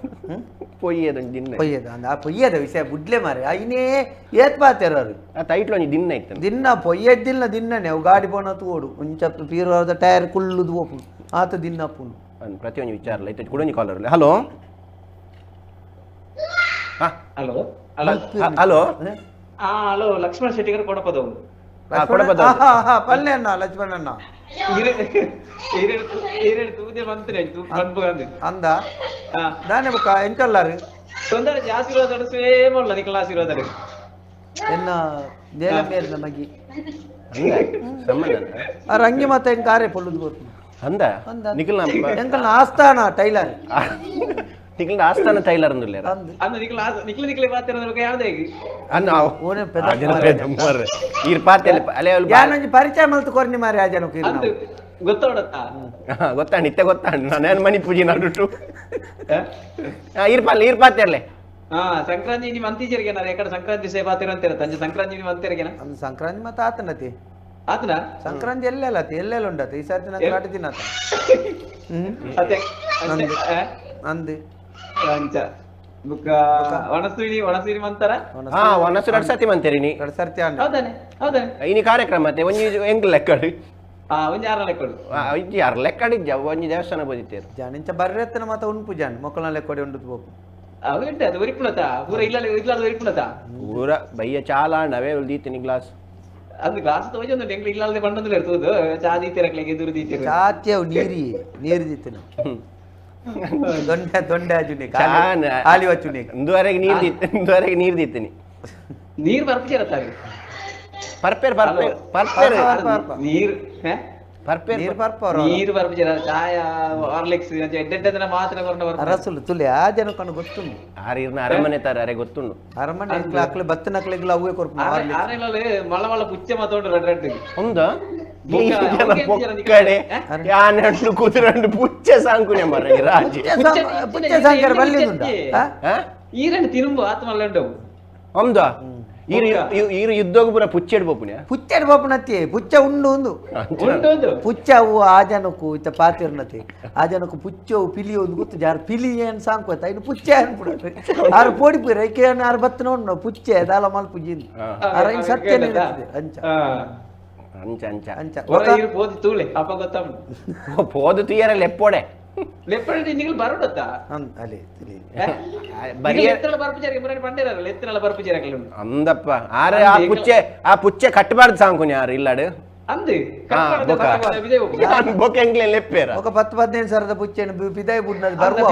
ಪೊಯ್ಯಿ ಅದೊಂಜಿ ದಿನ್ನ ಪೊಯ್ಯದ ಅಂದ ಆ ಪೊಯ್ಯದ ವಿಷಯ ಬುಡ್ಲೆ ಮಾರೆ ಐನೇ ಏತ್ ಪಾತೆರರು ಆ ಟೈಟ್ಲ್ ಒಂಜಿ ದಿನ್ನ ಇತ್ತು ದಿನ್ನ ಪೊಯ್ಯದ್ದಿಲ್ಲ ದಿನ್ನನೆ ಅವು ಗಾಡಿ ಪೋನ ತೋಡು ಒಂಚ ಪೀರೋದ ಟೈರ್ ಕುಳ್ಳುದು ಓಪುಂಡು ಆತ ದಿನ್ನ ಅಪ್ಪುಂಡು ಪ್ರತಿ ಒಂಜಿ ವಿಚಾರ ಇಲ್ಲ ಇತ್ತು ಕೂಡ collar hello hello hello hello hello Lakshmana Shettigar Kodapadavu Kodapadavu. ಪಲ್ಲೆ ಅಣ್ಣ ಲಕ್ಷ್ಮಣ ಅಣ್ಣ ತೂದೆ ಬಂತ್ರೆ ಬಂದ್ಬಂದು ಅಂದ ದಾನೆ ಬುಕ್ಕ ಎಂಚಲ್ಲಾರು ತೊಂದರೆ ಆಶೀರ್ವಾದ ಸೇಮ್ ಅಲ್ಲ ನಿಖಲ ಆಶೀರ್ವಾದ ಎನ್ನ ನೇಲ ಮೇಲ್ ನಮಗೆ ಅಂದ ಸಂಬಂಧ ಆ ರಂಗಿ ಮಾತ ಹೆಂಗ್ ಕಾರೆ ಪೊಳ್ಳುದು ಗೊತ್ತು ಅಂದ ಅಂದ. ನಿಖಿಲ್ ಎಂಕಲ್ನ ಆಸ್ಥಾನ ಟೈಲರ್ ನಿಖಿಲ್ ಆಸ್ಥಾನ ಟೈಲರ್ ಅಂದುಲ್ಲೇರ ಅಂದ್ ಅಂದ ನಿಖಲ ನಿಖಲ ನಿಖಲೆ ಬಾತಿರ ಯಾವ್ದೇ ಅನ್ನ ಓನೆ ಪೆದ ಮಾರ್ರೆ. ಈರ್ ಪಾತೆಲ್ಲ ಅಲೆ ಅವ್ಲು ಬಾ- ಯಾನೊಂಜಿ ಪರಿಚಯ ಮಲ್ತು ಕೊರ್ನಿ ಮಾರಿ ಆ ಜನಕ್ಕೆ ಇರು ಅಂದ್ ನಾವು. ಗೊತ್ತೋಡತ್ತಾ ಗೊತ್ತಾಂಡ್ ಇತ್ತೆ ಗೊತ್ತಾಂಡ್ ನಾನೇನ್ ಮನಿ ಪೂಜೆ ನಡುಟು ಈರ್ಪಾಲ್ ಈರ್ ಪಾತೆರ್ಲೆ ಹಾ ಸಂಕ್ರಾಂತಿ ನಿಮ್ಮ ಅಂತೀಜರಿಗೆ ನಾನು ಎಕಡೆ ಸಂಕ್ರಾಂತಿ ಸೇವಾ ಅಂತೀರ ಅಂಜೆ ಸಂಕ್ರಾಂತಿ ನಿಮ್ಮ ಅಂತೀರಿಗೆನ ಅಂದ್ ಸಂಕ್ರಾಂತಿ ಮಾತ ಆತನತಿ ಆತನ ಸಂಕ್ರಾಂತಿ ಎಲ್ಲೆಲ್ಲ ಆತ ಎಲ್ಲೆಲ್ಲ ಉಂಡಾತ ಈ ಸರ್ತಿ ನಂಗೆ ಕಾಟಿ ತಿನ್ನತ ಹ್ಮ್ ಅತ್ತೆ ಅತ್ತೆ ಅಂದ್ ಅಂಚ ಬುಕ್ಕ ಒಣಸುವಿನಿ ಒಣಸುವಿನಿ ಮಂತರ ಹಾ ಒನಸು ಎರಡು ಸತಿ ಮಂತೇರಿ ನೀ ಎರಡು ಸರ್ತಿ ಅಂಡ ಹೌದಾನೆ ಹೌದಾನೆ ಇನಿ ಕಾರ್ಯಕ್ರಮ ಅತ್ತೆ ಒಂಜಿ ಎಂಕ್ ಲೆಕ್ಕಡು ಒಂಜಿ ಆರ್ನ ಲೆಕ್ಕೊಡು. ಇಜ್ಜಿ ಆರ್ ಲೆಕ್ಕಡಿಜ್ಜ ಒಂಜಿ ದೇವಸ್ಥಾನ ಬೋದಿತ್ತೇರು. ಜಾನಿಂಚ ಬರ್ರೆತ್ತನ ಮಾತ ಉಂಪು ಜಾನ್ ಮೊಕ್ಕಳ ಲೆಕ್ಕೊಡೆ ಉಂಡು ಬೋಪು. ಅವು ಉಂಟು ಅದು ಒರಿಪುಣತ ಪೂರ ಇಲ್ಲ ಇಲ್ಲ ಒರಿಪುಣತ. ಪೂರ ಬಯ್ಯ ಚಾಲ ಅವೇ ದೀತೀನಿ ಗ್ಲಾಸ್. ಅದು ಗ್ಲಾಸ್ ತೋಜೊಂದು ಎಂಗ್ಲ ಇಲ್ಲಾಲ್ದೆ ಬಂಡೊಂದು ಇರ್ತದೆ ಚಾ ದೀತಿರಕ್ಲೆಗೆ ಎದುರು ದೀತಿರ. ಚಾತಿ ಅವು ನೀರಿ ನೀರು ದೀತಿನ. ದೊಂಡೆ ದೊಂಡೆ ಆಜುನಿ ಚಾನ ಆಲಿ ವಚ್ಚುನಿ. ಇಂದುವರೆಗೆ ನೀರು ದೀತ್ ಇಂದುವರೆಗೆ ನೀರು ದೀತೀನಿ. ನೀರು ಬರ್ಪುಜರತ್ತಾರೆ. ಪರ್ಪೇರ್ ಪರ್ಪೇರ್ ಪರ್ಪೇರ್ ನೀರು ಪರ್ಪೇರ್ ನೀರು ಪರ್ಪರ ನೀರು ಬರ್ಪುಜರ ಚಾಯ ಹಾರ್ಲಿಕ್ಸ್ ಎಡ್ಡೆಡ್ಡೆ ಮಾತ್ರ ಕೊರ್ನ ಬರ್ಪ. ಅರಸುಲು ತುಲೆ ಆ ಜನಕ್ಕನ್ನು ಗೊತ್ತುಂಡು. ಆರು ಇರ್ನ ಅರಮನೆ ತರ ಅರೆ ಗೊತ್ತುಂಡು. ಅರಮನೆ ಅಕ್ಲೆ ಬತ್ತನಕ್ಲೆಗ್ಲ ಅವೇ ಕೊರ್ಪು. ಆರೆಲ್ಲ ಮಲ್ಲ ಮಲ್ಲ ಪುಚ್ಚೆ ಮಾತೋಂಡು ರೆಡ್ ರೆಡ್. ఉందా పొక్కడే యానండు కుదిరండు పుచ్చే సాంకునే మర్ర రాజీ. పుచ్చే సాంకర బల్లి ఉందా? ಈರಣ್ಣ ತಿರುಂಬು ಆತ ಮಲ್ಲ ಉಂಡವು. ఉందా ಈರು ಯುದ್ಧೋಗು ಪೂರ ಪುಚ್ಚೆಡ್ ಪೋಪುನೆ. ಪುಚ್ಚೆಡ್ ಪೋಪುನತ್ತಿ ಪುಚ್ಚೆ ಉಂಡು ಉಂದು. ಉಂಡು ಪುಚ್ಚೆ ಅವು ಆ ಜನಕ್ಕೂ ಇತ್ತ ಪಾತಿರ್ನತಿ ಆ ಜನಕ್ಕೂ ಪುಚ್ಚೆ ಪಿಲಿ ಒಂದು ಗೊತ್ತು ಜಾರು ಪಿಲಿ ಏನು ಸಾಂಕು ಇನ್ನು ಪುಚ್ಚೆ ಅನ್ಬಿಡ ಆರು ಪೋಡಿ ಪೂರ ಐಕೆ ಆರು ಬತ್ತನ ಉಂಡು ಪುಚ್ಚೆ ದಾಲ ಮಲ್ಪುಜಿಂದು ಆರ ಇನ್ನು ಸತ್ಯ ಅಂಚ ಅಂಚ ಅಂಚ ಅಂಚ ಪೋದು ತೂಳೆ ಅಪ್ಪ ಗೊತ್ತ ಪೋದು ತುಯ್ಯರ ಲೆಪ್ಪೋಡೆ ಲೆಪ್ಪಡೆ ನಿಗಲ್ ಬರೋಡತ್ತ ಅಲ್ಲಿ ಅಂದಪ್ಪ ಆರೆ ಆ ಪುಚ್ಚೆ ಆ ಪುಚ್ಚೆ ಕಟ್ಟಬಾರ್ದು ಸಾಂಕುನಿ ಆರು ಇಲ್ಲಾಡು ಅಂದು ಬೊಕ ಎಂಗ್ಲೆ ಲೆಪ್ಪೇರ ఒక 10 15 ಸರದ ಪುಚ್ಚೆನ ಬಿದಾಯಿ ಬುಡ್ನದು ಬರುವ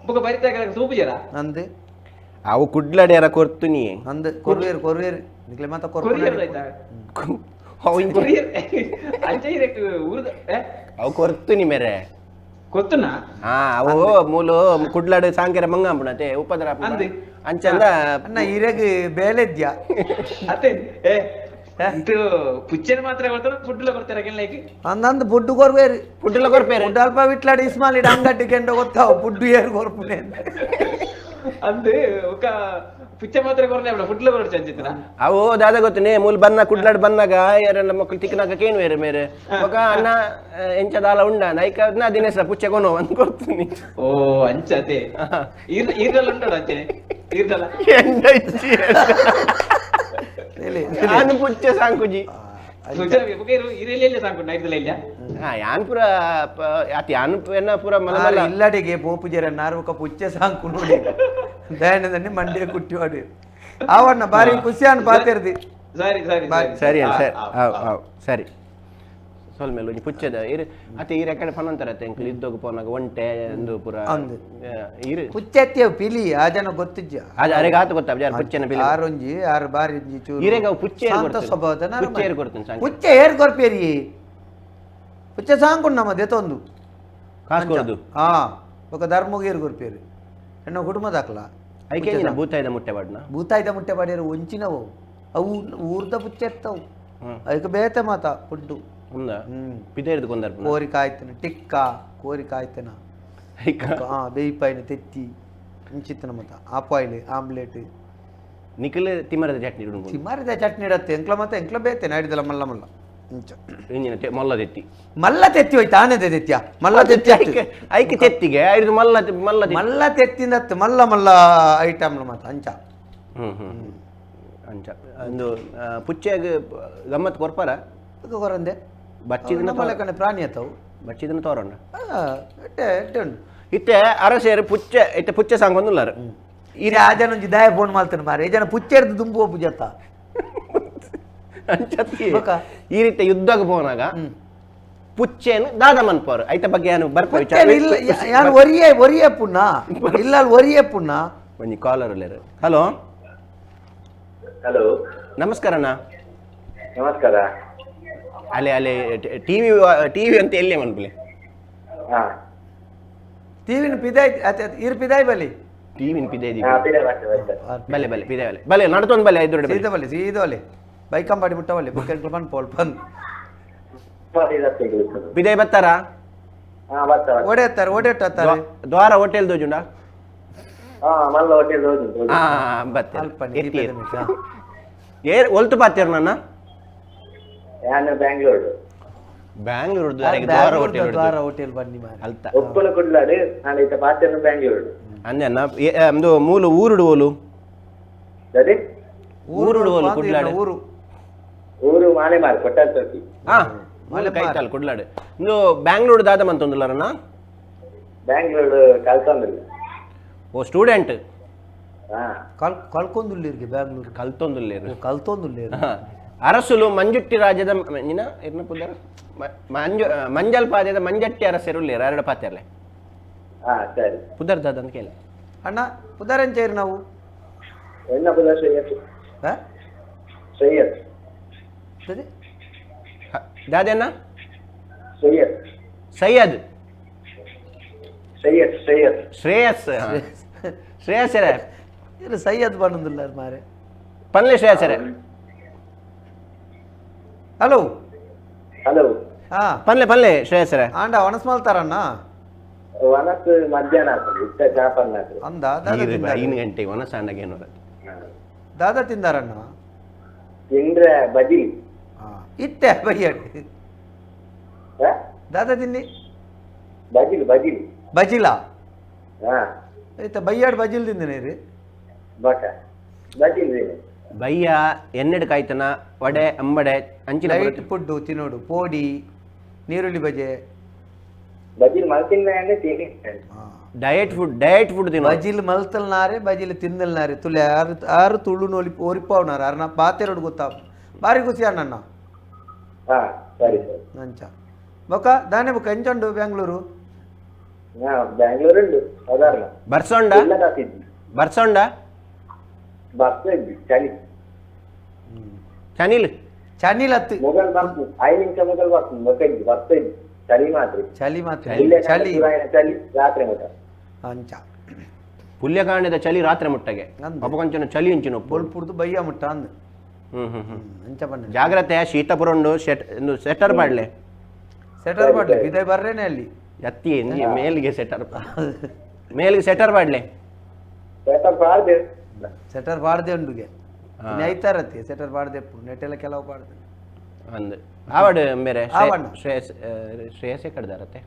ಬೊಕ ಬರಿತಾಗ ಸೂಪುಜರ ಅಂದು ಅವು ಕುಡ್ಲಡೇರ ಕೊರ್ತುನಿ ಅಂದು ಕೊರ್ವೇರು ಕೊರ್ವೇರು ನಿಕ್ಲೆ ಮಾತ ಕೊರಿಯರ್ ಅವು ಕೊರಿಯರ್ ಅಂಚೆ ಊರ್ದ ಅವು ಕೊರ್ತುನಿ ಮೇರೆ ಕೊತ್ತುನಾ ಹಾ ಅವು ಮೂಲು ಕುಡ್ಲಾಡು ಸಾಂಕೆರ ಮಂಗಾಂಬುಣತೆ ಉಪದ್ರ ಅಂಚಂದ ಅಣ್ಣ ಇರೆಗ್ ಬೇಲೆದ್ಯಾ ಅತ್ತೆ ಏ ಇದು ಪುಚ್ಚೆನ ಮಾತ್ರ ಕೊಡ್ತಾರೆ ಫುಡ್ಲ ಕೊಡ್ತಾರೆ ಲೈಕ್ ಅಂದಂದು ಫುಡ್ ಕೊರ್ವೇರು ಫುಡ್ಲ ಕೊರ್ಪೇರು ಫುಡ್ ಅಲ್ಪ ವಿಟ್ಲಾಡಿ ಇಸ್ಮಾಲ್ ಇಡ ಅಂಗಡ್ಡಿ ಕೆಂಡ ಗೊತ್ತಾವು ಫುಡ್ ಏರು ಕೊರ್ಪುನೆ ಅಂದು ఒక ಪುಚ್ಚೆ ಮಾತ್ರ ಕೊರ್ಲೆ ಫುಡ್ಲ ಕೊರ್ಚ ಅಂಚಿತ್ತಿನ ಅವು ದಾದ ಗೊತ್ತನೆ ಮೂಲು ಬನ್ನ ಕುಡ್ಲಾಡ್ ಬಂದಾಗ ಯಾರೆಲ್ಲ ಮಕ್ಕಳು ತಿಕ್ಕನಾಕ ಕೇನು ಬೇರೆ ಮೇರೆ ఒక ಅಣ್ಣ ಎಂಚ ದಾಲ ಉಂಡ ನೈಕ ನಾ ದಿನೇಶ ಪುಚ್ಚೆ ಕೊನೋ ಅಂತ ಕೊಡ್ತೀನಿ. ಓ ಅಂಚತೆ ಈರ್ದಲ್ಲ ಉಂಟು ಅಂಚೆ ಈರ್ದಲ್ಲ ಎಂಡ ಇಚ್ಚಿ ನಾನು ಪುಚ್ಚೆ ಸಾಂಕುಜಿ ಯಾನ್ ಪೂರ ಅತಿ ಯಾನ್ ಎನ್ನ ಪೂರ ಮಲ ಮಲ ಇಲ್ಲಡಿಗೆ ಪೋಪುಜರ ನಾರುಕ ಪುಚ್ಚೆ ಸಾಂಕು ನೋಡಿ ದಯಾನಂದನೆ ಮಂಡ್ಯ ಕುಟ್ಟಿವಾಡಿ ಆವಣ್ಣ ಬಾರಿ ಖುಷಿಯಾನ್ ಪಾತಿರ್ದಿ. ಸರಿ ಸರಿ ಸರಿ ಸರಿ ಅವ್ ಸರಿ ಸ್ವಲ್ಪ ಮೇಲೆ ಒಂಜಿ ಪುಚ್ಚೆದ ಇರು ಅತ್ತೆ ಈರ್ ಎಕಡೆ ಪನ್ನೊಂತಾರತ್ತೆ ಎಂಕ್ಲು ಇದ್ದೋಗ ಪೋನಾಗ ಒಂಟೆ ಅಂದು ಪೂರ ಇರು ಪುಚ್ಚೆ ಅತ್ತಿ ಪಿಲಿ ಆ ಜನ ಗೊತ್ತಿಜ್ಜ ಅರೆಗೆ ಆತ ಗೊತ್ತಾ ಯಾರು ಪುಚ್ಚೆನ ಪಿಲಿ ಆರೊಂಜಿ ಆರು ಬಾರಿ ಒಂಜಿ ಚೂರು ಇರೆಗ ಅವು ಪುಚ್ಚೆ ಶಾಂತ ಸ್ವಭಾವದ ಪುಚ್ಚೆ ಏರ್ ಕೊಡ್ತೀನಿ ಸಾಂಗ್ ಪುಚ್ಚೆ ಏರ್ ಕೊರ್ಪೇರಿ ಪುಚ್ಚೆ ಸಾಂಗುಂಡು ನಮ್ಮ ದೆತೊಂದು ಕಾಸು ಕೊಡೋದು ಹಾ ఒక ಧರ್ಮಗ್ ಏರ್ ಕೊರ್ಪೇರಿ ಎನ್ನ ಕುಟುಂಬದಾಕ್ಲ ಐಕೆ ಭೂತಾಯ್ದ ಮುಟ್ಟೆ ಬಾಡ್ನ ಭೂತಾಯ್ದ ಮುಟ್ಟೆ ಬಾಡ್ಯಾರ ಒಂಚಿನವು ಅವು ಊರ್ದ ಪುಚ್ಚೆ ಎತ್ತವು ಅದಕ್ಕೆ ಬೇತೆ ಮಾತ ಫುಡ್ಡು ఉందా ಪಿದೈರ್ದು ಕೊಂದರ್ ಕೋರಿ ಕಾಯ್ತನ ಟಿಕ್ಕ ಕೋರಿ ಕಾಯ್ತನ ಬೇಯಿಪಾಯಿನ ತೆತ್ತಿ ಇಂಚಿತ್ತನ ಮತ ಆಪಾಯಿಲ್ ಆಮ್ಲೆಟ್ ನಿಖಿಲ್ ತಿಮರದ ಚಟ್ನಿ ತಿಮರದ ಚಟ್ನಿ ಇಡತ್ತೆ ಎಂಕ್ಲ ಮತ ಎಂಕ್ಲ ಬೇತೆ ನಾಡಿದಲ್ಲ ಮಲ್ಲ ಮಲ್ಲ ಇಂಚ ಇಂಜಿನ ಮಲ್ಲ ತೆತ್ತಿ ಮಲ್ಲ ತೆತ್ತಿ ಹೋಯ್ತು ಆನೆದೆ ತೆತ್ತಿಯ ಮಲ್ಲ ತೆತ್ತಿ ಐಕೆ ಐಕೆ ತೆತ್ತಿಗೆ ಐದು ಮಲ್ಲ ಮಲ್ಲ ಮಲ್ಲ ತೆತ್ತಿಂದತ್ತು ಮಲ್ಲ ಮಲ್ಲ ಐಟಮ್ ಮತ ಅಂಚ ಹ್ಮ್ ಹ್ಮ್ ಅಂಚ ಒಂದು ಪುಚ್ಚೆಗ್ ಗಮ್ಮತ್ ಕೊರ್ಪಾರ ಕೊರಂದೆ ಬಚ್ಚಿದನ ಮಲ್ಲ ಪ್ರಾಣಿ ಅತ್ತವು ಬಚ್ಚಿದನ ತೋರಂಡ ಎಟ್ಟೆ ಎಟ್ಟೆ ಉಂಡು ಇತ್ತೆ ಅರಸೇರು ಪುಚ್ಚೆ ಇತ್ತೆ ಪುಚ್ಚೆ ಸಾಂಗ್ ಒಂದುಲ್ಲಾರು ಈ ಆ ಜನ ಒಂಜಿ ದಾಯ ಫೋನ್ ಮಾಡ್ತಾನೆ ಮಾರೆ ಈ ಜನ ಪುಚ್ಚೆಡ್ದು ದುಂಬು ಪೂಜತ್ತ ಅಂಚತ್ತಿ ಈ ರೀತಿ ಯುದ್ಧಕ್ಕೆ ಪೋನಾಗ ಪುಚ್ಚೆನು ದಾದ ಮನ್ಪೋರು ಐತ ಬಗ್ಗೆ ಏನು ಬರ್ಪ ವಿಚಾರ ಇಲ್ಲ ಯಾರು ಒರಿಯೇ ಒರಿಯೇ ಪುಣ್ಣ ಇಲ್ಲ ಒರಿಯೇ ಪುಣ್ಣ ಒಂಜಿ ಕಾಲರ್ ಉಲ್ಲೇರು. ಹಲೋ ಹಲೋ ನಮಸ್ಕಾರ ಅಣ್ಣ. ನಮಸ್ಕಾರ. ಅಲೆ ಅಲೆ ಟಿವಿ ಟಿವಿ ಅಂತ ಎಲ್ಲೇ ಮನ್ಪುಲೆ ಹಾ ಟಿವಿನ ಪಿದಾಯ್ ಇರ್ ಪಿದಾಯ್ ಬಲಿ ಟಿವಿನ ಪಿದಾಯ್ ಬಲೆ ಬಲೆ ಪಿದಾಯ್ ಬಲೆ ಬಲೆ ನಡ್ತೊಂದು ಬಲೆ ಐದು ಸೀದಾ ಬಲೆ ಸೀದಾ ಬಲೆ ಬೈಕಂಬಾಡಿ ಮುಟ್ಟ ಬಲೆ ಬುಕ್ ಬಂದು ಪೋಲ್ ಬಂದು ಪಿದಾಯ್ ಬತ್ತಾರಾ ಓಡೇತಾರೆ ಓಡೇಟಾರೆ ದ್ವಾರ ಹೋಟೆಲ್ ದೋಜುಂಡ ಮಲ್ಲ ಹೋಟೆಲ್ ದೋಜುಂಡು ಹಾ ಬತ್ತೆ ಏರ್ ಒಲ್ತು ಪಾತೇರು ನನ್ನ ನಾನು ಬ್ಯಾಂಗ್ಳೂರು ಬ್ಯಾಂಗ್ಳೂರ್ ದ್ವಾರ ಹೋಟೆಲ್ ದ್ವಾರ ಹೋಟೆಲ್ ಬನ್ನಿ ಮಾರೆ ಅಲ್ತ ಒಪ್ಪಲು ಕುಡ್ಲಾಡು ನಾನು ಇತ್ತ ಪಾತೇನು ಬ್ಯಾಂಗ್ಳೂರು ಅಂದೆ ಅಣ್ಣ ಒಂದು ಮೂಲು ಊರುಡು ಓಲು ಸರಿ ಊರುಡು ಓಲು ಕುಡ್ಲಾಡು ಊರು ಊರು ಮಾಲೆಮಾರು ಕೊಟ್ಟಾರ ಚೌಕಿ. ಹಾ, ಮಲೆ ಕೈತಾಲ್ ಕುಡ್ಲಾಡು. ಇಂದು ಬ್ಯಾಂಗ್ಳೂರು ದಾದ ಮಂತೊಂದುಲ್ಲರಣ್ಣ? ಬ್ಯಾಂಗ್ಳೂರು ಕಲ್ತೊಂದಿಲ್ಲ. ಓ ಸ್ಟೂಡೆಂಟ್. ಹಾ. ಕಲ್ಕೊಂದುಲ್ಲಿರ್ಗೆ ಬ್ಯಾಂಗ್ಳೂರು? ಕಲ್ತೊಂದುಲ್ಲೇರು. ಕಲ್ತೊಂದುಲ್ಲೇರು. ಅರಸುಲು ಮಂಜುಟ್ಟಿ ರಾಜ್ಯದ ನಿನ ಇರ್ನ ಪುದರ್ ಮಂಜು ಮಂಜಲ್ ಪಾದ್ಯದ ಮಂಜಟ್ಟಿ ಅರಸರುಲ್ಲೇರು ಎರಡು ಪಾತೆರ್ಲೆ. ಹಾ ಸರಿ. ಪುದರ್ ದಾದ ಅಂತ ಕೇಳಿ. ಅಣ್ಣ, ಪುದರೆಂಚೇರು ನಾವು? ಎನ್ನ ಪುದರ್ ಶ್ರೇಯಸ್. ಹಾ? ಶ್ರೇಯಸ್. ಸರಿ. ದಾದೆಣ್ಣ? ಶ್ರೇಯಸ್. ಸೈಯದ್. ಶ್ರೇಯಸ್ ಶ್ರೇಯಸ್. ಶ್ರೇಯಸ್ ಶ್ರೇಯಸ್ ಇದು ಸೈಯದ್ ಬಂದಿಲ್ಲ ಮಾರೆ. ಪನ್ಲೆ ಶ್ರೇಯಸ್. ಹಲೋ. ಹಲೋ. ಹಾ. ಪನ್ಲೆ ಪನ್ಲೆ ಶ್ರೇಯಸ್. ಆಂಡ ಒಣಸ್ಮಲ್ತಾರಣ್ಣ? ವನಸ್ ಮಧ್ಯಾಹ್ನ ಆಗ್ತದೆ, ಇತ್ತ ಚಾಪನ್ನ. ಅಂದ ದಾದಾ ತಿಂದಾರ? 5 ಗಂಟೆ ಒನಸಾಂಡಗೆ ಏನೋ. ದಾದಾ ತಿಂದಾರಣ್ಣ? ತಿಂದ್ರೆ ಬಜಿ. ಹಾ, ಇತ್ತೆ ಬಯ್ಯಡ್ ದಾದಾ ತಿನ್ನಿ? ಬಜಿಲ್ ಬಜಿಲ್. ಬಜಿಲಾ? ಹಾ. ಇತ್ತ ಬಯ್ಯಾಡ್ ಬಜಿಲ್ ತಿಂದಿನಿ ರೀ. ಬಕ ಬಜಿಲ್ ತಿನ್ನಿ. ಬಯ್ಯ ಎನ್ನೆಡು ಕಾಯ್ತನ ವಡೆ ಅಂಬಡೆ ಅಂಚಿನ ಲೈಟ್ ಫುಡ್ಡು ತಿನ್ನೋಡು, ಪೋಡಿ, ನೀರುಳ್ಳಿ ಬಜೆ. ಬಜಿಲ್ ಮಲ್ತಿನ್ನ ತಿನ್ನಿ. Diet food, diet food ತಿನ್ನೋ. ಬಜಿಲ್ ಮಲ್ತಲ್ನಾರೆ, ಬಜಿಲ್ ತಿಂದಲ್ನಾರೆ ತುಲೆ ಆರು ಆರು ತುಳು ನೋಲಿ ಓರಿಪಾವ್ನಾರ ಅರ್ನ ಪಾತೆರೋಡು ಗೊತ್ತಾ, ಬಾರಿ ಖುಷಿ ಅಣ್ಣ. ಹಾ ಸರಿ ಸರಿ. ಅಂಚ ಬೊಕ ದಾನೆ ಬೊಕ ಎಂಚುಂಡು ಬ್ಯಾಂಗ್ಳೂರು? ಹಾ, ಬ್ಯಾಂಗ್ಳೂರ್ ಉಂಡು ಸಾಧಾರಣ. ಬರ್ಸೊಂಡ? ಇಲ್ಲ, ಕಾಸಿದ್ವಿ. ಬರ್ಸೊಂಡ? ಬಸ್ ಇದ್ವಿ, ಚಳಿ. ಚನಿಲ್. ಚನಿಲ್ ಹತ್ತು. ಮೊಗಲ್ ಬಸ್ 5 ನಿಮಿಷ ಮೊಗಲ್ ಬಸ್ ಬೊಕ ಇದ್ವಿ, ಬಸ್ ಇದ್ವಿ, ಚಳಿ ಮಾತ್ರ. ಚಳಿ ಮಾತ್ರ. ಇಲ್ಲೇ ಚಳಿ. ಚಳಿ ರಾತ್ರಿ ಮುಟ. ಅಂಚ. ಪುಲ್ಯಕಾಂಡದ ಚಳಿ ರಾತ್ರಿ ಮುಟ್ಟಗೆ. ಅಂದ್. ಅಪಕೊಂಚನ ಚಳಿ ಉಂಚಿನ ಉಪ್ಪು. ಬೊಲ್ಪುಡ್ದು ಬಯ್ಯ ಮುಟ್ಟ ಅಂದ್. ಹ್ಮ್ ಹ್ಮ್ ಹ್ಮ್ ಅಂಚ ಬಣ್ಣ. ಜಾಗ್ರತೆ, ಶೀತ ಪುರಂಡು ಸೆಟ್ ಸೆಟರ್ ಪಾಡ್ಲೆ. ಸೆಟರ್ ಮಾಡ್ಲಿ, ಬಿದೈ ಬರ್ರೇನೆ ಅಲ್ಲಿ. ಎತ್ತಿ ಎಂಜಿ ಮೇಲ್ಗೆ ಸೆಟರ್, ಮೇಲ್ಗೆ ಸೆಟರ್ ಪಾಡ್ಲೆ. ಪೇಪರ್ ಪಾಡ್ದೆ. ಸೆಟರ್ ಪಾಡ್ದೆ ಉಂಡುಗೆ ಐತಾರತಿ ಸೆಟರ್ ಪಾಡ್ದೆಪ್ಪು ನೆಟ್ಟೆಲ್ಲ ಕೆಲವು ಪಾಡ್ದೆ. ಅಂದ್ ಆವಡ್ ಬೇರೆ. ಆವಣ್ಣ. ಶ್ರೇಯಸ್ ಶ್ರೇಯಸ್ಸೇ ಕಡ್ದಾರತ್ತೆ.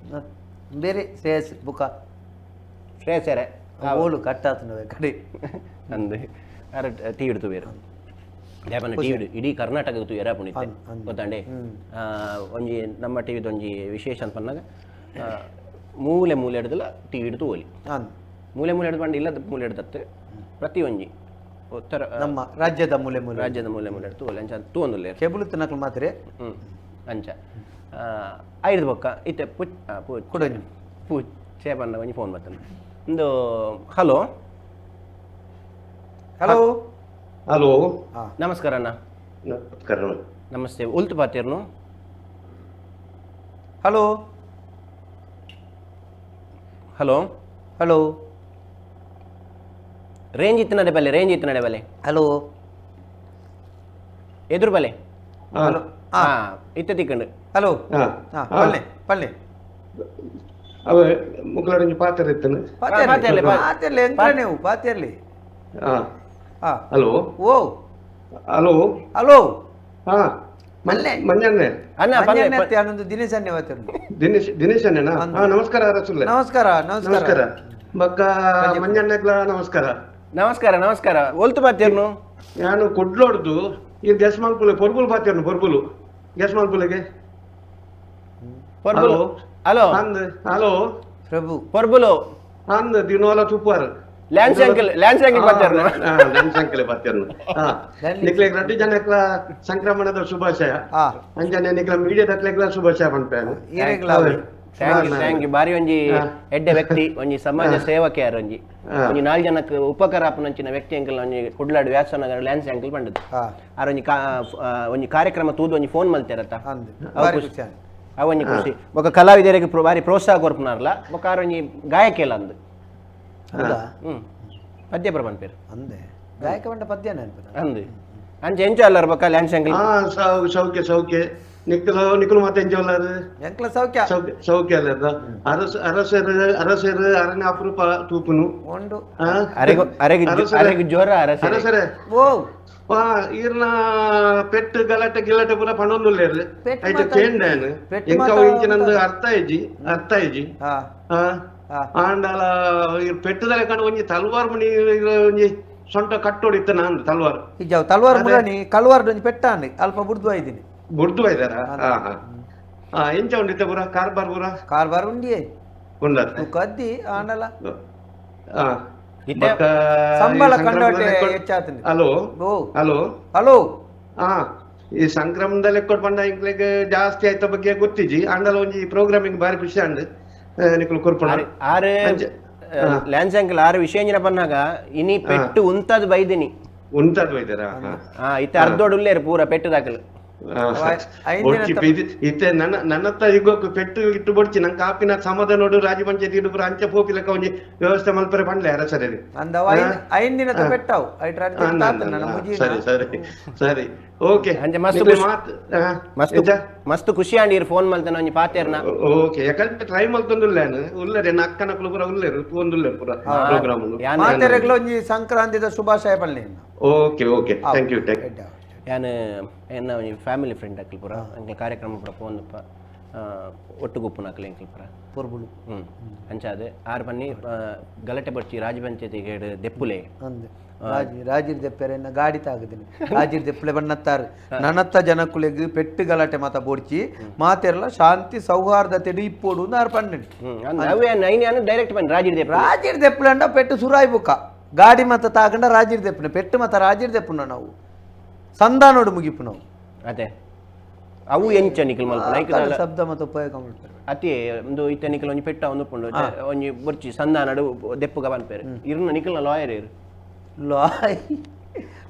ಬೇರೆ ಶ್ರೇಯಸ್ ಬುಕ. ಶ್ರೇಯಸ್ಸರೇ. ಓಳು ಕಟ್ಟಾತನವೆ ಕಡೆ. ಅಂದ್ ಅರ ಟೀ ಹಿಡ್ತು ಬೇರೆ ದೇಪನ ಟಿ ಇಡೀ ಕರ್ನಾಟಕ ಎರ ಪುಣಿತೆ. ಅಂದ್, ಅಂದ್. ಗೊತ್ತಾಂಡೆ ಒಂಜಿ ನಮ್ಮ ಟಿವಿದ ಒಂಜಿ ವಿಶೇಷ ಅಂತ ಪನ್ನಾಗ ಮೂಲೆ ಮೂಲೆ ಹಿಡ್ದಲ್ಲ ಟಿ ಹಿಡ್ದು ಓಲಿ. ಅಂದ್. ಮೂಲೆ ಮೂಲೆ ಹಿಡ್ದು ಪಂಡ ಇಲ್ಲದ ಮೂಲೆ ಹಿಡ್ದತ್ತು ಪ್ರತಿ ಒಂಜಿ ಉತ್ತರ ನಮ್ಮ ರಾಜ್ಯದ ಮೂಲೆ ಮೂಲೆ. ರಾಜ್ಯದ ಮೂಲೆ ಮೂಲೆ ಹಿಡ್ದು ಓಲಿ ಅಂಚ ತೂವೊಂದುಲ್ಲೇರ್. ಕೇಬಲ್ ತಿನ್ನಕ್ಲು ಮಾತ್ರ. ಹ್ಮ್ ಅಂಚ ಐದು ಬೊಕ್ಕ ಇತ್ತೆ ಪುಚ್ ಕುಡೊಂಜಿ. ಪುಚ್ಚೆ ಪಂಡ ಒಂಜಿ ಫೋನ್ ಬರ್ತದೆ ಒಂದು. Hello. Hello. Hello. ಹಾ. ನಮಸ್ಕಾರ ಅಣ್ಣ. ನಮಸ್ಕಾರ. Namaste, ಉಲ್ತು ಪಾತೇರ್ನು? Hello. Hello. Hello. Range ಇತ್ತು ನಡೆ ಬಲೆ, ರೇಂಜ್ ಇತ್ತು ನಡೆ ಬಲೆ. ಹಲೋ. ಎದುರು ಬಲೆ. ಹಲೋ. ಹಾ. ಹಾ, ಇತ್ತೆ ತಿಕ್ಕಂಡು. ಹಲೋ. ಹಾ. ಹಾ, ಪಲ್ಲೆ ಪಲ್ಲೆ. ಅವ ಮುಗ್ಲಾಡೊಂಜಿ ಪಾತ್ರ ಇತ್ತನು. ಪಾತೆರ್ಲೆ, ಪಾತೆರ್ಲೆ ಪಾತೆರ್ಲೆ. ಪಾತೆರ್ಲೆ ಎಂಕ್ಲನೇವು ಪಾತೆರ್ಲೆ. ಹಾ. ಹಾ. ಹಲೋ. ಓ. ಹಲೋ. ಹಲೋ. ಹಾ. ಮಲ್ಲೆ. ಮಂಜನ್ನೆ. ಅಣ್ಣ ಪಲ್ಲೆ. ಮಂಜಣ್ಣೆ ಅತ್ತೆ ಆನಂದ್ ದಿನೇಶ್ ಅಣ್ಣೆ ಮಾತಾಡುದು. ದಿನೇಶ್, ದಿನೇಶ್ ಅಣ್ಣನಾ? ಹಾ, ನಮಸ್ಕಾರ ರಸುಲ್ಲೆ. ನಮಸ್ಕಾರ ನಮಸ್ಕಾರ. ನಮಸ್ಕಾರ ಬಕ್ಕ ಮಂಜಣ್ಣಗ್ಲ ನಮಸ್ಕಾರ. ನಮಸ್ಕಾರ ನಮಸ್ಕಾರ, ಒಲ್ತು ಪಾತೇರ್ನು? ನಾನು ಕುಡ್ಲೋಡ್ದು ಈ ಗ್ಯಾಸ್ ಮಲ್ಪುಲೆ ಪೊರ್ಬುಲು ಪಾತೇರ್ನು, ಪೊರ್ಬುಲು ಗ್ಯಾಸ್ ಮಲ್ಪುಲೆಗೆ. ಪೊರ್ಬುಲು. ಹಲೋ. ಅಂದ್ ಹಲೋ. ಪ್ರಭು. ಪೊರ್ಬುಲು. ಅಂದ್ ದಿನೋಲ ತುಪ್ಪಾರ್. Lance uncle, lance uncle ಪಾತೇರ್ನು? Lance uncle ಪಾತೇರ್ನು. ಹಾ, ನಿಕ್ಲೆ ರಡ್ಡು ಜನಕ್ಲ ಸಂಕ್ರಮಣದ ಶುಭಾಶಯ. ಹಾ. ಅಂಚನೆ ನಿಕ್ಲ ಮೀಡಿಯಾದಕ್ಲೆಗ್ಲ ಶುಭಾಶಯ ಪನ್ಪೇನು. ಈರೆಗ್ಲ. Thank you thank you. ಬಾರಿ ಒಂಜಿ ಎಡ್ಡೆ ವ್ಯಕ್ತಿ, ಒಂಜಿ ಸಮಾಜ ಸೇವಕೆಯಾರ್, ಒಂಜಿ ಒಂಜಿ ನಾಲ್ ಜನಕ್ಕೆ ಉಪಕಾರ ಆಪುನಂಚಿನ ವ್ಯಕ್ತಿ ಅಂಕಲ್. ಒಂಜಿ ಕುಡ್ಲಾಡು ವ್ಯಾಸನಗರ ಲ್ಯಾನ್ಸ್ ಅಂಕಲ್ ಪಂಡದು. ಹಾ. ಆರ್ ಒಂಜಿ ಒಂಜಿ ಕಾರ್ಯಕ್ರಮ ತೂದು ಒಂಜಿ ಫೋನ್ ಮಲ್ತೇರತ್ತ. ಅಂದ್ ಅವು ಬಾರಿ ಖುಷಿ. ಖುಷಿ ಆಂಡ್. ಅವು ಒಂಜಿ ಖುಷಿ. ಬೊಕ ಕಲಾವಿದರಿಗೆ ಬಾರಿ ಪ್ರೋತ್ಸಾಹ ಕೊರ್ಪುನಾರ್ಲ. ಬೊಕ ಆರ್ ಒಂಜಿ ಗಾಯಕಿಯಲ್ಲ ಅಂದ್. ಹೌದಾ? ಹ್ಮ್, ಪದ್ಯ ಪನ್ಪೇರು. ಅಂದೆ ಗಾಯಕ ಬಂಡ ಪದ್ಯ ನೆನಪು. ಅಂದ್ ಅಂಚ ಎಂಚ ಅಲ್ಲರ್ ಬೊಕ ಲ್ಯಾನ್ಸ್ ಅಂಕಲ್? ಹಾ, ಸೌಖ್ಯ ಸೌಖ್ಯ. ನಿಕ್ಕಲು ನಿಕ್ಕಲು ಮತ್ತೆ ಎಂಚ ಉಳ್ಳಾರು? ಎಂಕ್ಲ ಸೌಖ್ಯ. ಸೌಖ್ಯ ಸೌಖ್ಯ ಅಲ್ಲದ. ಅರಸ ಅರಸರು ಅರಸರು ಅರಣ್ಯ ಅಪರೂಪ ತೂಪುನು. ಉಂಡು. ಆ? ಅರೆಗು ಅರೆಗು ಅರಸರೇ. ಅರೆಗು ಜ್ವರ ಅರಸರೇ. ಅರಸರೇ. ಓ. ವಾ ಈರ್ನ ಪೆಟ್ಟು ಗಲಾಟೆ ಗಿಲಾಟೆ ಪೂರ ಪಣೊಂದುಲ್ಲೇರು. ಪೆಟ್ಟು ಐತ ಮಾತ- ಕೇಂಡೇನು ಪೆಟ್ಟು ಎಂಕ ಮಾತ ಇಂಚಿನಂದು ಅರ್ಥ ಇಜ್ಜಿ, ಅರ್ಥ ಇಜ್ಜಿ. ಹಾ. ಆ ಹಾ. ಆಂಡಲ ಈರ್ ಪೆಟ್ಟುದಲೆ ಕಂಡು ಒಂಜಿ ತಲ್ವಾರ್ ಮಣಿ ಒಂಜಿ ಸೊಂಟ ಕಟ್ಟೋಡು ಇತ್ತ ನಾನು ತಲ್ವಾರ್ ಇಜ್ಜಾವ್ ತಲ್ವಾರ್ ಮುರಾನಿ ಕಲ್ವಾರ್ ಒಂಜಿ ಪೆಟ್ಟಾಂಡ್ ಅಲ್ಪ ಬುಡ್ದು ಐದಿನಿ ಬುಡ್ದು ಇದ್ದಾರ ಹಾ ಹಾ ಹಾ ಎಂಚ ಉಂಡು ಇತ್ತೆ ಪೂರ ಕಾರ್ಬಾರ್ ಪೂರ ಕಾರ್ಬಾರ್ ಉಂಡಿಯೇ ಉಂಡತ್ತೆ ತುಕದ್ದಿ ಆಂಡಲ ಹಾ ಇತ್ತೆ ಬೊಕ್ಕ ಈ ಸಂಬಳ ಸಂಕ್ರಮಣದ ಕಂಡೋಟೆ ಲೆಕ್ಕೊಡ್- ಹೆಚ್ಚಾತುಂಡು. ಹಲೋ ಓ ಹಲೋ ಹಲೋ ಹಾ ಈ ಸಂಕ್ರಮಣದ ಲೆಕ್ಕೊಡ್ ಪಂಡ ಇಂಕ್ಲೆಗ್ ಜಾಸ್ತಿ ಆಯ್ತ ಬಗ್ಗೆ ಗೊತ್ತಿಜಿ ಅಂಡಲ ಒಂಜಿ ಪ್ರೋಗ್ರಾಮಿಂಗ್ ಬಾರಿ ಖುಷಿ ಅಂಡ್ ನಿಕ್ಲು ಕೊರ್ಪಣ ಆರು ಅಂಚೆ. ಲ್ಯಾನ್ಸ್ ಅಂಕಲ್ ಆರು ವಿಷಯ ಎಂಜಿನ ಪನ್ನಾಗ ಇನಿ ಪೆಟ್ಟು ಉಂತದ್ ಬೈದಿನಿ ಉಂಟದ್ ಬೈದಾರ ಹಾ ಆ ಇತ್ತೆ ಅರ್ಧೋಡು ಉಲ್ಲೇರು ಪೂರ ಪೆಟ್ಟು ದಾಖಲು ಐದು ಬೊಡ್ಚಿ ದಿನ ಪಿದಿ ಇತ್ತೆ ನನ್ನ ನನ್ನತ್ತ ಯುಗಕ್ಕೆ ಪೆಟ್ಟು ಇಟ್ಟು ಬೊಡ್ಚಿ ನಂಗೆ ಕಾಪಿನ ಸಮಾಧಾನ ನೋಡು ರಾಜಿ ಪಂಚಾಯತಿ ಇಡು ಪೂರ ಅಂಚೆ ಪೋಪಿ ಲೆಕ್ಕ ಒಂಜಿ ವ್ಯವಸ್ಥೆ ಮಲ್ಪರೆ ಪಂಡ್ಲೆ ಅರ ಸರಿ ಅಂದ ಐದು ದಿನದ ಪೆಟ್ಟಾವು ಐಟ್ ಹಾ, ನನ್ನ ಮುಜಿ ಸರಿ ಸರಿ ಸರಿ ಓಕೆ ಅಂಚೆ ಮಸ್ತ್ ನಿಕ್ಲೆ ಖುಷಿ- ಮಾತು ಮಸ್ತ್ ಮಸ್ತ್ ಖುಷಿ ಆಂಡ್ ಇರ್ ಫೋನ್ ಮಲ್ತನ ಒಂಜಿ ಪಾತೇರ್ನ ಓಕೆ ಯಾಕಂದ್ರೆ ಟ್ರೈ ಮಲ್ತೊಂದುಲ್ಲೆ ನಾನು ಉಲ್ಲೆರೆ ನನ್ನ ಅಕ್ಕನ ಪೂರ ಉಲ್ಲೇರು ತೂವೊಂದುಲ್ಲೆರು ಪೂರ ಪ್ರೋಗ್ರಾಮ್ ಯಾನ್ ಮಾತೆರೆಗ್ಲ ಒಂಜಿ ಸಂಕ್ರಾಂತಿದ ಶುಭಾಶಯ ಪಲ್ಲೆ okay okay thank you thank you ಯಾನ್ ಎನ್ನ ಒಂಜಿ ಫ್ಯಾಮಿಲಿ ಫ್ರೆಂಡ್ ಅಕ್ಲ್ ಪೂರ ಅಂಕಲ್ ಕಾರ್ಯಕ್ರಮ ಪೂರ ಪೋಂದಪ್ಪ ಒಟ್ಟುಗುಪ್ಪುನ ಅಕ್ಲ್ ಎಂಕಲ್ ಪೂರ ಪೊರ್ಬುಳು ಹ್ಮ್ ಅಂಚಾದ್ ಆರು ಬನ್ನಿ ಗಲಾಟೆ ಬಡ್ಚಿ ರಾಜ ಪಂಚಾಯತಿ ದೆಪ್ಪುಲೆ ಅಂದೆ ರಾಜಿ ರಾಜಿರ್ ದೆಪ್ಪೆರೆನ್ನ ಗಾಡಿ ತಾಗದಿನಿ ರಾಜಿರ್ ದೆಪ್ಪಲೆ ಬಣ್ಣತ್ತಾರು ನನತ್ತ ಜನಕುಲೆಗ್ ಪೆಟ್ಟು ಗಲಾಟೆ ಮಾತ ಬೋಡ್ಚಿ ಮಾತೆರ್ಲ ಶಾಂತಿ ಸೌಹಾರ್ದತೆ ಇಪ್ಪೋಡು ಆರು ಪನ್ನೆಂಟು ಹ್ಮ್ ಅಂದ್ ಅವೇ ನೈನ್ ಯಾನು ಡೈರೆಕ್ಟ್ ಬನ್ನಿ ರಾಜಿರ್ ದೆಪ್ಪು ರಾಜಿರ್ ದೆಪ್ಪಲೆ ಅಂಡ ಪೆಟ್ಟು ಸುರಾಯಿ ಬುಕ್ಕ ಗಾಡಿ ಮತ ತಾಗಂಡ ರಾಜಿರ್ ದೆಪ್ಪನೆ ಪೆಟ್ಟು ಮತ ರಾಜಿರ್ ದೆಪ್ಪುನ ನಾವು ಸಂಧಾನೋಡು ಮುಗಿಪು ನಾವು ಅದೇ ಅವು ಎಂಚ ನಿಖಲ್ ಮಲ್ಪ ನೈಕ್ ಆಕಳ ಶಬ್ದ ಮತ ಉಪಯೋಗ ಮಾಡ್ತಾರೆ ಅತಿ ಒಂದು ಇತ್ತೆ ನಿಖಲ್ ಒಂಜಿ ಪೆಟ್ಟ ಒಂದು ಪುಂಡು ಒಂಜಿ ಬೊರ್ಚಿ ಸಂಧಾನಡು ದೆಪ್ಪುಗ ಪನ್ಪೇರು ಇರ್ನ ನಿಖಲ್ನ ಲಾಯರ್ ಇರು ಲಾಯ್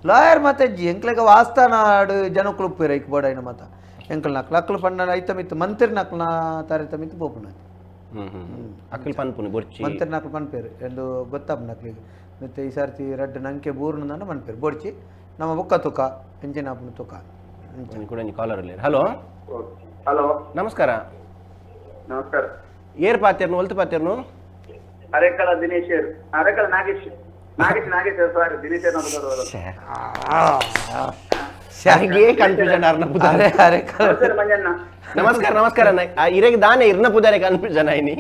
ಲಾಯರ್ ಮತ ಎಂಕ್ಲೆಗ ವಾಸ್ತಾನಾಡು ಜನಕುಲು ಉಪ್ಪೇರು ಐಕ್ ಬೋಡೈನ ಮತ ಎಂಕಲ್ ನಕ್ಲು ಅಕ್ಲು ಪಂಡ ಐತ ಮಿತ್ತು ಮಂತಿರ್ ನಕ್ಲ ತಾರಿತ ಮಿತ್ತು ಪೋಪುನ ಹ್ಮ್ ಹ್ಮ್ ಅಕ್ಲ್ ಪನ್ಪುನು ಬೊರ್ಚಿ ಮಂತಿರ್ ನಕ್ಲು ಪನ್ಪೇರು ಎಂದು ಗೊತ್ತಾಪ್ ನಕ್ಲಿಗೆ ಮತ್ತೆ ಈ ಸರ್ತಿ ರಡ್ಡು ನಂಕೆ ಬೂರ್ನ ಮನ್ಪೇರು ಬೋಡ್ಚಿ ನಮ್ಮ ಬುಕ್ಕ ತುಕ ಎಂಚಿನ ಅಪ್ಪನ ತುಕ ಒಂಜಿ ಕೂಡ ಒಂಜಿ ಕಾಲರ್ ಉಲ್ಲೇರು ಹಲೋ ಹಲೋ ನಮಸ್ಕಾರ ನಮಸ್ಕಾರ ಏರ್ ಪಾತೇರ್ನು ಒಲ್ತು ಪಾತೇರ್ನು ಅರೆಕಳ ದಿನೇಶ್ ಅರೆಕಳ ನಾಗೇಶ್ ನಾಗೇಶ್ ನಾಗೇಶ್ ಸಾರಿ ದಿನೇಶ್ ಸರಿಗೆ ಕನ್ಫ್ಯೂಷನ್ ಅರ್ನ ಪುದಾರೆ ಅರೆ ಅರೆ ಕಲ ಮಂಜಣ್ಣ ನಮಸ್ಕಾರ ನಮಸ್ಕಾರ ಇರೆಗ್ ದಾನೆ ಇರ್ನ ಪುದಾರೆ ಕನ್ಫ್ಯೂಷನ್ ಆಯ್ನಿ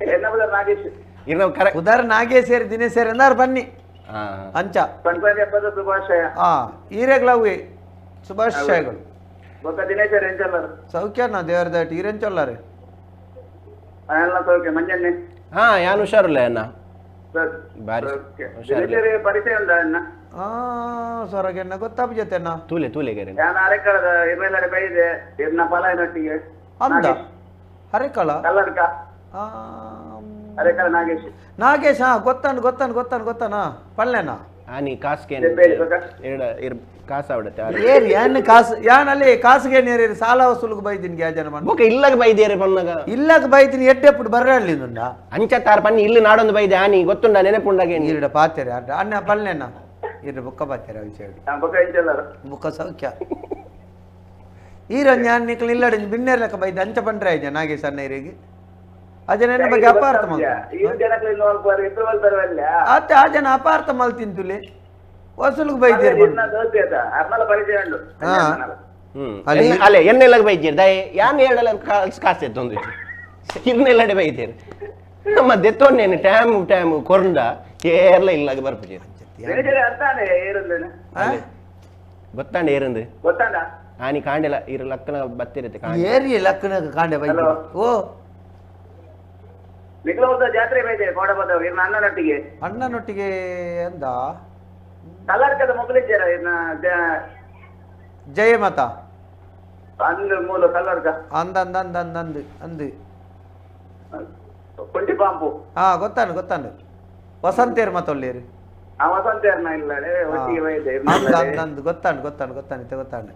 ಎನ್ನ ಬುದಾರ್ ನಾಗೇಶ್ ಇರ್ನ ಕರೆ ಉದಾರ ನಾಗೇಶ್ ಸೇರಿ ದಿನೇಶ್ ಸೇರಿ ಅಂದಾರು ಬನ್ನಿ ಹಾ ಅಂಚ ಸಂಕ್ರಾಂತಿ ಹಬ್ಬದ ಶುಭಾಶಯ ಆ ಈರೆಗ್ಲವ್ವೆ ಶುಭಾಶಯಗಳು ಬೊಕ್ಕ ದಿನೇಶ್ ಎಂಚಲ್ಲರು ಸೌಖ್ಯ ನಾ ದೇವರ ದಾಟಿ ಈರೆಂಚೊಲ್ಲಾರೆ ಎಲ್ಲ ಸೌಖ್ಯ ಮಂಜಣ್ಣೆ ಹಾ ಯಾನ್ ಹುಷಾರುಲ್ಲ ಅಣ್ಣ ಸರ್ ಬಾರಿ ಓಕೆ. ಹುಷಾರಿಲ್ಲ. ದಿನೇಶ್ ಪರಿಚಯ ಉಂಟಾ ಅಣ್ಣ ಆ ಸೊರಗೆನ್ನ ಗೊತ್ತಾಪ ಜೊತೆನ ತೂಲೆ ತೂಲೆ ಗೆರೆ ನಾನು ಅರೆಕಳದ ಇರ್ನೆಲ್ಲಡೆ ಬೈದೆ ಇರ್ನ ಫಲಾಯನೊಟ್ಟಿಗೆ ಅಂದ ಹರೆಕಳ ಕಲ್ಲರ್ಕ ಆ, ಅರೆಕಳ ನಾಗೇಶ್ ನಾಗೇಶ್ ಹಾ ಗೊತ್ತಾನು ಗೊತ್ತಾನು ಗೊತ್ತಾನು ಗೊತ್ತಾನ ಪಲ್ಲೆನಾ ಆನಿ ಕಾಸ್ಗೆ ದೆಪ್ಪೇಲಿ ಗೊತ್ತಾ? ಎರಡ ಇರ್ ಕಾಸು ಆವಡತ್ತೆ ಆರು. ಏರಿ ಯಾನ್ ಕಾಸು ಯಾನ್ ಅಲ್ಲಿ ಕಾಸುಗೆ ನೇರಿ ಸಾಲ ವಸೂಲಿಗೆ ಬೈದಿನಿ ಗ್ಯಾಜನ ಮಣ್ಣು ಬೊಕ ಇಲ್ಲಗ ಬೈದೇರೆ ಪನ್ನಗ ಇಲ್ಲಗ ಬೈದಿನಿ ಎಡ್ಡೆಪ್ಪುಡು ಬರ್ರಳ್ಳಿ ನುಂಡ ಅಂಚ ತಾರ್ ಪನ್ನಿ ಇಲ್ಲಿ ನಾಡೊಂದು ಬೈದೆ ಆನಿ ಗೊತ್ತುಂಡ ನೆನಪುಂಡಾಗೆ ಈರಡ ಪಾತೆರೆ ಅಡ್ಡ ಅಣ್ಣ ಪಲ್ಲೆನ ಈರ ಬೊಕ್ಕ ಪಾತೆರೆ ವಿಷಯ ಬೊಕ್ಕ ಎಂಚಲ್ಲರು ಬೊಕ್ಕ ಸೌಖ್ಯ ಈರ ಜ್ಞಾನ ನಿಕ್ಲು ಇಲ್ಲಡ ಬಿನ್ನೇರ್ ಲೆಕ್ಕ ಬೈದ ಅಂಚ ಪಂಡ್ರೆ ಆಯ್ಜ ನಾಗೇಶ್ ಅಣ್ಣ ಈರಿಗೆ ಅಜನ ಎನ್ನ ಬಗ್ಗೆ ಅಪಾರ್ಥ ಮಲ್ತ ಈ ಜನಕ್ಲು ಇನ್ನು ಅಲ್ಪ ಇಬ್ರು ಬಲ್ತಾರವಲ್ಲ ಆತೆ ಆ ಜನ ಅಪಾರ್ಥ ಮಲ್ತಿಂತುಲೆ ವಸೂಲಿಗೆ ಬೈದೇರು ಇರ್ನ ದೋಸ್ತಿ ಆತ ಅರ್ನಲ ಪರಿಚಯ ಉಂಡು ಹಾ. ಹ್ಮ್ ಅಲ್ಲಿ- ಅಲ್ಲೇ ಎನ್ನೆಲ್ಲಗ ಬೈಜೇರು ದಯ ಯಾನ್ ಎರಡಲ್ಲ ಕಾಸು ಕಾಸು ಎತ್ತೊಂದು ಇರ್ನೆಲ್ಲಡೆ ಬೈದೇರು ನಮ್ಮ ದೆತ್ತೊನ್ನೇನು ಟ್ಯಾಮ್ ಟ್ಯಾಮ್ ಕೊರಂಡ ಕೇರಳ ಇಲ್ಲಾಗ ಬರ್ಪುಜೇರು ದಿನೇಶ್ ಅರ್ಥಾನೆ ಏರುಂದೇನೆ ಗೊತ್ತಾಂಡ ಏರಂದು ಗೊತ್ತಾಂಡ ಆನಿ ಕಾಂಡೆಲ ಇರು ಲಕ್ಕನ ಬತ್ತಿರತ್ತೆ ಕಾಂಡೆ ಏರಿ ಲಕ್ಕನ ಕಾಂಡೆ ಬೈದ Hello. ಓ ನಿಕ್ಲೋದ ಜಾತ್ರೆ ಬೈದೆ ಕೋಡಬದವ್ ಇರ್ನ ಅಣ್ಣನೊಟ್ಟಿಗೆ ಅಣ್ಣನೊಟ್ಟಿಗೆ ಅಂದ ಕಲ್ಲರ್ಕದ ಮೊಗಲಿಜ್ಜರ ಇರ್ನ ಜಯ ಮಾತಾ ಅಂದು ಮೂಲ ಕಲ್ಲರ್ಕ ಅಂದ ಅಂದ ಅಂದ ಅಂದ ಅಂದು ಅಂದು ಕೊಂಡಿ ಪಾಂಪು ಹಾ ಗೊತ್ತಾನು ಗೊತ್ತಾನು ವಸಂತೇರ್ ಮತ್ತೊಳ್ಳೇರು ಆ ವಸಂತ ಇರ್ನ ಇಲ್ಲ ಒಟ್ಟಿಗೆ ಬೈದೆ ಇರ್ನ ಅಂದ ಅಂದ ಅಂದು ಗೊತ್ತಾನು ಗೊತ್ತಾನು ಗೊತ್ತಾನು ಇತ್ತೆ ಗೊತ್ತಾನು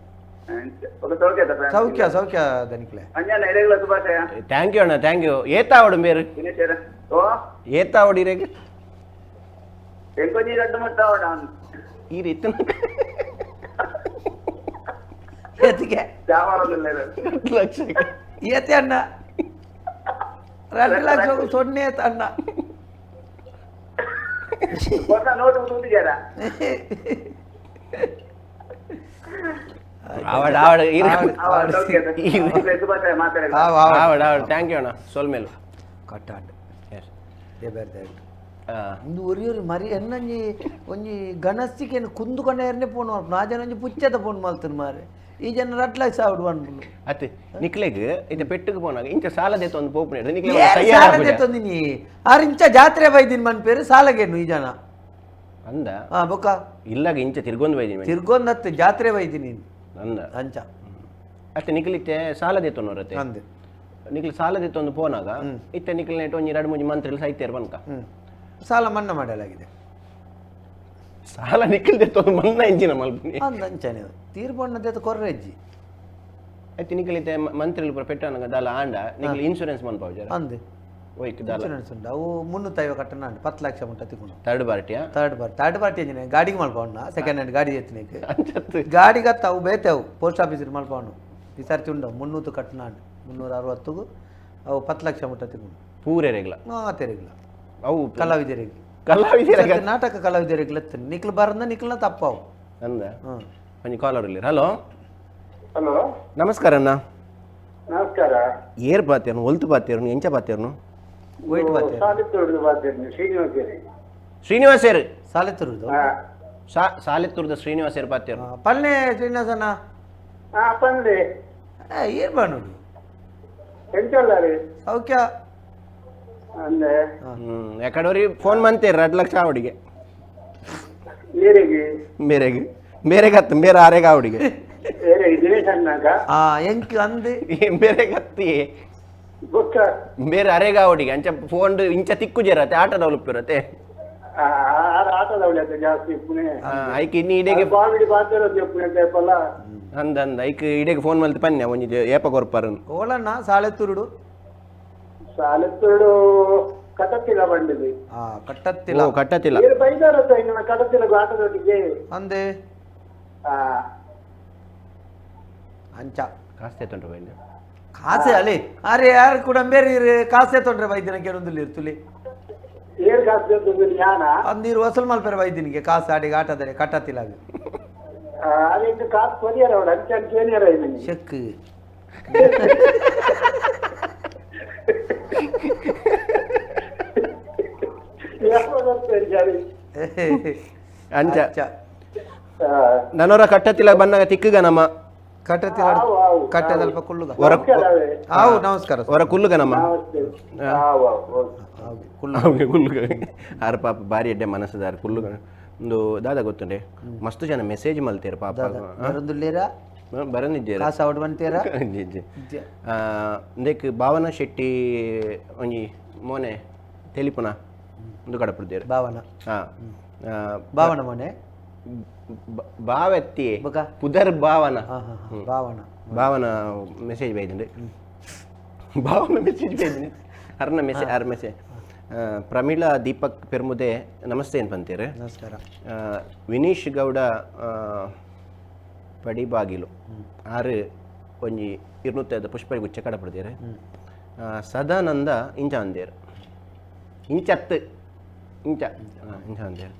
ಸೌಖ್ಯ ಸೌಖ್ಯ ಸೌಖ್ಯ ದನಿಕ್ಲೆ ಅಂಜನ ಎಡೆಗಳ ಶುಭಾಶಯ thank you ಅಣ್ಣ thank you ಏತಾವಡು ಬೇರು ದಿನೇಶ್ ಓ ಏತಾವಡು ಇರೇಗ ಎಂಕೊಂಜಿ ರಡ್ಡು ಮುಟ್ಟಾವಡ ಈ ರೀತಿ ಏತಿಗೆ ಜಾವಾರದಿಲ್ಲ ಲಕ್ಷ ಏತೆ ಅಣ್ಣ 2 ಲಕ್ಷ ಸೊನ್ನೆ ಏತ ಅಣ್ಣ ಹೊಸ ನೋಟು ತೂತಿದ್ಯಾರ ಆವಡ ಆವಡ ಇರು ಸೌಖ್ಯ ಶುಭಾಶಯ ಮಾತಾಡ ಆವ್ ಆವ್ ಆವಡ ಆವಡ thank you ಅಣ್ಣ ಸೋಲ್ಮೇಲು ಕಟ್ಟಾಂಡ್ ಎಸ್ ದೇಬೇರ್ ದೇವ್ ಇಂದು ಒರಿಯೊರಿ ಮರಿ ಎನ್ನಂಜಿ ಒಂಜಿ ಗಣಸ್ತಿಕೆನ್ ಕುಂದು ಕಣ್ಣೇರ್ನೆ ಪೋನು ಮಲ್ಪುನು ಆ ಜನ ಒಂಜಿ ಪುಚ್ಚದ ಪೋನು ಮಲ್ತನು ಮಾರೆ ಈ ಜನ ರಡ್ಡ್ ಲಕ್ಷ ಆವಡ್ ಪನ್ಪುನು ಅತ್ತೆ ನಿಕ್ಲೆಗ್ ಇತ್ತೆ ಪೆಟ್ಟುಗ್ ಪೋನಾಗ ಇಂಚ ಸಾಲ ದೇತೊಂದು ಪೋಪುನೆ ನಿಕ್ಲೆ ಏರ್ ಸಾಲ ದೆತ್ತೊಂದಿನಿ ಆರ್ ಇಂಚ ಜಾತ್ರೆ ಬೈದಿನ ಮನ್ಪೇರು ಸಾಲಗೇನು ಈ ಜನ ಅಂದ ಹಾ ಬೊಕ್ಕ ಇಲ್ಲಾಗ ಇಂಚ ತಿರ್ಗೊಂದು ಬೈದಿನಿ ತಿರ್ಗೊಂದತ್ತು ಜಾತ್ರೆ ಬೈದಿನಿ ಅಂದ ಅಂಚ ಅತ್ತೆ ನಿಕ್ಲಿತ್ತೆ ಸಾಲ ದೇತೊನ್ನರತ್ತೆ ಅಂದ್ ನಿಕ್ಲು ಸಾಲ ದೇತೊಂದು ಪೋನಾಗ ಇತ್ತೆ ನಿಕ್ಲ್ ನೆಟ್ ಒಂಜಿ ರಡ್ಡ್ ಮೂಜಿ ಮಂತ್ರಿಲು ಸೈತೇರ್ ಪನ್ಕ ಸಾಲ ಮನ್ನಾ ಮಾಡಲಾಗಿದೆ ಸಾಲ ನಿಕ್ಲ್ ದೇತೊಂದು ಮನ್ನಾ ಇಂಚಿನ ಮಲ್ಪುನಿ ಅಂದ್ ಅಂಚನೆ ತೀರ್ಪಣ್ಣದ ಕೊರ್ರೆಜ್ಜಿ ಅತ್ತೆ ನಿಕ್ಲಿತ್ತೆ ಮಂತ್ರಿಲು ಪೂರ ಪೆಟ್ಟನಗ ದಾಲ ಆಂಡ ನಿಕ್ಲ್ ಇನ್ಶೂರೆನ್ಸ್ ಮನ್ಪಾವುಜರ ಅಂದ್ ಒಯ್ಕ್ ದಾಲ ಇನ್ಶೂರೆನ್ಸ್ ಉಂಟು ಅವು 350 ಕಟ್ಟನ ಉಂಟು 10 ಲಕ್ಷ ಮುಟ್ಟ ತಿಕ್ಕೊಂಡು ಥರ್ಡ್ ಪಾರ್ಟಿಯಾ third party ಅಂಜನೆ ಗಾಡಿಗೆ ಮಲ್ಪವಣ್ಣ ಸೆಕೆಂಡ್ ಹ್ಯಾಂಡ್ ಗಾಡಿ ಎತ್ತನೇಕ್ ಅಂಚತ್ತು ಗಾಡಿಗತ್ತ ಅವು ಬೇತೆ ಅವು ಪೋಸ್ಟ್ ಆಫೀಸ್ ಮಲ್ಪವಣ್ಣು ಈ ಸರ್ತಿ ಉಂಡು 300 ಕಟ್ಟನ ಉಂಟು 360 ಅವು 10 ಲಕ್ಷ ಮುಟ್ಟ ತಿಕ್ಕೊಂಡು ಪೂರೆರೆಗ್ಲ ಮಾತೆರೆಗ್ಲ ಅವು ಕಲಾವಿದರಿಗೆ ಕಲಾವಿದೆರೆಗ ನಾಟಕ ಕಲಾವಿದರಿಗೆ ನಿಕ್ಲು ಬರಂದ ನಿಕ್ಲನ ತಪ್ಪಾವು ಅಂದ ಹ್ಮ್ ಒಂಜಿ ಕಾಲರ್ ಇಲ್ಲಿ ಹಲೋ ಹಲೋ ನಮಸ್ಕಾರ ಅಣ್ಣ ನಮಸ್ಕಾರ ಏರ್ ಪಾತೇರ್ನು ಒಲ್ತು ಪಾತೇರ್ನು ಎಂಚ ಪಾತೇರ್ನು ವೈಟ್ ಬಾತೇರು ಸಾಲಿತ್ತೂರ್ದು ಬಾತೇರ್ನು ಶ್ರೀನಿವಾಸೇರಿ ಶ್ರೀನಿವಾಸೇರ್ ಸಾಲೆ ತುರುದು ಸಾಲೆತ್ತೂರ್ದ ಶ್ರೀನಿವಾಸೇರ್ ಪಾತೇರ್ನು ಪಲ್ಲೆ ಶ್ರೀನಿವಾಸಣ್ಣ ಹಾ ಪಂದೆ ಏರ್ ಬಾನುಡು ಎಂಚಲ್ಲ ರೀ ಸೌಖ್ಯ ಅಂದೆ ಯಾಕಡೋರಿ ಫೋನ್ ಮಂತೇರ್ 2 ಲಕ್ಷ ಅವಡಿಗೆ ಏರಿಗೆ ಮೇರೆಗೆ ಮೇರೆಗೆ ಹತ್ತು ಮೇರೆ ಆರೆಗೆ ಅವಡಿಗೆ ಏರಿಗೆ ದಿನೇಶ್ ಅಣ್ಣಾಗ ಆ ಎಂಕ್ ಅಂದ್ ಮೇರೆಗೆ ಹತ್ತಿ ಬೊಕ್ಕ ಬೇರೆ ಅರೆಗ ಅವಡಿಗೆ ಅಂಚ ಫೋನ್ ಇಂಚ ತಿಕ್ಕು ಜೇರತ್ತೆ ಆಟ ಡೆವಲಪ್ ಇರತ್ತೆ ಆಟದವಳೆ ಜಾಸ್ತಿ ಪುಣೆ ಐಕ್ ಇನ್ನು ಇಡೆಗೆ ಕಾಮಿಡಿ ಬಾತಿರೋದು ಪುಣೆ ಟೈಪಲ್ಲ ಅಂದ ಅಂದ ಐಕ್ ಇಡೆಗೆ ಫೋನ್ ಮಲ್ತು ಪನ್ಯ ಒಂಜಿ ಏಪ ಕೊರ್ಪಾರನ್ ಓಲಣ್ಣ ಸಾಲೆ ತುರುಡು ಸಾಲೆತ್ತೂರು ಕಟತ್ತಿಲ ಬಂಡಿದೆ ಆ ಕಟ್ಟತ್ತಿಲ್ಲ ಓ ಕಟ್ಟತಿಲ್ಲ ಏರು ಬೈದಾರತ್ತ ಇನ್ನು ಕಟತ್ತಿಲ ಆಟದೊಟ್ಟಿಗೆ ಅಂದೆ ಆ ಅಂಚ ಕಾಸ್ತೆ ತೊಂಡ್ರೆ ಬೈಂದ ಕಾಸೆ ಅಲೆ ಅರೆ ಯಾರು ಕೂಡ ಬೇರೆ ಕಾಸೆ ತೊಂದ್ರೆ ವೈದ್ಯನ ಕೇಳೊಂದಿಲ್ಲ ಇರ್ತುಲಿ ಏರ್ ಕಾಸು ಜ್ಞಾನ ಅಂದಿರು ವಸೂಲ್ ಮಲ್ಪೆರ ವೈದ್ಯನಿಗೆ ಕಾಸು ಆಡಿಗೆ ಆಟದರೆ ಕಟ್ಟತ್ತಿಲ್ಲ ಅದು ಅದೇ ಕಾಸು ಕೊರಿಯರ್ ಅವಳು ಅಂಚೆ ಅಂಚೇನಿಯರ ಇದ್ದೀನಿ ಚೆಕ್ ಅಂಚ ನನೋರ ಕಟ್ಟತಿಲ್ಲ ಬನ್ನಾಗ ತಿಕ್ಕುಗ ನಮ್ಮ ಕಟ್ಟತ್ತಿಲ್ಲ ಆವು, ಆವು. ಕಟ್ಟದಲ್ಪ ಕುಳ್ಳುಗ ಹೊರ ಆವು ನಮಸ್ಕಾರ ಹೊರ ಕುಲ್ಲುಗ ನಮ್ಮ ನಮಸ್ತೆ ಆವು, ಆವು, ಓಕೆ. ಕುಳ್ಳು ಅವ್ಗೆ ಕುಲ್ಲುಗ ಆರು ಪಾಪ ಬಾರಿ ಎಡ್ಡೆ ಮನಸ್ಸುದಾರ ಕುಲ್ಲುಗ ಒಂದು ದಾದ ಗೊತ್ತುಂಡೆ ಮಸ್ತ್ ಜನ ಮೆಸೇಜ್ ಮಲ್ತೇರು ಪಾಪ ಬರಂದುಲ್ಲೇರಾ ಬರಂದಿದ್ದೀರ ಕಾಸು ಅವಡ್ ಬಂತೀರಾ ಜಿ ಜಿ ಇಂದೆಕ್ ಭಾವನಾ ಶೆಟ್ಟಿ ಒಂಜಿ ಮೋನೆ ತೆಲಿಪುನ ಒಂದು ಕಡಪುಡ್ದೇರು ಭಾವನ ಹಾ ಭಾವನ ಮೋನೆ ಭಾವೆತ್ತಿ ಬೊಕ? ಪುದರ್ ಭಾವನ ಹಾ ಹಾ ಹಾ ಭಾವನ ಭಾವನ ಮೆಸೇಜ್ ಬೈದಿಂಡೆ ಭಾವನ ಮೆಸೇಜ್ ಬೈದಿಂಡೆ ಅರ್ನ ಮೆಸೇಜ್ ಅರ್ ಮೆಸೇಜ್ ಪ್ರಮೀಳಾ ದೀಪಕ್ ಪೆರ್ಮುದೆ ನಮಸ್ತೆ ಏನು ಅಂತೀರಿ ನಮಸ್ಕಾರ ವಿನೀಶ್ ಗೌಡ ಪಡಿಬಾಗಿಲು ಆರು ಒಂಜಿ 205 ಪುಷ್ಪ ಗುಚ್ಚ ಕಡಪಡ್ತೀರಿ ಸದಾನಂದ ಇಂಚ ಅಂದೇರು ಇಂಚತ್ತು ಇಂಚ ಇಂಚ ಅಂದೇರು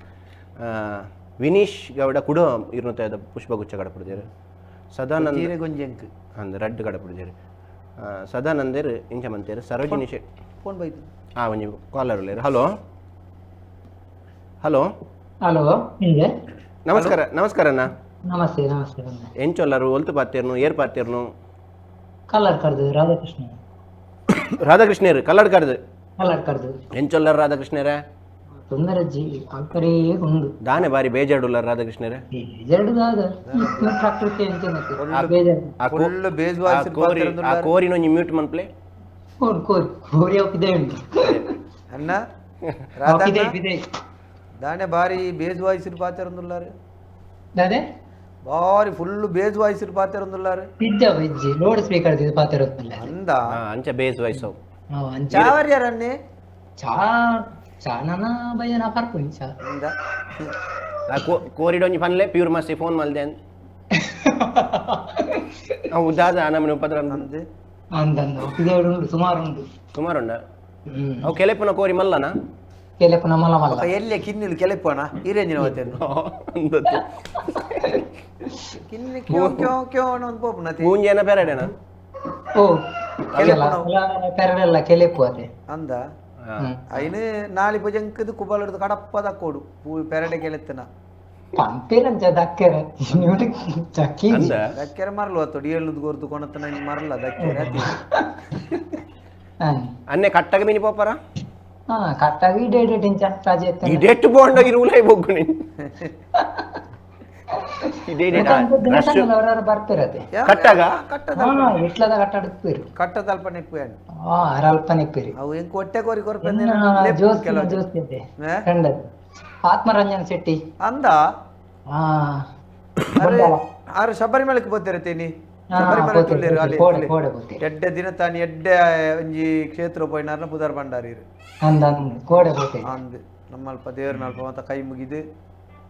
ವಿನೀಶ್ ಗೌಡ ಕುಡ 205 ಪುಷ್ಪಗುಚ್ಛ ಕಡಪಡ್ತೀರಿ ಸದಾನಂದ ಜೀರೆಗೊಂಜೆಂಕ್ ಅಂದ್ ರಡ್ಡು ಕಡಪಡ್ತೀರಿ ಸದಾನಂದೇರು ಇಂಚ ಮಂತೇರು ಸರೋಜಿನಿ ಶೆಟ್ಟಿ ಫೋನ್ ಬೈದು ಹಾಂ ಒಂಜಿ ಕಾಲರ್ ಉಲ್ಲೇರು hello hello hello ನಿಂಗೆ ನಮಸ್ಕಾರ ನಮಸ್ಕಾರ ಅಣ್ಣ ನಮಸ್ತೆ ನಮಸ್ತೆ ಬಂದೆ ಎಂಚೊಲ್ಲರು ಒಲ್ತು ಪಾತೇರ್ನು ಏರ್ ಪಾತೇರ್ನು ಕಲ್ಲರ್ ಕರ್ದು ರಾಧಾಕೃಷ್ಣ ರಾಧಾಕೃಷ್ಣರು ಕಲ್ಲಡ್ ಕರ್ದು ಕಲ್ಲರ್ ಕರ್ದು ಎಂಚೊಲ್ಲರು ರಾಧಾಕೃಷ್ಣರೇ ತೊಂದರೆ ಜಿ ಅಲ್ಪರೇ ಉಂಡು ದಾನೆ ಬಾರಿ ಬೇಜಾಡುಲ್ಲರ್ ರಾಧಾಕೃಷ್ಣರೇ ಎರಡು ದಾದ ಪ್ರಕೃತಿ ಅಂತ ಬೇಜಾರು ಫುಲ್ ಬೇಜ್ ಆ ವಾಯ್ಸ್ ಕೋರಿ ಆ ಕೋರಿನೊಂಜಿ ಮ್ಯೂಟ್ ಮನ್ಪ್ಲೆ ಕೋರಿ ಕೋರಿ ಕೋರಿ ಒಪ್ಪಿದೆ ಉಂಟು ಅಣ್ಣ ಒಪ್ಪಿದೆ ರಾಧಣ್ಣ ಇದೆ ದಾನೆ ಬಾರಿ ಬೇಜ್ ವಾಯ್ಸ್ ಪಾತೆರೊಂದುಲ್ಲಾರು ದಾದೆ ಬಾರಿ full base voice ಪಾತೆರೊಂದುಲ್ಲಾರು ಇಜ್ಜ ಇಜ್ಜಿ ಲೋಡ್ ಸ್ಪೀಕರ್ ಇದು ಪಾತಿರೋದಿಲ್ಲ ಅಂದ ಅಂಚ ಬೇಸ್ ವಾಯ್ಸ್ ಅವು ಅಂಚ ಚಾವರ್ಯಾರನ್ನೇ ಚಾ ಚಾ ನನ್ನ ಬಯ್ಯನ ಪರ್ಪುಂಚ ಚಾ ಅಂದ ಆ ಕೋರಿಡೊಂಜಿ ಪನ್ಲೆ ಪ್ಯೂರ್ ಮಸ್ತಿ ಫೋನ್ ಮಲ್ದೆ ಅವು ದಾದ ನಮ್ಮನೆ ಉಪದ್ರ ಅಂದ್ ಅಂದಂದು ಒಪ್ಪಿದೆ ಉಂಟು ಸುಮಾರು ಉಂಟು ಸುಮಾರು ಉಂಡ ಹ್ಮ್ ಅವು ಕೆಲೆಪುನ ಕೋರಿ ಮಲ್ಲನ ಕೆಲಪುನ ಮಲ್ಲ ಮಲ್ಲ ಅಪ್ಪ ಎಲ್ಲೆ ಕಿನ್ನಿಲು ಕೆಲೆಪ್ಪಣ ಈ ರೇಂಜಿನ ಅವತ್ತೇನು ಅಂದದ್ದು ಕಿನ್ನಿ ಕ್ಯೋ ಕ್ಯೋ ಕ್ಯೋ ಅನ್ನೋ ಒಂದು ಪೋಪುನ ಪೂಂಜೆನ ಪೆರಡೆನ ಓ ಕೆಲ ಪೆರಡೆಲ್ಲ ಕೆಲೆಪು ಅದೇ ಅಂದ ಐನು ನಾಳಿ ಪುಜಂಕದ ಕುಬಲದ ಕಡಪ್ಪದ ಕೋಡು ಪೂ ಪೆರಡೆ ಕೆಲೆತ್ತನ ಪಂಪೇರಂಚ ದಕ್ಕೆರೆ ಚಕ್ಕಿ ಅಂದ ದಕ್ಕೆರೆ ಮರಲು ಅತ್ತೋಡು ಏಳ್ನದು ಗೊರ್ದು ಕೊಣತನ ಮರಲ ದಕ್ಕೆರೆ ಅತಿ ಅನ್ನೆ ಕಟ್ಟಗ ಮಿನಿ ಪೋಪರ ಹಾ ಕಟ್ಟಾಗಿ ಇಡೇ ಇಂಚ ರಜೆ ಇತ್ತಲ್ಲ. ಇಡೆಟ್ಟು ಬೋಂಡಾಗಿ ರೂಲ್ ಆಗಿ ಹೋಗು ನೀನು ಇದೇ ದಿನ ಅವರವ್ರು ಬರ್ತಿರತ್ತೆ ಕಟ್ಟಾಗ? ಕಟ್ಟದ ಹಾ ಇಟ್ಲದ ಕಟ್ಟಾಡುತ್ತೀರಿ ಕಟ್ಟ ತಲ್ಪ ನೆಪ್ಪು ಹಾ ಅರಲ್ಪ ನೆಪ್ಪಿರಿ ಅವು ಎಂಕ್ ಹೊಟ್ಟೆ ಕೋರಿ ಕೊರ್ಪೆ ಜೋಸ್ ಜೋಸ್ ಇದ್ದೆ ಕಂಡದ್ದು ಆತ್ಮರಂಜನ್ ಶೆಟ್ಟಿ ಅಂದ ಹಾ ಅರೆ ಆರು ಶಬರಿಮಲಕ್ಕೆ ಬೋತಿರತೇನಿ ಹಾ, ಶಬರಿಮಲೆ ಪೋತೆ, ತುಳ್ಳಿರು ಪೋತೆ, ಅಲ್ಲಿ ಕೋಡೆ, ತುಳ್ಳಿ. ಕೋಡೆ ಪೋತೆ. ಎಡ್ಡೆ ದಿನ ತಾನು ಎಡ್ಡೆ ಒಂಜಿ ಕ್ಷೇತ್ರ ಪೋಯಿನಾರ್ನ ಪುದರ್ ಭಂಡಾರಿ ಅಂದ ಅಂದ್ ಕೋಡೆ ಪೋತೆ ಅಂದ್ ನಮ್ಮಲ್ಪ ದೇವ್ರನಲ್ಪ ಮತ್ತ ಕೈ ಮುಗಿದು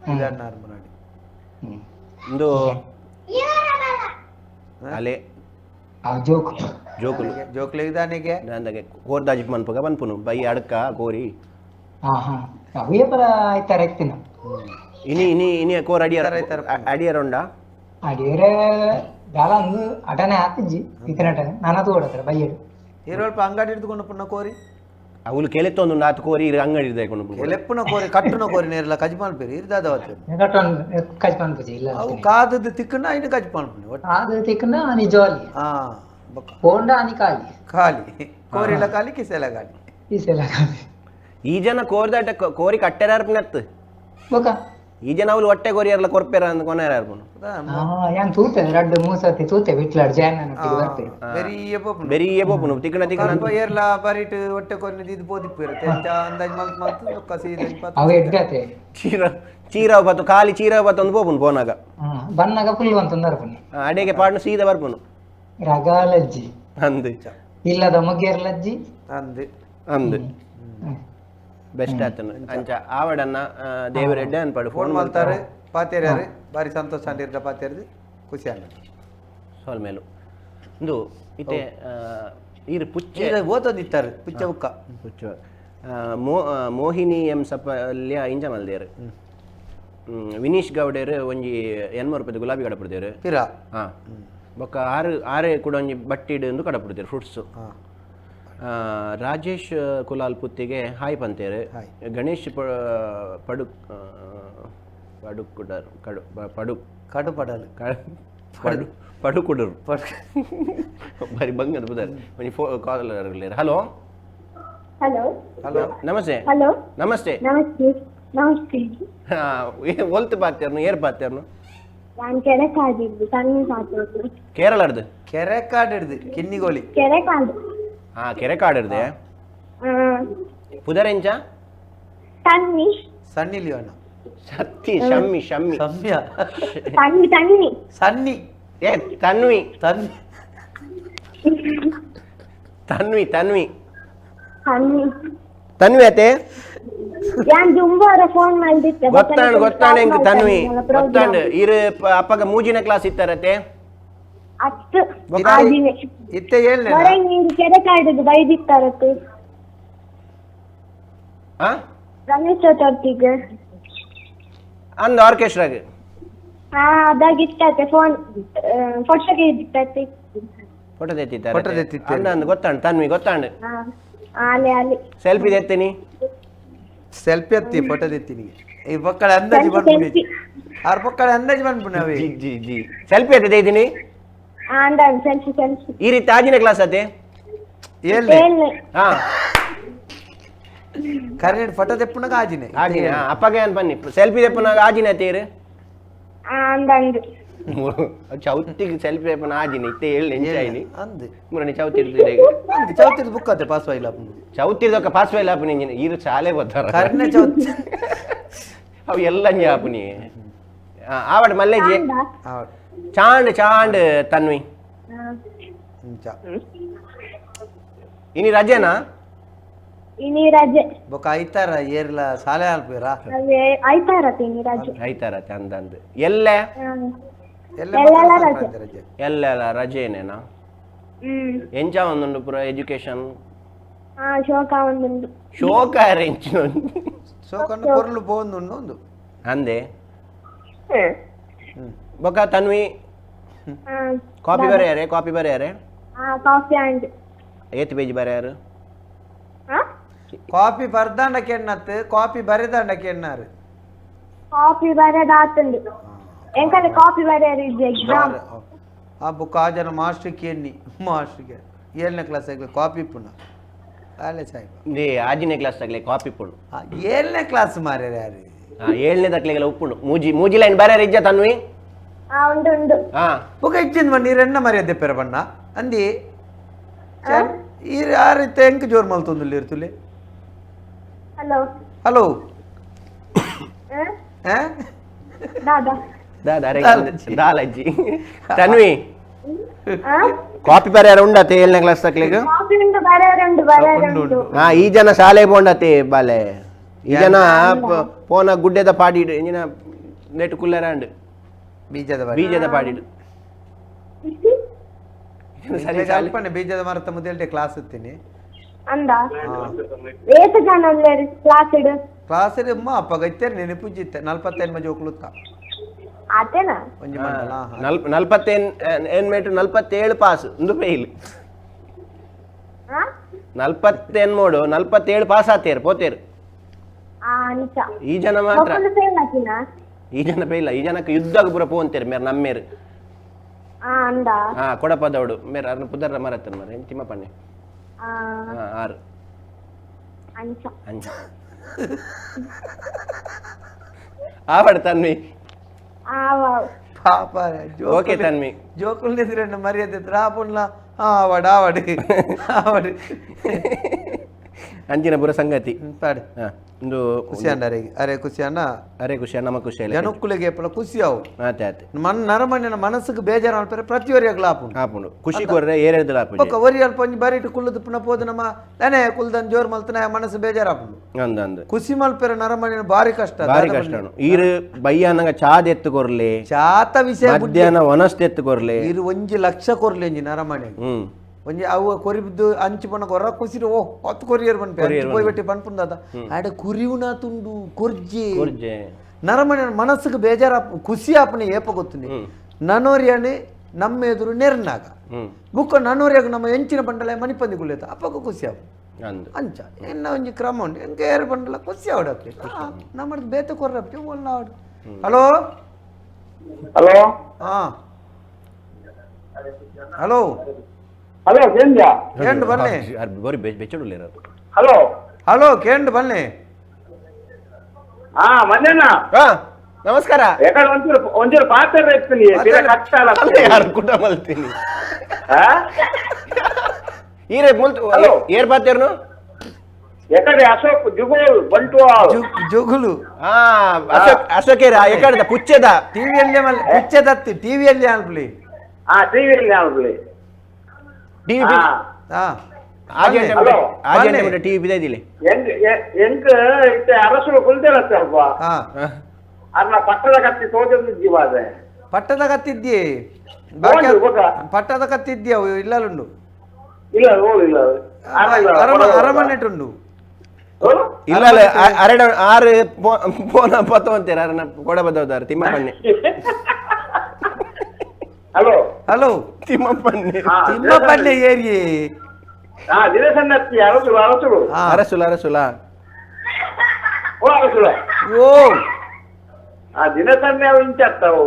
ಇದಾಡ್ನಾರ್ ಮುನಾಡಿ ಇಂದು ಅಲೆ ಆ ಜೋಕ್ ಜೋಕುಲು ಜೋಕ್ಲಿಗೆ ದಾನಿಗೆ ಅಂದಾಗೆ ಕೋರ್ದಾಜಿ ಮನ್ಪಗ ಬನ್ಪುನು ಬೈ ಅಡ್ಕ ಕೋರಿ ಹಾ ಹಾ ಅವೇ ಪರ ಆಯ್ತಾರ ಇತ್ತಿನ ಇನಿ ಇನಿ ಇನಿ ಕೋರ್ ಅಡಿಯರ ಅಡಿಯರ ಉಂಡಾ ಅಡಿಯರೆ ದಾಲ ಅಂದು ಅಟನೆ ಹಾಕಿಜ್ಜಿ ಇತ್ತನಟ ನಾನ ತೋಡತ್ರ ಬೈಯಡು ಇರೋಲ್ಪ ಅಂಗಡಿ ಹಿಡಿದುಕೊಂಡು ಪುಣ್ಣ ಕೋರಿ ಅವಳು ಕೆಲೆತ್ತೊಂದು ಆತು ಕೋರಿ ಇರು ಅಂಗಡಿ ಇರ್ದೆ ಕೆಲೆಪ್ಪುನ ಕೋರಿ ಕಟ್ಟುನ ಕೋರಿ ನೇರಲ ಕಜ್ಮಾಲ್ ಪೇರು ಇರ್ದಾದವತ್ತು ಕಟ್ಟೊಂದು ಕಜ್ ಪನ್ಪುಜಿ ಇಲ್ಲ ಅವು ಕಾದದ್ದು ತಿಕ್ಕನ ಇನ್ನು ಕಜ್ಮಾಲ್ ಪುಣ್ಯ ಒಟ್ಟು ಅದು ತಿಕ್ಕನ ಅನಿ ಜಾಲಿ ಹಾ ಬೊಕ್ಕ ಪೋಂಡ ಅನಿ ಖಾಲಿ ಖಾಲಿ ಕೋರಿಲ ಖಾಲಿ ಕಿಸೆಲ ಖಾಲಿ ಈಸೆಲ್ಲ ಖಾಲಿ ಈ ಜನ ಕೋರ್ದಾಟ ಕೋರಿ ಕಟ್ಟೆರಾರ್ಪುನತ್ತು ಬೊಕ ಈ ಜನ ಅವಳು ಹೊಟ್ಟೆ ಕೋರಿಯರ್ಲ ಕೊರ್ಪೆರ ಅಂದ್ ಕೊನೆರಾರ್ಪುನು ಹಾ ಯಾನ್ ತೂತೆ ರಡ್ಡು ಮೂಸತಿ ತೂತೆ ವಿಟ್ಲಾಡ್ ಜಾಯ್ನ್ ಒಟ್ಟಿಗೆ ಬರ್ತೆ ಬೆರಿಯ ಪೋಪುನು ಬೆರಿಯೇ ಪೋಪುನು ತಿಕ್ಕಣ ತಿಕ್ಕಣ ಅಲ್ಪ ಏರ್ಲ ಬರಿಟ್ ಹೊಟ್ಟೆ ಕೊರಿನ ಇದು ಪೋದಿಪ್ಪು ಇರುತ್ತೆ ಅಂದಾಜ್ ಮಲ್ತ್ ಮಲ್ತ್ ಬೊಕ್ಕ ಸೀದ ಅವು ಎಡ್ಡತೆ ಚೀರ ಚೀರಾವ್ ಬತ್ತು ಖಾಲಿ ಚೀರಾವ್ ಬತ್ತು ಒಂದು ಪೋಪುನು ಪೋನಾಗ ಹಾ ಬನ್ನಾಗ ಫುಲ್ ಅಂತ ಪುಣ್ಯ ಅಡೆಗೆ ಪಾಡ್ನು ಸೀದಾ ಬರ್ಪುನು ರಗಾಲಜ್ಜಿ ಅಂದ್ ಇಲ್ಲದ ಮುಗ್ಗೇರ್ಲಜ್ಜಿ ಅಂದ್ ಅಂದ್ ಬೆಸ್ಟ್ ಆತನು ಅಂಚ ಆವಡನ್ನ ದೇವರೆಡ್ಡೆ ಅನ್ಪಾಡು ಫೋನ್ ಮಲ್ತಾರೆ ಪಾತೇರ್ಯಾರು ಬಾರಿ ಸಂತೋಷ ಅಂಡಿರ್ದ ಪಾತೇರ್ದು ಖುಷಿ ಆಂಡ ಸೋಲ್ ಮೇಲು ಇಂದು ಇತ್ತೆ ಈರು ಪುಚ್ಚೆ ಓತೊಂದಿತ್ತಾರೆ ಪುಚ್ಚ ಉಕ್ಕ ಪುಚ್ಚ ಮೋಹಿನಿ ಎಂ ಸಪಲ್ಯ ಇಂಜ ಮಲ್ದೇರು ವಿನೀಶ್ ಗೌಡೇರು ಒಂಜಿ ಎನ್ಮೂರು ರೂಪಾಯಿ ಗುಲಾಬಿ ಕಡಪುಡ್ದೇರು ಪಿರ ಹಾ ಬೊಕ್ಕ ಆರು ಆರೆ ಕೂಡ ಒಂಜಿ ಬಟ್ಟಿಡು ಎಂದು ಕಡಪುಡ್ತೇರು ಫ್ರೂಟ್ಸು ರಾಜೇಶ್ ಕುಲಾಲ್ ಪುತ್ತಿಗೆ ಹಾಯ್ ಪಂತೇರು ಗಣೇಶ್ ಪಡು ಪಡುಕುಡರ್ ಕಡು ಪಡು ಕಡು ಪಡಲು ಪಡು ಪಡುಕುಡರು ಬಾರಿ ಬಂಗದ ಬುದಾರ್ ಒಂಜಿ phone call hello hello hello ನಮಸ್ತೆ ಹಲೋ ನಮಸ್ತೆ ನಮಸ್ತೆ ನಮಸ್ತೆ ಒಲ್ತು ಪಾತೇರ್ನು ಏರ್ ಪಾತೇರ್ನು ನಾನು ಕೆರೆಕಾಡಿದ್ದು ಸಣ್ಣ ಪಾತ್ರೆ ಕೇರಳರ್ದು ಕೆರೆ ಕಾಡು ಹಿಡ್ದು ಕಿನ್ನಿಗೋಳಿ ಕೆರೆಕಾಡು ಹಾ ಕೆರೆ ಕಾಡಿರ್ದೆ ಪುದರೆಂಚ ತನ್ನಿ ಸಣ್ಣಿ ಲಿಯೋನ ಸತ್ತಿ ಶಮ್ಮಿ ಶಮ್ಮಿ ಸಮ್ಯ ತನ್ನಿ ತನ್ನಿ ಸನ್ನಿ ಏ ತನ್ವಿ ತನ್ನಿ ತನ್ವಿ ತನ್ವಿ ತನ್ನಿ ತನ್ವಿ ಅತೆ ಯಾನ್ ಜುಂಬೋರ ಫೋನ್ ಮಾಡಿದ್ದೆ ಗೊತ್ತಾಂಡ್ ಗೊತ್ತಾಂಡ್ ಎಂಕ್ ತನ್ವಿ ಗೊತ್ತಾಂಡ್ ಇರು ಅಪ್ಪಗ ಮೂಜಿನ ಕ್ಲಾಸ್ ಇತ್ತಾರತೆ ಅತ್ತು ಆದಿನೆ ಇತ್ತೆ ಹೇಳ್ನೆ ಹೊರಗೆ ನೀರು ಕೆರೆ ಕಾಡಿದ್ದು ಬೈದಿತ್ತಾರತ್ತು ಆ ಗಣೇಶ ಚತುರ್ಥಿಗೆ ಅಂದ್ ಆರ್ಕೆಸ್ಟ್ರಾಗ ಹಾ ಅದಾಗಿತ್ತತೆ ಫೋನ್ ಫೋಟೋ ಇತ್ತತೆ ಫೋಟೋ ತೆತ್ತಿತ್ತಾರೆ ಫೋಟೋ ತೆತ್ತಿತ್ತಾರೆ. ಅಂದ ಅಂದ್ ಗೊತ್ತಾಂಡ್ ತನ್ವಿ ಗೊತ್ತಾಂಡ್ ಹಾ ಆಲೆ ಆಲೆ ಸೆಲ್ಫಿ ತೆತ್ತೀನಿ ಸೆಲ್ಫಿ ಹತ್ತಿ ಫೋಟೋ ತೆತ್ತೀನಿ ಈ ಪಕ್ಕಳ ಅಂದಾಜು ಬಂದ್ಬಿಡಿ ಆರ್ ಪಕ್ಕಳ ಅಂದಾಜು ಬಂದ್ಬಿಡಿ ನಾವೇ G G G selfie ಎತ್ತಿದ್ದೀನಿ ಹಾ ಅಂದ ಸೆಲ್ಫಿ ಸೆಲ್ಫಿ ಈ ರೀತಿ ಆಜಿನ ಕ್ಲಾಸ್ ಅತೆ ಹೇಳ್ನೆ ಹೇಳ್ನೆ ಹಾ ಕರೆಂಟ್ ಫೋಟೋ ತೆಪ್ಪುನಾಗ ಆಜಿನೆ ಆಜಿನ ಅಪ್ಪಗೆ ಅನ್ ಬನ್ನಿ ಸೆಲ್ಫಿ ತೆಪ್ಪನಾಗ ಆಜಿನ ತೀರು ಹಾ ಅಂದ ಅಂದು ಚೌತಿಗೆ ಸೆಲ್ಫಿ ತೆಪ್ಪನ ಆಜಿನ ಇತ್ತೆ ಹೇಳಿ ನೆಂಚಾಯಿನಿ ಅಂದ್ ಮುರಣಿ ಚೌತಿ ಇರ್ತೀರಿ ಅಂದ್ ಚೌತಿದ ಬುಕ್ ಅತ್ತೆ ಪಾಸ್ ಇಲ್ಲ ಚೌತಿರ್ದೊಕ್ಕ ಪಾಸ್ ಇಲ್ಲ ಅಪ್ಪನಿ ಈರು ಚಾಲೆ ಗೊತ್ತಾರ ಕರ್ನೆ ಚೌತಿ ಅವು ಎಲ್ಲ ಅಪ್ಪನಿ ಆವಡ್ ಮಲ್ಲೇಜಿ ಚಾಂಡ್ ಚಾಂಡ್ ತನ್ವಿ ಇನಿ ರಜೆನಾ ಇನಿ ರಜೆ ಬೊಕ್ಕ ಐತಾರ ಏರ್ಲ ಸಾಲೆ ಅಲ್ಪೇರಾ ಅವೇ ಐತಾರ ಇನಿ ರಜೆ ಐತಾರ ಅಂದ ಅಂದ್ ಎಲ್ಲ ಎಲ್ಲ ಎಲ್ಲೆಲ್ಲ ರಜೆ ರಜೆ ಎಲ್ಲ ರಜೆನೇನಾ ಹ್ಮ್ ಎಂಚ ಒಂದುಂಡು ಪೂರ ಎಜುಕೇಶನ್ ಹಾ ಶೋಕ ಒಂದುಂಡು ಶೋಕ ಎಂಚಿನ ಸೋಕಂಡು ಪೊರ್ಲು ಪೋಂದುಂಡು ಒಂದು ಅಂದೆ ಬೊಕ್ಕ ತನ್ವಿ ಹಾ ಕಾಪಿ ಬರೆಯಾರೆ ಕಾಪಿ ಬರೆಯಾರೆ ಹಾ ಕಾಫಿ ಅಂಡ್ ಏತ್ ಪೇಜ್ ಬರೆಯಾರು ಹಾ Copy ಬರ್ದಾಂಡ ಕೆಣ್ಣತ್ತು copy ಬರೆದಾಂಡ ಕೆಣ್ಣಾರು copy ಬರೆದಾತುಂಡು ಎಂಕಲೆ copy ಬರೆಯರು exam ಆ ಬುಕ್ ಆ ಜನ ಮಾಸ್ಟರ್ ಕೇಣ್ಣಿ ಮಾಸ್ಟರ್ಗೆ 7ನೇ ಕ್ಲಾಸ್ ಆಗಲಿ ಕಾಪಿ ಪುನಃ ಅಲ್ಲೇ ಸಾಹೇಬ ಏ ಆಜಿನೇ ಕ್ಲಾಸ್ ತಗಲೆ ಕಾಪಿ ಪುಣು 7ನೇ ಕ್ಲಾಸ್ ಮಾರ್ಯಾರ ಯಾರು 7ನೇ ತಕ್ಲೆಗೆಲ್ಲ ಉಪ್ಪುಂಡು ಮೂಜಿ ಮೂಜಿ ಲೈನ್ ಬಾರ್ಯಾರ ಇಜ್ಜ ತನ್ವಿ ಉಂಡು ಉಂಡು ಬುಕ್ ಇಜ್ಜಿಂದ ಬಣ್ಣ ನೀರೆಣ್ಣ ಮರ್ಯಾದೆ ಪೆರ ಬಣ್ಣ ಅಂದಿ ಈ ಆರಿತ್ತೆ ಎಂಕ್ ಜೋರ್ ಮಲ್ತೊಂದುಲ್ಲ ಇರ್ತುಲೆ ಹಲೋ ಹಲೋ ದಾದಾ ದಾದಾ ದಾಲಜ್ಜಿ ತನ್ವಿ ಕಾಪಿ ಬರ್ಯಾರ ಉಂಡತೆ 7ನೇ ಕ್ಲಾಸ್ ತಕ್ಲೆಗ್ ಕಾಪಿ ಉಂಡು ಬರ್ಯಾರ ಉಂಡು ಬರ್ಯಾರ ಉಂಡು ಈ ಜನ ಶಾಲೆ ಪೋಂಡತೆ ಬಾಲೆ ಈ ಜನ ಪೋನ ಗುಡ್ಡೆದ ಪಾಡಿಡು ಇಂಜಿನ ನೆಟ್ ಕುಲ್ಲರಾಂಡ್ ಬೀಜದ ಬೀಜದ ಪಾಡಿಡು ಸರಿ ಅಲ್ಪನೆ ಬೀಜದ ಮರತ ಮೊದಲೇ ಕ್ಲಾಸ್ ಇತ್ತೀನಿ ಅಂದ ಏತ ಜನ ಉಲ್ಲೇರು ಕ್ಲಾಸ್ ಇಡು ಕ್ಲಾಸ್ ಅಮ್ಮ ಅಪ್ಪ ಗೈತೇರು ನೆನಪುಜಿತ್ತೆ 45 ಜೋಕ್ಲುತ್ತ ಆತೇನಾ ಒಂಜಿ ಮಂಡಲ 48 ಮೇಟು 47 ಪಾಸ್ ಒಂದು ಫೇಲ್ 48 ಮೋಡು 47 ಪಾಸ್ ಆತೇರು ಪೋತೇರು ಈ ಜನ ಮಾತ್ರ ಈ ಜನ ಫೇಲ್ ಈ ಜನಕ್ಕೆ ಯುದ್ಧಕ್ಕೆ ಪೂರ ಪೋಂತೇರು ಮೇರ್ ನಮ್ಮೇರು ಹಾ ಕೊಡಪದವಡು ಮೇರ್ ಅರ್ನ ಪುದರ್ರ ಮರತ್ತನ ಮರ ತಿಮ್ಮಪ್ಪಣ್ಣೆ ಆರು ಅಂಚ ಆವಡ್ ತನ್ವಿ ಪಾಪ ಓಕೆ ತನ್ವಿ ಜೋಕುಲ್ ನಿದ್ರೆ ಮರ್ಯಾದೆ ರಾಪುಣ್ಲ ಆವಡ್ ಆವಡ್ ಆವಡ್ ಅಂಚಿನ ಪುರ ಸಂಗತಿ ಪಾಡು ಒಂದು ಖುಷಿ ಅಂಡ ಅರೆ ಅರೆ ಖುಷಿ ಅಣ್ಣ ಅರೆ ಖುಷಿ ನಮ್ಮ ಖುಷಿ ಜನಕ್ಕುಲಿಗೆ ಎಪ್ಪಲ ಖುಷಿ ಅವು ಆತೆ ಆತೆ ಮನ್ ನರಮಣ್ಯನ ಮನಸ್ಸಿಗೆ ಬೇಜಾರು ಅನ್ಪರೆ ಪ್ರತಿಯೊರಿಯಾಗ್ಲ ಆಪುಂಡು ಆಪುಂಡು ಖುಷಿ ಕೊರ್ರೆ ಏರೆಡ್ದಲ ಆಪುಂಡು ಬೊಕ್ಕ ಒರಿ ಅಲ್ಪ ಒಂಜಿ ಬರಿಟ್ ಕುಲ್ಲುದು ಪುನಃ ಪೋದು ನಮ್ಮ ದಾನೆ ಕುಲ್ದನ್ ಜೋರ್ ಮಲ್ತನ ಮನಸ್ಸು ಬೇಜಾರು ಆಪುಂಡು ಅಂದ ಅಂದ ಖುಷಿ ಮಲ್ಪೆರೆ ನರಮಣ್ಯನ ಭಾರಿ ಕಷ್ಟ ಭಾರಿ ಕಷ್ಟ ಈರು ಬಯ್ಯ ನಂಗ ಚಾದ ಎತ್ತು ಕೊರ್ಲೆ ಚಾತ ವಿಷಯ ಮಧ್ಯಾಹ್ನ ಒನಸ್ತ ಎತ್ತು ಕೊರ್ಲೆ ಈರು ಒಂಜಿ ಲಕ್ಷ ಕೊರ್ಲೆ ಒಂಜಿ ನರಮಣೆ ಒಂಜಿ ಅವು ಕೊರಿಬಿದ್ದು ಅಂಚು ಪನ ಕೊರ ಕುಸಿರು ಓ ಹೊತ್ತು ಕೊರಿಯರ್ ಬನ್ಪೆ ಪೋಯ್ ಬೆಟ್ಟಿ ಪನ್ಪುಂದಾದ ಆಡ ಕುರಿಯುನ ತುಂಡು ಕೊರ್ಜೆ ಕೊರ್ಜೆ ನರಮಣೆ ಮನಸ್ಸಿಗೆ ಬೇಜಾರ ಖುಷಿ ಆಪನೆ ಏಪ ಗೊತ್ತುನಿ ನನೋರಿಯಾನೆ ನಮ್ಮ ಎದುರು ನೆರ್ನಾಗ ಬುಕ್ಕ ನನೋರಿಯಾಗ ನಮ್ಮ ಎಂಚಿನ ಬಂಡಲ ಮಣಿಪಂದಿ ಗುಳ್ಳೆತ ಅಪ್ಪಕ್ಕ ಖುಷಿ ಆಪು ಅಂಚ ಎನ್ನ ಒಂಜಿ ಕ್ರಮ ಉಂಟು ಎಂಕ ಏರ್ ಬಂಡಲ ಖುಷಿ ಆವಡಕ್ಕೆ ನಮ್ಮದು ಬೇತ ಕೊರ್ರಪ್ಪ ಒಲ್ಲ ಆವಡು ಹಲೋ ಹಲೋ ಹಾ ಹಲೋ ಹಲೋ ಕೇಂದ್ರ ಕೇಂದ್ರ ಬನ್ನಿ ಬರಿ ಬೆಚ್ಚಡುಲ್ಲ ಹಲೋ ಹಲೋ ಕೇಂದ್ರ ಬನ್ನಿ ಹಾ ಮಂಜಣ್ಣ ನಮಸ್ಕಾರ ಯಾಕಂದ್ರೆ ಒಂಚೂರು ಒಂಚೂರು ಪಾತ್ರ ಇರ್ತೀನಿ ಕಟ್ಟಾಲ ಯಾರು ಕೂಡ ಮಲ್ತೀನಿ ಈರೇ ಮುಲ್ತು ಏರ್ ಪಾತೇರ್ನು ಎಕಡೆ ಅಶೋಕ್ ಜುಗುಲ್ ಬಂಟ್ವಾಲ್ ಜುಗುಲು ಹಾ ಅಶೋಕ್ ಅಶೋಕೇರ ಎಕಡೆದ ಪುಚ್ಚೆದ ಟಿವಿಯಲ್ಲಿ ಪುಚ್ಚೆದತ್ತಿ ಟಿವಿಯಲ್ಲಿ ಅನ್ಪ್ಲಿ ಹಾ ಟಿವಿಯಲ್ಲಿ ಅನ್ಪ್ಲಿ ಟಿವಿ ಟಿವಿ ಬಿದ್ದಿಲ್ಲ ಎಂಕ್ ಇತ್ತೆ ಅರಸುಲು ಕುಲ್ದೇರತ್ತೆ ಅಲ್ಪ ಅರ್ನ ಪಟ್ಟದ ಕತ್ತಿ ತೋಜೊಂದು ಜೀವಾದೆ ಪಟ್ಟದ ಕತ್ತಿದ್ದಿ ಪಟ್ಟದ ಕತ್ತಿದ್ದಿ ಅವು ಇಲ್ಲಲುಂಡು ಇಲ್ಲ ಇಲ್ಲ ಅರಮನೆಟುಂಡು ಇಲ್ಲ ಅರೆಡ ಆರು ಪೋನ ಪತ್ತವಂತೇರು ಅರನ ಕೊಡ ಬದವದಾರು ತಿಮ್ಮಪ್ಪಣ್ಣೆ ಹಲೋ ಹಲೋ ತಿಮ್ಮಪ್ಪಣ್ಣೆ ತಿಮ್ಮಪ್ಪಣ್ಣೆ ಏರಿ ಅರಸುಲು ಅರಸುಲು ಅರಸುಲ ಅರಸುಲ ಓ ಅರಸುಲ ಓ ದಿನಸನ್ನೆ ಇಂಚತ್ತವು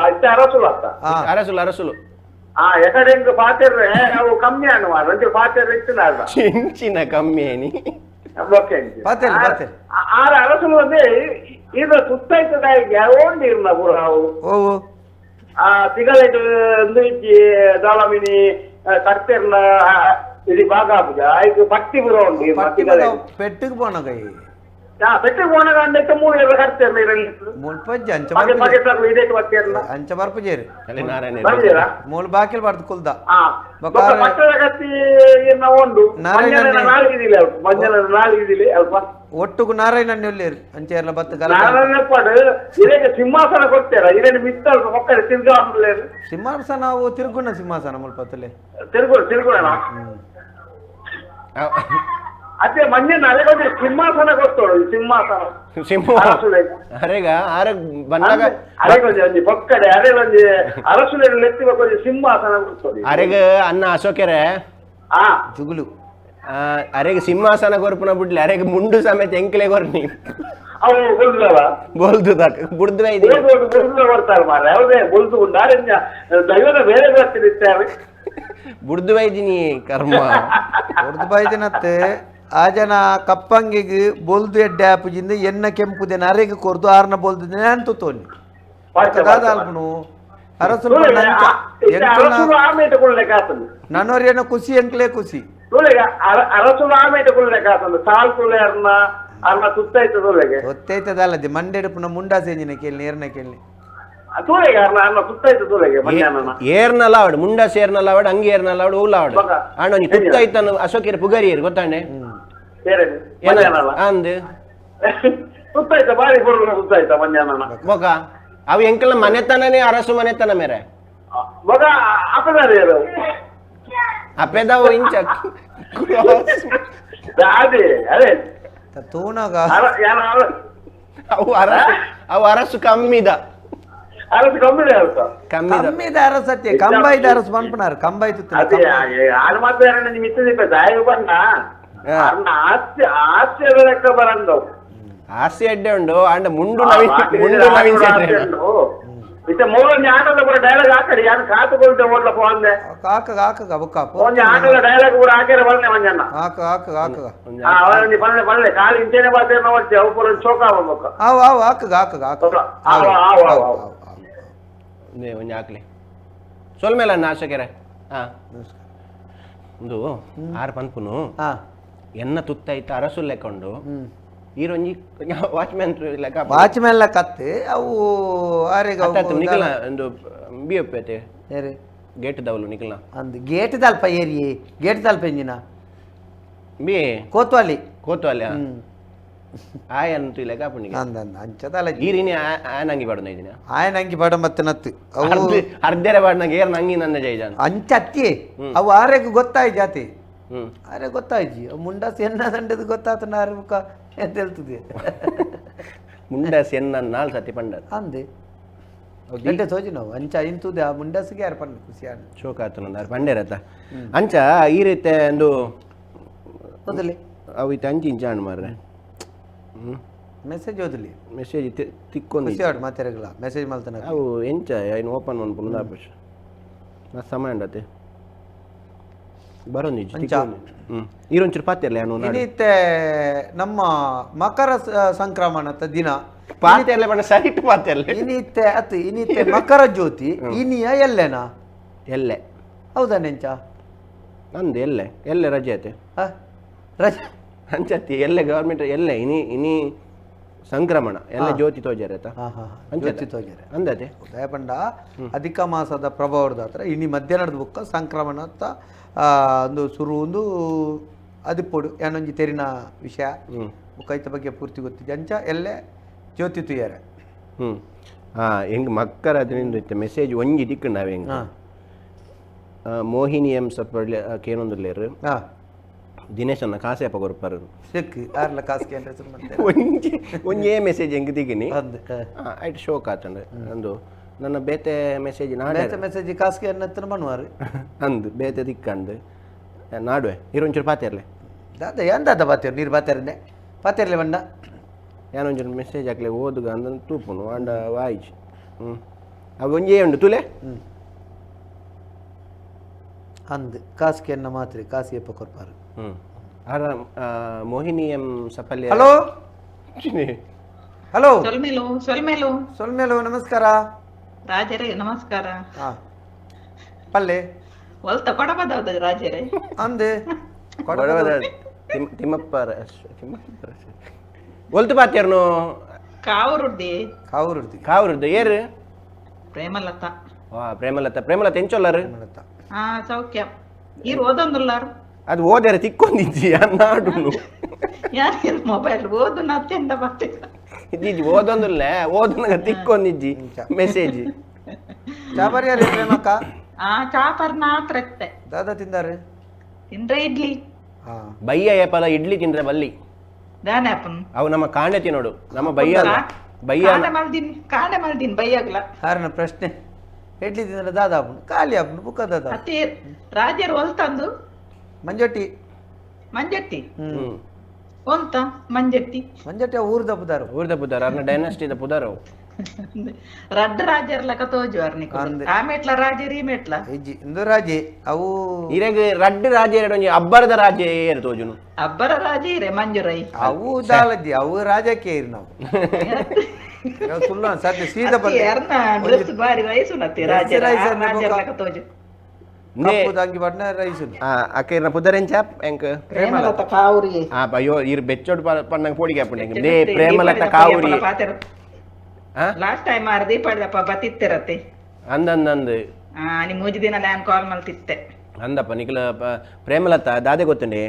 ಅಚ್ಚ ಅರಸುಲು ಅತ್ತ ಅರಸುಲು ಅರಸುಲು ಆ ಎಕಡೆ ಪಾತೆರ್ರೆ ಅವು ಕಮ್ಮಿ ಅನ್ನುವ ಒಂಚೂರು ಪಾತೆರ್ರೆ ಇತ್ತು ಚಿಂಚಿನ ಕಮ್ಮಿ ಏನಿ ಓಕೆ ಆರ ಅರಸುಲು ಒಂದೇ ಇದು ಸುತ್ತೈತದ ಓಂಡಿ ಇರ್ನ ಪೂರ ಅವು ಓ ಆ ತಿಗಲೆಟ್ ಇಜ್ಜಿ ದಾಳಮಿನಿ ಕರ್ತೆರ್ನ ಇಡೀ ಭಾಗ ಆಪುಜ ಐಕ್ ಪಟ್ಟಿ ಪೂರ ಉಂಡು ಪೆಟ್ಟಿಗೆ ಪೋನ ಕೈ ಪೆಟ್ಟಿಗೆ ಪೋನಗ ಅಂದೈತೆ ಮೂರು ಇರ ಕರ್ತೆರ್ನ ಇರಲ್ಲಿ ಮುಲ್ಪ ಅಂಚ ಅಂಚ ಬರ್ಪುಜೇರು ಮೂಲು ಬಾಕಿಲ್ ಬಾರ್ದು ಕುಲ್ದ ಪಟ್ಟದ ಕತ್ತಿ ಇರ್ನ ಉಂಡು ನಾರಾಯಣ ನಾಲ್ಗಿದಿಲ್ಲ ಮಂಜನ ನಾಲ್ಗಿದಿಲ್ಲ ಅಲ್ಪ ಒಟ್ಟುಗು ನಾರಾಯಣ ಉಳ್ಳೇರು ಅಂಚೆ ಬತ್ತು ನಾರಾಯಣಪ್ಪಾಡು ಇದಕ್ಕೆ ಸಿಂಹಾಸನ ಕೊಡ್ತೇರ ಇದನ್ನು ಮಿತ್ತ ಪಕ್ಕದ ತಿರ್ಗಾಂಬ್ಲೇರು ಸಿಂಹಾಸನ ಅವು ತಿರುಗುಣ ಸಿಂಹಾಸನ ಮುಲ್ಪತ್ತಲೆ ತಿರುಗು ತಿರುಗುಣ ಅದೇ ಮಂಜನ ಅದೇ ಸಿಂಹಾಸನ ಕೊಡ್ತೋಳು ಸಿಂಹಾಸನ ಸಿಂಹ ಅರೆಗ ಆರ ಬಂದಾಗ ಅರೆಗೊಂಜಿ ಒಂಜಿ ಪಕ್ಕಡೆ ಅರೆ ಒಂಜಿ ಅರಸುಲೆ ಲೆತ್ತಿ ಒಂಜಿ ಸಿಂಹಾಸನ ಕೊಡ್ತೋಳು ಅರೆಗ ಅನ್ನ ಅಶೋಕೆರೆ ಆ ಜುಗುಲು ಅರೆಗೆ ಸಿಂಹಾಸನ ಕೊರ್ಪುನ ಬುಡ್ಲಿ ಅರೆಗೆ ಮುಂಡು ಸಮೇತ ಎಂಕ್ಲೆ ಕೊರ್ನಿ ಅವು ಬುಲ್ದವ ಬೋಲ್ದು ದಾಕ ಬುಡ್ದು ಇದೆ ಬುಲ್ದು ಬರ್ತಾರೆ ಮಾರ್ರೆ ಯಾವುದೇ ಬುಲ್ದು ಉಂಡಾರೆ ದೈವದ ಬೇರೆ ಬರ್ತಿರ್ತಾರೆ ಬುಡ್ದು ಬೈದಿನಿ ಕರ್ಮ ಬುಡ್ದು ಬೈದಿನತ್ತೆ ಆ ಜನ ಕಪ್ಪಂಗಿಗೆ ಬೊಲ್ದು ಎಡ್ಡೆ ಆಪುಜಿಂದ ಎನ್ನ ಕೆಂಪುದೆ ಅರೆಗೆ ಕೊರ್ದು ಆರ್ನ ಬೊಲ್ದು ನಾನು ತೋನಿ ದಾದ ಅರಸು ನನ್ನೋರೇನ ಖುಷಿ ಎಂಕ್ಲೇ ಖುಷಿ ಗೊತ್ತೈತದಲ್ಲದೆ ಮಂಡೆಡುಪುನ ಮುಂಡಾಸೇಂಜಿನ ಕೇಳಿ ನೇರ್ನ ಕೇಳಿ ಏರ್ನಲ್ಲ ಆವಡು ಮುಂಡಾಸ್ ಏರ್ನಲ್ಲ ಆವಡು ಅಂಗಿ ಏರ್ನಲ್ಲ ಆವಡು ಊಲ ಆವಡು ಆಂಡ ಒಂಜಿ ತುತ್ತೈತನು ಅಶೋಕೇರ್ ಪುಗರಿಯರು ಗೊತ್ತಾಂಡೆ ಅಂದ್ ತುತ್ತಾಯ್ತ ಬಾರಿ ತುತ್ತಾಯ್ತ ಮಧ್ಯಾಹ್ನ ಬೊಕ ಅವು ಎಂಕಲ್ನ ಮನೆತನನೇ ಅರಸು ಮನೆತನ ಮೇರೆ ಮಗ ಅಪದಾರಿ ಅಪೆದವು ಇಂಚ ಅದೇ ಅದೇ ತೂನಾಗ ಅವು ಅರಸು ಅವು ಅರಸು ಕಮ್ಮಿದ ಅರಸು ಕಮ್ಮಿದ ಕಮ್ಮಿದ ಅರಸತ್ಯ ಕಂಬೈದ ಅರಸು ಪನ್ಪುನಾರು ಕಂಬೈತು ಅದೇ ಆರು ಮಾತ್ರ ಮಿತ್ತ ದಾಯ ಬಣ್ಣ ಆಸ್ತಿ ಆಸ್ತಿ ಲೆಕ್ಕ ಬರಂದವು ಆಸ್ತಿ ಅಡ್ಡೆ ಉಂಡು ಅಂಡ ಮುಂಡು ನವೀನ್ ಮುಂಡು ನವೀನ್ ಶೆಟ್ಟಿ ಇತ್ತೆ ಮೂರೊಂಜಿ ಆಟದ ಪೂರ ಡೈಲಾಗ್ ಹಾಕಡಿ ಯಾರು ಕಾತು ಕೊಲ್ತೆ ಓಡ್ಲ ಫೋನ್ ಕಾಕ ಕಾಕ ಬುಕ್ಕ ಒಂಜಿ ಆಟದ ಡೈಲಾಗ್ ಪೂರ ಹಾಕ್ಯಾರ ಬಲ್ಲೆ ಮಂಜಣ್ಣ ಹಾಕ ಹಾಕ ಹಾಕ ಒಂಜಿ ಬಲ್ಲೆ ಬಲ್ಲೆ ಕಾಲು ಇಂಚೆನೆ ಬಾತೇನ ಒಚ್ಚೆ ಅವು ಪೂರ ಚೋಕ ಬೊಕ್ಕ ಆವು ಆವು ಹಾಕ ಹಾಕ ಹಾಕ ಆವು ಆವು ಆವು ಒಂಜಿ ಹಾಕ್ಲಿ ಸೊಲ್ಮೇಲ ಅಣ್ಣ ಆಶಕೆರೆ ಹಾ ಒಂದು ಆರು ಪನ್ಪುನು ಎನ್ನ ತುತ್ತೈತ ಅರಸು ಲೆಕ್ಕೊಂಡು ಈರೊಂಜಿ ವಾಚ್ಮ್ಯಾನ್ ಲೆಕ್ಕ ವಾಚ್ಮ್ಯಾನ್ ಲೆಕ್ಕ ಅತ್ತೆ ಅವು ಆರೆಗೆ ನಿಖಲ ಒಂದು ಬಿ ಎಫ್ ಐತೆ ಗೇಟ್ ದವಲು ನಿಖಲ ಅಂದ್ ಗೇಟ್ ದಲ್ಪ ಏರಿ ಗೇಟ್ ದಲ್ಪ ಎಂಜಿನ ಬಿ ಕೋತ್ವಾಲಿ ಕೋತ್ವಾಲಿ ಆಯ್ ಅಂತ ಲೆಕ್ಕ ಪುಣ್ಣಿಗೆ ಅಂದ ಅಂದ ಅಂಚದಲ್ಲ ಈರಿನಿ ಆಯ್ ನಂಗಿ ಪಾಡೋಣ ಇದ್ದೀನಿ ಆಯ್ ನಂಗಿ ಪಾಡ ಮತ್ತೆ ನತ್ತು ಅವು ಅರ್ಧೆರೆ ಪಾಡ ನಂಗೆ ಏರ್ ನಂಗಿ ನನ್ನ ಜೈಜಾನ ಅಂಚ ಅತ್ತಿ ಅವು ಆರೆಗೆ ಗೊತ್ತಾಯ್ ಜಾತಿ ಅರೆ ಗೊತ್ತಾಯ್ತು ಮುಂಡಾಸ್ ಎನ್ನ ಸಂಡದು ಗೊತ್ತಾತ ಆರೆ ಮುಖ ಎಂತ ಹೇಳ್ತದೆ ಮುಂಡಾಸ್ ಎನ್ನ ನಾಲ್ ಸತಿ ಪಂಡ ಅಂದೆ ಗಂಟೆ ತೋಜಿ ನಾವು ಅಂಚ ಇಂತುದೆ ಆ ಮುಂಡಾಸಿಗೆ ಯಾರು ಪಂಡ ಖುಷಿ ಆಂಡ ಶೋಕ ಆತು ನಂದು ಯಾರು ಪಂಡೇರತ್ತ ಅಂಚ ಈ ರೀತಿ ಒಂದು ಓದಲಿ ಅವು ಇತ್ತೆ ಅಂಚಿ ಇಂಚ ಆಂಡ್ ಮಾರ್ರೆ ಮೆಸೇಜ್ ಓದಲಿ ಮೆಸೇಜ್ ತಿಕ್ಕೊಂದು ಖುಷಿ ಆಡು ಮಾತಾಡಗಲ ಮೆಸೇಜ್ ಮಲ್ತನ ಅವು ಎಂಚ ಐನು ಓಪನ್ ಮನ್ಪುಂಡು ಆಪುಷ್ ಸಮಯ ಉಂಡತೆ ಬರೋಂದು ಈರೊಂಚೂರು ಪಾತಿರ್ಲೆ ಇನ್ನಿತ್ತೆ ನಮ್ಮ ಮಕರ ಸಂಕ್ರಮಣದ ದಿನ ಪಾತಿರ್ಲೆ ಬಣ್ಣ ಸರಿಟ್ ಪಾತಿರ್ಲೆ ಇನ್ನಿತ್ತೆ ಅತ್ತು ಇನ್ನಿತ್ತೆ ಮಕರ ಜ್ಯೋತಿ ಇನಿಯ ಎಲ್ಲೆನಾ ಎಲ್ಲೆ ಹೌದಾ ನೆಂಚ ನಂದು ಎಲ್ಲೆ ಎಲ್ಲೆ ರಜೆ ಐತೆ ರಜೆ ಅಂಚತ್ತಿ ಎಲ್ಲೆ ಗವರ್ಮೆಂಟ್ ಎಲ್ಲೆ ಇನಿ ಇನಿ ಸಂಕ್ರಮಣ ಎಲ್ಲ ಜ್ಯೋತಿ ತೋಜಾರೆ ಜ್ಯೋತಿ ತೋಜಾರೆ ಅಂದತೆ ದಯಪಂಡ ಅಧಿಕ ಮಾಸದ ಪ್ರಭಾವದ ಹತ್ರ ಇನಿ ಮಧ್ಯಾಹ್ನದ ಬುಕ್ಕ ಸಂಕ್ರಮಣ ಅಂತ ಒಂದು ಸುರು ಒಂದು ಅದಿಪ್ಪೊಡು ಏನೊಂಜಿ ತೆರಿನ ವಿಷಯ ಬುಕ್ಕ ಬಗ್ಗೆ ಪೂರ್ತಿ ಗೊತ್ತಿದೆ ಅಂಚ ಎಲ್ಲೆ ಜ್ಯೋತಿ ತುಯ್ಯಾರೆ ಹ್ಞೂ ಹಾಂ ಹೆಂಗೆ ಮಕ್ಕರ ಅದರಿಂದ ಮೆಸೇಜ್ ಒಂಜಿ ದಿಕ್ಕು ನಾವ್ ಹೆಂಗೆ ಮೋಹಿನಿ ಎಂ ಸಪ್ಪಳ್ಳಿ ಕೇನೊಂದುಲ್ಲೇರು ಹಾಂ ದಿನೇಶನ್ನ ಕಾಸೇಪ ಕೊರ್ಪರು ಸಿಕ್ ಆರ್ಲ ಕಾಸು ಕೇಂದ್ರ ಒಂಜಿ ಒಂಜೇ ಮೆಸೇಜ್ ಹೆಂಗೆ ದಿಗಿನಿ ಐಟ್ ಶೋಕ್ ಆತಂಡ ಅಂದು ನನ್ನ ಬೇತೆ ಮೆಸೇಜ್ ನಾಡೆ ಬೇತೆ ಮೆಸೇಜ್ ಕಾಸ್ಗೆ ಅನ್ನತ್ರ ಮನುವಾರು ಅಂದು ಬೇತೆ ದಿಕ್ಕಂದು ನಾಡುವೆ ಇರೊಂಚೂರು ಪಾತಿರ್ಲೆ ದಾದ ಏನ್ ದಾದ ಪಾತಿರ್ ನೀರು ಪಾತಿರ್ನೆ ಪಾತಿರ್ಲೆ ಬಂಡ ಏನೊಂಚೂರು ಮೆಸೇಜ್ ಹಾಕ್ಲೆ ಓದುಗ ಅಂದ ತೂಪುನು ಅಂಡ ವಾಯಿಜ್ ಹ್ಞೂ ಅವು ಒಂಜೇ ಉಂಡು ತುಲೆ ಅಂದ್ ಕಾಸ್ಗೆ ಅನ್ನ ಮಾತ್ರೆ ಕಾಸಿ ಎಪ್ಪ ಕೊರ್ಪಾರು ಹ್ಞೂ ಆರಾಮ್ ಮೋಹಿನಿ ಎಂ ಸಫಲ್ಯ ಹಲೋ ಹಲೋ ಸೊಲ್ಮೇಲು ಸೊಲ್ಮೇಲು ಸೊಲ್ಮೇಲು ನಮಸ್ಕಾರ ರಾಜರೇ ನಮಸ್ಕಾರ ಹಾ ಪಲ್ಲೆ ಒಲ್ತ ಕೊಡಬದೌದ ರಾಜರೇ ಅಂದೆ ಕೊಡಬದ ತಿಮ್ಮಪ್ಪ ತಿಮ್ಮಪ್ಪ ಒಲ್ತು ಪಾತಿಯರ್ನು ಕಾವರುಡ್ದಿ ಕಾವರುಡ್ದಿ ಕಾವರುಡ್ದು ಏರು ಪ್ರೇಮಲತಾ ವಾ ಪ್ರೇಮಲತಾ ಪ್ರೇಮಲತಾ ಎಂಚೊಲ್ಲಾರು ಹಾ ಸೌಖ್ಯ ಈರು ಓದೊಂದುಲ್ಲಾರು ಅದು ಓದಾರೆ ತಿಕ್ಕೊಂದಿಜ್ಜಿ ನಾಡುನು ಯಾರು ಮೊಬೈಲ್ ಓದು ನತ್ತೆಂದ ಬರ್ತಿಲ್ಲ ಇಜ್ಜಿ ಓದೊಂದುಲ್ಲ ಓದನಗ ತಿಕ್ಕೊಂದಿಜ್ಜಿ ಮೆಸೇಜ್ ಚಾಪರ್ಯಾರಿ ಪ್ರೇಮಕ್ಕ ಆ ಚಾಪರ್ನ ಆತ್ರತ್ತೆ ದಾದಾ ತಿಂದಾರೆ ತಿಂದ್ರೆ ಇಡ್ಲಿ ಬಯ್ಯ ಏಪಲ ಇಡ್ಲಿ ತಿಂದ್ರೆ ಬಲ್ಲಿ ದಾನೆ ಅಪ್ಪನ್ ಅವು ನಮ್ಮ ಕಾಂಡೆ ತಿನ್ನೋಡು ನಮ್ಮ ಬಯ್ಯ ಅಲ್ಲ. ಬಯ್ಯ ಅಲ್ಲ. ಕಾಂಡೆ ಮಲ್ದಿನ್ ಕಾಂಡೆ ಮಲ್ದಿನ್ ಬಯ್ಯಾಗ್ಲ ಕಾರಣ ಪ್ರಶ್ನೆ ಇಡ್ಲಿ ತಿಂದ್ರೆ ದಾದಾ ಅಪ್ಪನು ಖಾಲಿ ಅಪ್ಪನು ಬುಕ್ಕ ದಾದಾ ಅತಿ ರಾಜರು ಒಲ್ತಂದು ಮಂಜೊಟ್ಟಿ Manjatti ಒಂತ ಮಂಜಟ್ಟಿ ಮಂಜಟ್ಟಿ ಊರ್ದ ಪುದಾರು ಊರ್ದ ಪುದಾರು ಅರ್ನ ಡೈನಾಸ್ಟಿದ ಪುದಾರು ರಡ್ಡ ರಾಜರ್ಲಕ ತೋಜು ಅರ್ನಿಕು ಆ ಮೆಟ್ಲ ರಾಜರು ಈ ಮೆಟ್ಲ ಇಜ್ಜಿ ಇಂದು ರಾಜೆ ಅವು ಇರೆಗ್ ರಡ್ಡ ರಾಜ ಒಂಜಿ ಅಬ್ಬರದ ರಾಜ ಏರು ತೋಜುನು ಅಬ್ಬರ ರಾಜ ಇರೆ ಮಂಜುರೈ ಅವು ದಾಲಜ್ಜಿ ಅವು ರಾಜಕ್ಕೆ ಇರು ನಾವು ಸುಳ್ಳು ಸತ್ಯ ಸೀದಾ ಬಂದೆ ಡ್ರೆಸ್ ಬಾರಿ ವಯಸ್ಸು ರಾಜ ತೋಜು ಕಪ್ಪುದಂಗಿ ಬಣ್ಣ ರೈಸ್ ಅಕ್ಕ ಇರ್ನ ಪುದರೆಂಚ ಎಂಕ್ ಪ್ರೇಮಲತ ಕಾವುರಿ ಆ ಅಯ್ಯೋ ಇರ್ ಬೆಚ್ಚೋಡ್ ಪಣ್ಣಂಗ್ ಪೋಡಿಗೆ ಹಾಪುಂಡು they Premalatha ಕಾವುರಿ last time are ದೀಪಾವಳಿದಪ್ಪ ಬತ್ತಿತ್ತಿರತ್ತೆ ಅಂದ ಅಂದ ಅಂದ್ ನೀ ಮೂಜಿ ದಿನ ಲ್ಯಾನ್ ಕಾಲ್ ಮಲ್ತಿತ್ತೆ ಅಂದಪ್ಪ ನಿಖಿಲ ಪ್ರೇಮಲತ ದಾದೆ ಗೊತ್ತುಂಡೆ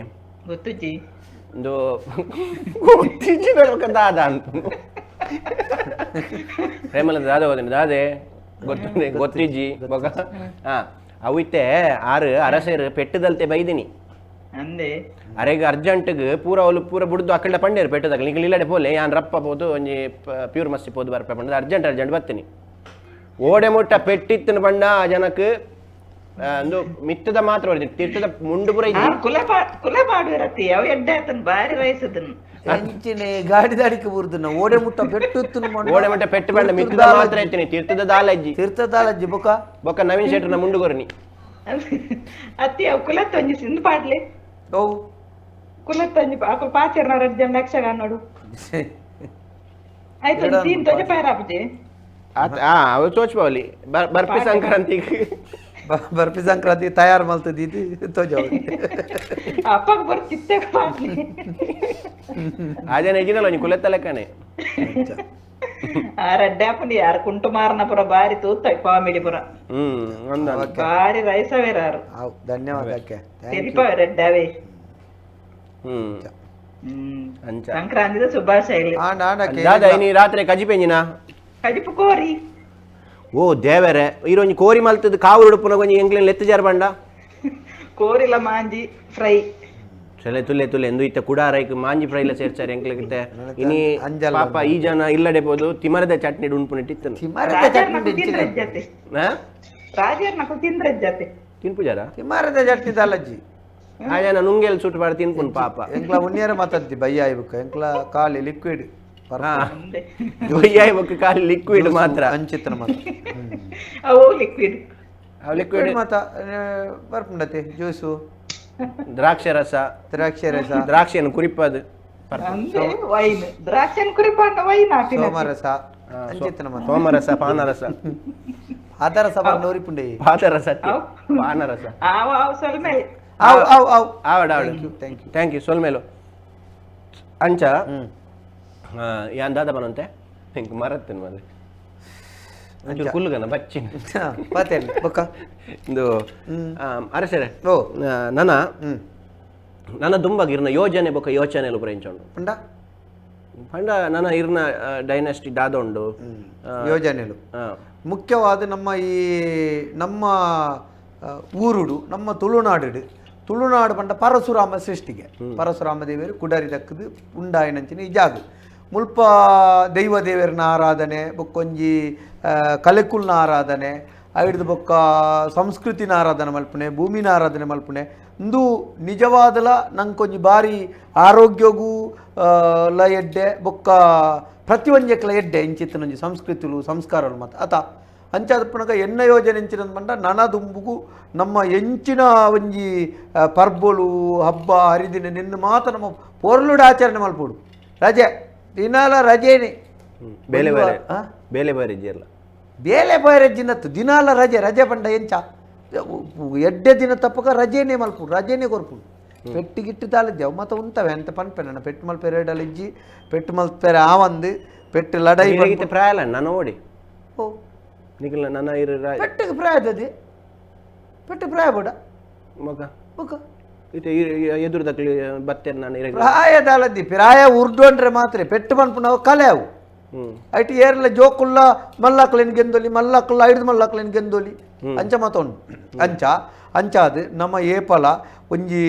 ಗೊತ್ತುಜ್ಜಿ ಒಂದು ಗೊತ್ತಿಜ್ಜಿ ದಾದ ಅಂತ ಪ್ರೇಮಲತ ದಾದೆ ಗೊತ್ತುಂಡೆ ದಾದೆ ಗೊತ್ತುಂಡೆ ಗೊತ್ತಿಜ್ಜಿ ಬೊಕ ಹಾ ಅವು ಇತ್ತೆ ಆರು ಅರಸೇರು ಪೆಟ್ಟದಲ್ತೆ ಬೈದಿನಿ ಅಂದೆ ಅರೆಗ್ ಅರ್ಜೆಂಟ್ಗ್ ಪೂರ ಅವಳು ಪೂರ ಬುಡ್ದು ಅಕ್ಕಡ ಪಂಡೇರು ಪೆಟ್ಟದಾಗ ನಿಖಿಲ್ ಇಲ್ಲಡೆ ಪೋಲೆ ಯಾನ್ ರಪ್ಪ ಪೋದು ಒಂಜಿ ಪ್ಯೂರ್ ಮಸ್ತಿ ಪೋದು ಬರ್ಪ ಪಂಡದ ಅರ್ಜೆಂಟ್ ಅರ್ಜೆಂಟ್ ಬರ್ತೀನಿ ಓಡೆ ಮುಟ್ಟ ಪೆಟ್ಟಿತ್ತನ ಪಂಡ ಆ ಜನಕ್ಕೆ ಒಂದು ಮಿತ್ತದ ಮಾತ್ರ ಹೊಡೆದಿನಿ ತೀರ್ಥದ ಮುಂಡು ಪೂರ ಇದ್ದಿ ಕುಲ ಕುಲ ಪಾಡುವಿರತ್ತಿ ಅವ ಎಡ್ಡೆ ಆತನ್ ಬಾರಿ ವಯಸ್ಸದನ್ ಎಂಚಿನೆ ಗಾಡಿ ದಾಡಿಕೆ ಬುರ್ದುನ ಓಡೆ ಮುಟ್ಟ ಪೆಟ್ಟು ಓಡೆ ಮುಟ್ಟ ಪೆಟ್ಟು ಬೇಡ ಮಿತ್ತದ ಮಾತ್ರ ಇತ್ತೀನಿ ತೀರ್ಥದ ದಾಲಜ್ಜಿ ತೀರ್ಥದ ದಾಲಜ್ಜಿ ಬೊಕ ಬೊಕ ನವೀನ್ ಶೆಟ್ಟರ್ನ ಮುಂಡು ಕೊರನಿ ಅತ್ತಿ ಅವ್ ಕುಲತ್ತೊಂಜಿ ಸಿಂಧು ಪಾಡ್ಲೆ ಓ ಕುಲತ್ತೊಂಜಿ ಅಕುಲು ಪಾಚರ್ನ ರಡ್ಡು ಜನ ಯಕ್ಷಗಾನ ನೋಡು ಆಯ್ತು ಸೀನ್ ತೊಜೆ ಪೈರಾಪುಜೆ ಅವು ತೋಚ್ಬಾವಲಿ ಬರ್ಪಿ ಸಂಕ್ರಾಂತಿಗೆ ಬರ್ಪಿ ಸಂಕ್ರಾಂತಿ ತಯಾರು ಮಲ್ತದಿದ್ದು ತೋಜಾವಲಿ ಅಪ್ಪಗೆ ಬರ್ತಿತ್ತೆ ಪಾಡ್ಲಿ ಆಜನ ಎಜಿನಲ್ಲ ಒಂಜಿ ಕುಲೆತ್ತ ಲೆಕ್ಕನೆ ಆ ರಡ್ಡಾಪುಂಡಿ ಯಾರು ಕುಂಟು ಮಾರನ ಪುರ ಬಾರಿ ತೂತ ಕಾಮಿಡಿ ಪುರ ಬಾರಿ ರೈಸವೇರಾರು ಧನ್ಯವಾದ ತೆರಿಪ ರಡ್ಡಾವೇ ಸಂಕ್ರಾಂತಿದ ಶುಭಾಶಯ ದಾದಾ ಇನಿ ರಾತ್ರಿ ಕಜಿಪೆಂಜಿನ ಕಜಿಪು ಕೋರಿ ಓ ದೇವರೇ ಈರೊಂಜಿ ಕೋರಿ ಮಲ್ತದ ಕಾವು ಉಡುಪುನ ಒಂಜಿ ಎಂಕ್ಲೆನ್ ಲೆತ್ತು ಜಾರ್ ಬಂಡ ಕೋರಿಲ ಮಾಂಜಿ ಫ್ರೈ ಚಲೆ ತುಲೆ ತುಲೆ ಎಂದು ಇತ್ತ ಕುಡಾರೈಕ್ ಮಾಂಜಿ ಫ್ರೈಲ ಸೇರ್ಸಾರೆ ಎಂಕ್ಲೆಗಿತ್ತೆ ಇನಿ ಪಾಪ ಈ ಜನ ಇಲ್ಲಡೆ ಪೋದು ತಿಮರದ ಚಟ್ನಿ ಉಣ್ಪುನಿಟ್ಟಿತ್ತನು ತಿಮರದ ಚಟ್ನಿ ರಾಜರ್ನಕು ತಿಂದ್ರೆ ಜತೆ ತಿನ್ಪುಜಾರ ತಿಮರದ ಚಟ್ನಿ ದಾಲಜ್ಜಿ ಆ ಜನ ನುಂಗೆಲ್ ಸುಟ್ಟು ಬಾಡ ತಿನ್ಪುನ್ ಪಾಪ ಎಂಕ್ಲ ಉಣ್ಣಿಯರ ಮಾತಾಡ್ತಿ ಬಯ್ಯ ಇಬುಕ ಎಂಕ್ಲ ಖಾಲಿ ಲಿಕ್ವಿಡ್ ಬಯ್ಯ ಇಬುಕ ಖಾಲಿ ಲಿಕ್ವಿಡ್ ಮಾತ್ರ ಅಂಚಿತ್ರ ಮಾತ್ರ ಅವು ಲಿಕ್ವಿಡ್ ಅವು ಲಿಕ್ವಿಡ್ ಮಾತ ಬರ್ಪುಂಡತೆ ಜ್ಯೂಸು ದ್ರಾಕ್ಷಿ ರಸ ದ್ರಾಕ್ಷಿ ರಸ ದ್ರಾಕ್ಷಿಯನ್ನು ಕುರಿಪದು ವೈನ್ ದ್ರಾಕ್ಷಿಯನ್ನು ಕುರಿಪಾಂಡ ವೈನ್ ಹಾಕಿ ಸೋಮರಸ ಅಂಚಿತ್ರ ಮಾತ್ರ ಸೋಮರಸ ಪಾನರಸ ಪಾದರಸ ನೋರಿಪುಂಡೆ ಪಾದರಸ ಪಾನರಸ ಆವ ಆವ ಸೊಲ್ಮೇಲೆ ಆವ್ ಆವ್ ಆವ್ ಆವಡ ಆವಡ thank you thank you ಸೊಲ್ಮೇಲು ಅಂಚ ಯಾನ್ ದಾದ ಬನಂತೆ ಹಿಂಗೆ ಮರತ್ತೇನೆ ಮರೆ ಒಂಚೂರು ಕುಲ್ಲುಗನ ಬಚ್ಚಿನ ಪಾತೇಲಿ ಬೊಕ್ಕ ಇಂದು ಅರಸರೆ ಓ ನನ್ನ ನನ್ನ ದುಂಬಾಗ ಇರ್ನ ಯೋಜನೆ ಬೊಕ್ಕ ಯೋಚನೆ ಪುರ ಪಂಡ ಪಂಡ ನನ್ನ ಇರ್ನ ಡೈನಾಸ್ಟಿ ದಾದ ಉಂಡು ಯೋಜನೆಲು ಮುಖ್ಯವಾದ ನಮ್ಮ ಈ ನಮ್ಮ ಊರುಡು ನಮ್ಮ ತುಳುನಾಡು ತುಳುನಾಡು ಪಂಡ ಪರಶುರಾಮ ಸೃಷ್ಟಿಗೆ ಪರಶುರಾಮ ದೇವರು ಕುಡರಿ ದಕ್ಕದು ಉಂಡಾಯಿನಂಚಿನ ಈ ಜಾಗ ಮುಲ್ಪ ದೈವ ದೇವರನ ಆರಾಧನೆ ಬೊಕ್ಕೊಂಜಿ ಕಲೆಕುಲ್ನ ಆರಾಧನೆ ಐಡ್ದು ಬೊಕ್ಕ ಸಂಸ್ಕೃತಿನ ಆರಾಧನೆ ಮಲ್ಪುಣೆ ಭೂಮಿನ ಆರಾಧನೆ ಮಲ್ಪುಣೆ ಇಂದು ನಿಜವಾದಲ ನಂಕೊಂಜಿ ಬಾರಿ ಆರೋಗ್ಯಗೂ ಲ ಎಡ್ಡೆ ಬೊಕ್ಕ ಪ್ರತಿಯೊಂಜಕ್ಲ ಎಡ್ಡೆ ಇಂಚಿತ್ತನೊಂಜಿ ಸಂಸ್ಕೃತಿಲು ಸಂಸ್ಕಾರಲು ಮತ್ತು ಅತ ಅಂಚಾದ ಪುನಗ ಎನ್ನ ಯೋಜನೆ ಎಂಚಿನ ಪಂಡ ನನದುಂಬುಗು ನಮ್ಮ ಎಂಚಿನ ಒಂಜಿ ಪರ್ಬೊಲು ಹಬ್ಬ ಹರಿದಿನ ನಿನ್ನ ಮಾತ ನಮ್ಮ ಪೊರ್ಲುಡು ಆಚರಣೆ ಮಲ್ಪೋಡು ರಜೆ ದಿನಾಲ ರಜೆನೆ ಬೇಲೆ ಬೇರೆ ಬೇಲೆ ಬೇರೆ ಇಜ್ಜಿಲ್ಲ ಬೇಲೆ ಬೇರೆ ಜಿನ್ನತ್ತು ದಿನಾಲ ರಜೆ ರಜೆ ಪಂಡ ಎಂಚ ಎಡ್ಡೆ ದಿನ ತಪ್ಪಕ ರಜೆನೇ ಮಲ್ಪುಡು ರಜೆನೇ ಕೊರ್ಪುಡು ಪೆಟ್ಟು ಗಿಟ್ಟು ತಾಲಜ್ಜಿ ಅವು ಮಾತ ಉಂತವೆ ಅಂತ ಪನ್ಪೆ ನನ್ನ ಪೆಟ್ಟು ಮಲ್ಪೆರೆ ಇಜ್ಜಿ ಪೆಟ್ಟು ಮಲ್ಪೆರೆ ಆವಂದು ಪೆಟ್ಟು ಲಡೈ ಪ್ರಾಯಲ ನಾನು ಓಡಿ ಓ ನಿಖಿಲ ನನ್ನ ಇರು ಪೆಟ್ಟಿಗೆ ಪ್ರಾಯದದಿ ಪೆಟ್ಟು ಪ್ರಾಯ ಬೋಡ ಮಗ ಬೊಕ ಇತ್ತೆ ಎದುರು ದಕ್ಲಿ ಬತ್ತೇನೆ ನಾನು ಇರ ಪ್ರಾಯದಾಲದ್ದಿ ಪ್ರಾಯ ಉರ್ದೊಂಡ್ರೆ ಮಾತ್ರ ಪೆಟ್ಟು ಪನ್ಪುನವು ಕಲೆ ಅವು ಐಟ್ ಏರ್ಲ ಜೋಕುಲ್ಲ ಮಲ್ಲಾಕ್ಲೇನ್ ಗೆಂದೊಲಿ ಮಲ್ಲಾಕ್ಲ ಐದು ಮಲ್ಲಾಕ್ಲೇನ್ ಗೆಂದೊಲಿ ಅಂಚ ಮಾತ ಉಂಡು ಅಂಚ ಅಂಚಾದ್ ನಮ್ಮ ಏಪಲ ಒಂಜಿ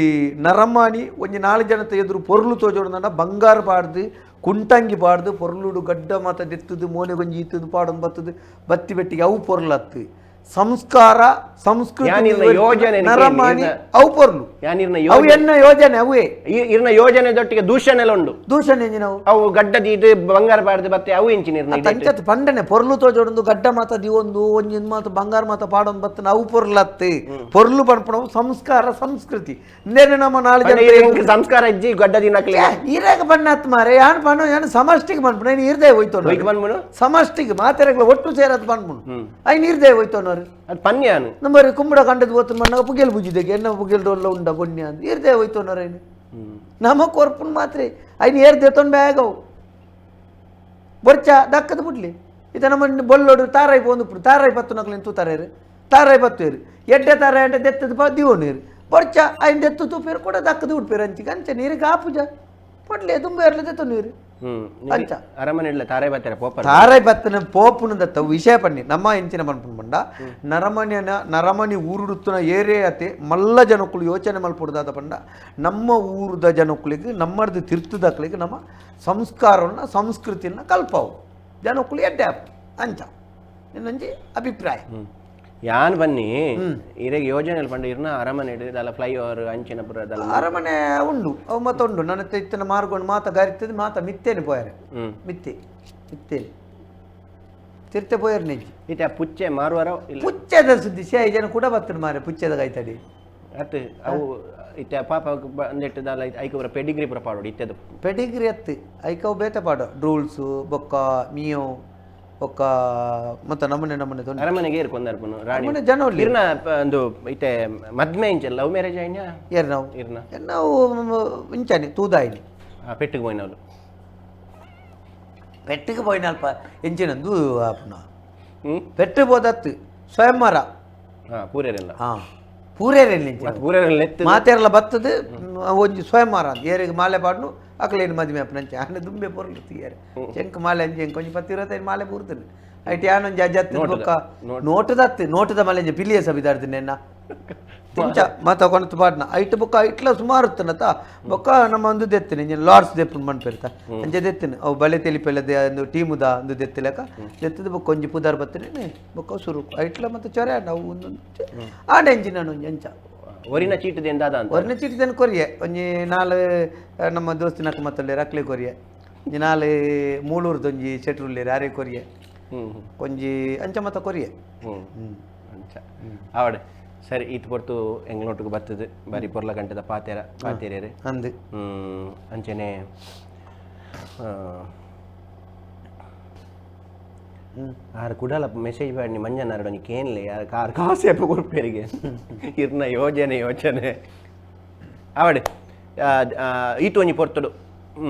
ನರಮಾನಿ ಒಂಜಿ ನಾಲ್ ಜನತ ಎದುರು ಪೊರ್ಲು ತೋಜೋಡು ಬಂಗಾರ ಪಾಡ್ದು ಕುಂಟಂಗಿ ಪಾಡ್ದು ಪೊರ್ಲುಡು ಗಡ್ಡ ಮಾತ ದೆತ್ತದು ಮೋನೆಗೊಂಜಿ ಇತ್ತದು ಪಾಡೊಂದು ಬತ್ತದು ಬತ್ತಿ ಬೆಟ್ಟಿಗೆ ಅವು ಪೊರ್ಲತ್ತು ಸಂಸ್ಕಾರ ಸಂಸ್ಕೃತಿ ಯೋಜನೆ ನರಮಾನಿ ಅವು ಪೊರ್ಲು ಅವು ಎನ್ನ ಯೋಜನೆ ಅವೇ ಇರ್ನ ಯೋಜನೆ ದೊಟ್ಟಿಗೆ ದೂಷಣೆ ಉಂಡು ದೂಷಣೆ ಎಂಜಿನವು ಅವು ಗಡ್ಡ ದೀದು ಬಂಗಾರ ಪಾಡ್ದು ಬತ್ತೆ ಅವು ಇಂಚಿನ ತಂಚತ್ ಪಂಡನೆ ಪೊರ್ಲು ತೋಜೊಡೊಂದು ಗಡ್ಡ ಮಾತ ದಿವೊಂದು ಒಂಜಿ ಮಾತ ಬಂಗಾರ ಮಾತ ಪಾಡೊಂದು ಬತ್ತನ ಅವು ಪೊರ್ಲತ್ತೆ ಪೊರ್ಲು ಪನ್ಪುನವು ಸಂಸ್ಕಾರ ಸಂಸ್ಕೃತಿ ಇಂದೇನೆ ನಮ್ಮ ನಾಳೆ ಜನ ಸಂಸ್ಕಾರ ಇಜ್ಜಿ ಗಡ್ಡ ದಿನಕ್ಲೆ ಈರಾಗ ಬಣ್ಣತ್ ಮಾರೆ ಯಾನ್ ಪಣ್ಣು ಯಾನ್ ಸಮಷ್ಟಿಗೆ ಪನ್ಪುನ ಐನ್ ಈರ್ದೇ ಹೋಯ್ತು ಪನ್ಪುನು ಸಮಷ್ಟಿಗೆ ಮಾತೆರೆಗ್ಲ ಒಟ್ಟು ಸೇರತ್ ಪನ್ಪುನು ಐನ್ ಈರ್ದೇ ಹೋಯ್ತೋನರು ಅದು ಪನ್ಯಾನು ನಮ್ಮ ಕುಂಬಡ ಕಂಡದ ಓತು ಮಣ್ಣಾಗ ಪುಗೆಲ್ ಬುಜಿದೆಗೆ ಎನ್ನ ಪುಗೆಲ್ ಡೊಲ್ಲ ಉಂಡ ಬೊನ್ಯ ಅಂತ ಈರ್ದೇ ಹೋಯ್ತೋನರು ಐನು ನಮ್ಮ ಕೊರ್ಪುನ್ ಮಾತ್ರ ಐನ್ ಏರ್ ದೇತೊಂಡು ಬ್ಯಾಗ್ ಅವು ಬೊರ್ಚ ದಕ್ಕದ ಬುಡ್ಲಿ ಇತ ನಮ್ಮ ಬೊಲ್ಲೋಡು ತಾರಾಯಿ ಪೋಂದು ತಾರಾಯಿ ಪತ್ತು ನಕಲಿನ ತೂತಾರೇರು ತಾರಾಯಿ ಪತ್ತೇರು ಎಡ್ಡೆ ತಾರಾಯಿ అంటే ದೆತ್ತದ ದಿವೋನೇರು ಬೊರ್ಚ ಐನ್ ದೆತ್ತು ತೂಪೇರು ಕೂಡ ದಕ್ಕದ ಉಡ್ಪೇರು ಅಂಚಿಗೆ ಅಂಚೆ ನೀರಿಗೆ ಆಪುಜ ಪೊಡ್ಲೆ ತುಂಬ ಎರ್ಲೆ ದೆತ್ತು ನೀರು ಅಂಚ ಅರಮನೆ ಇಲ್ಲ ತಾರಾಯಿ ಬತ್ತಾರೆ ಪೋಪ ತಾರಾಯಿ ಬತ್ತನ ಪೋಪುನದತ್ತ ವಿಷಯ ಪನ್ನಿ ನಮ್ಮ ಎಂಚಿನ ಪನ್ಪುನ ಪಂಡ ನರಮನಿಯನ ನರಮನಿ ಊರುಡುತ್ತನ ಏರೇ ಅತೆ ಮಲ್ಲ ಜನಕ್ಕಳು ಯೋಚನೆ ಮಲ್ಪುಡ್ದಾದ ಪಂಡ ನಮ್ಮ ಊರುದ ಜನಕ್ಕಳಿಗೆ ನಮ್ಮರ್ದು ತಿರ್ತದಕ್ಕಳಿಗೆ ನಮ್ಮ ಸಂಸ್ಕಾರವನ್ನ ಸಂಸ್ಕೃತಿಯನ್ನ ಕಲ್ಪವು ಜನಕ್ಕಳು ಎಡ್ಡೆ ಅಂಚ ಇನ್ನೊಂಜಿ ಅಭಿಪ್ರಾಯ ಯಾನ್ ಬನ್ನಿ ಇರೆಗ್ ಯೋಜನೆ ಪಂಡ ಇರ್ನ ಅರಮನೆ ಇಡಲ್ಲ ಫ್ಲೈಓವರ್ ಅಂಚಿನ ಪುರ ಅರಮನೆ ಉಂಡು ಅವು ಮತ್ತ ಉಂಡು ನನ್ನ ಇತ್ತಿನ ಮಾರ್ಗೊಂಡು ಮಾತ ಗಾರಿತ್ತದ ಮಾತ ಮಿತ್ತೇನೆ ಪೋಯರೆ ಮಿತ್ತೆ ಮಿತ್ತೇನೆ ತಿರ್ತೆ ಪೋಯರ್ ನೆಂಜಿ ಇತ್ತೆ ಪುಚ್ಚೆ ಮಾರುವಾರ ಪುಚ್ಚೆದ ಸುದ್ದಿ ಶೇ ಜನ ಕೂಡ ಬತ್ತನ ಮಾರೆ ಪುಚ್ಚೆದ ಕಾಯ್ತಡಿ ಅತ್ತು ಅವು ಇತ್ತೆ ಪಾಪ ಅಂದೆಟ್ಟದಲ್ಲ ಐಕವರ ಪೆಡಿಗ್ರಿ ಪುರ ಪಾಡೋಡು ಇತ್ತೆದು ಪೆಡಿಗ್ರಿ ಅತ್ತು ಐಕವು ಬೇತೆ ಪಾಡು ಡ್ರೂಲ್ಸು ಬೊಕ್ಕ ಮಿಯೋ ಬೊಕ್ಕ ಮತ್ತೆ ನಮೂನೆ ನಮೂನೆ ತೊಂದರೆ ಅರಮನೆಗೆ ಇರ್ಕೊಂಡರ್ಪುನು ರಾಣಿ ಜನ ಇರ್ನ ಒಂದು ಇತ್ತೆ ಮದ್ಮೆ ಇಂಚ ಲವ್ ಮ್ಯಾರೇಜ್ ಆಯ್ನ ಏರ್ ನಾವು ಇರ್ನ ನಾವು ಇಂಚಾನೆ ತೂದಾಯಿನಿ ಪೆಟ್ಟಿಗೆ ಪೋಯಿನವಳು ಪೆಟ್ಟಿಗೆ ಪೋಯಿನಲ್ಪ ಎಂಚಿನಂದು ಆಪುನ ಪೆಟ್ಟು ಹೋದತ್ತು ಸ್ವಯಂವರ ಪೂರೇರೆಲ್ಲ ಹಾಂ ಪೂರೇರೆಲ್ಲ ಪೂರೇರೆಲ್ಲ ಮಾತೆರೆಲ್ಲ ಬತ್ತದು ಒಂಜಿ ಸ್ವಯಂವರ ಅಂತ ಏರಿಗೆ ಮಾಲೆ ಪಾಡ್ನು ಅಕ್ಲೇನು ಮದುವೆ ಅಪ್ಪನಂಚೆ ಆನೆ ದುಂಬೆ ಪೊರ್ಲು ತೀಯರೆ ಚೆಂಕ್ ಮಾಲೆ ಅಂಚೆ ಎಂಕ್ ಒಂಜಿ 10 25 ಮಾಲೆ ಪೂರ್ತನೆ ಐಟ್ ಯಾನೊಂಜಿ ಅಜ್ಜತ್ತು ಬೊಕ್ಕ ನೋಟದತ್ತು ನೋಟದ ಮಾಲೆ ಅಂಚೆ ಪಿಲಿಯ ಸಬಿದಾಡ್ತೀನಿ ಎನ್ನ ತಿಂಚ ಮಾತ ಕೊನತು ಪಾಡ್ನ ಐಟ್ ಬೊಕ್ಕ ಇಟ್ಲ ಸುಮಾರು ಇತ್ತನತ ಬೊಕ್ಕ ನಮ್ಮ ಒಂದು ದೆತ್ತಿನ ಇಂಜಿನ ಲಾರ್ಡ್ಸ್ ದೆಪ್ಪುನ್ ಮನ್ಪೆರ್ತ ಅಂಚೆ ದೆತ್ತಿನ ಅವು ಬಲೆ ತೆಲಿಪೆಲ್ಲದೆ ಒಂದು ಟೀಮುದ ಒಂದು ದೆತ್ತಿಲೆಕ ದೆತ್ತದ ಬೊಕ್ಕ ಒಂಜಿ ಪುದಾರ್ ಬತ್ತಿನ ಬೊಕ್ಕ ಸುರು ಐಟ್ಲ ಮತ್ತೆ ಚೊರೆ ನಾವು ಒಂದೊಂದು ಆಡ ಎಂಜಿನ ಒಂಜಿ ಅಂಚ ಒರಿನ ಚೀಟ್ ದಾದ ಅಂತ ಒರಿನ ಚೀಟ್ then ಕೊರಿಯೆ ಒಂಜಿ ನಾಲ್ ನಮ್ಮ ದೋಸ್ತಿನಕ್ಕ ಮತ್ತೊಳ್ಳೆ ರಕ್ಲೆ ಕೊರಿಯೆ ಒಂಜಿ ನಾಲ್ ಮೂಳೂರ್ದೊಂಜಿ ಶೆಟ್ರುಲ್ಲೇರು ಆರೆ ಕೊರಿಯೆ ಒಂಜಿ ಅಂಚ ಮತ್ತ ಕೊರಿಯೆ ಅಂಚ ಆವಡೆ ಸರಿ ಈತ್ ಪೊರ್ತು ಎಂಗ್ಲೋಟುಗು ಬತ್ತದು ಬಾರಿ ಪೊರ್ಲ ಗಂಟೆದ ಪಾತೆರ ಪಾತೆರೇರು ಅಂದು ಅಂಚನೆ ಆರು ಕುಡಲ ಮೆಸೇಜ್ ಮಾಡಿ ಮಂಜನಾರಡು ಒಂಜಿ ಕೇನ್ಲೆ ಯಾರು ಕಾರ್ ಕಾಸು ಎಪ್ಪ ಕೊರ್ಪೇರಿಗೆ ಇರ್ನ ಯೋಜನೆ ಯೋಚನೆ ಆವಡೆ ಈತು ಒಂಜಿ ಪೊರ್ತುಡು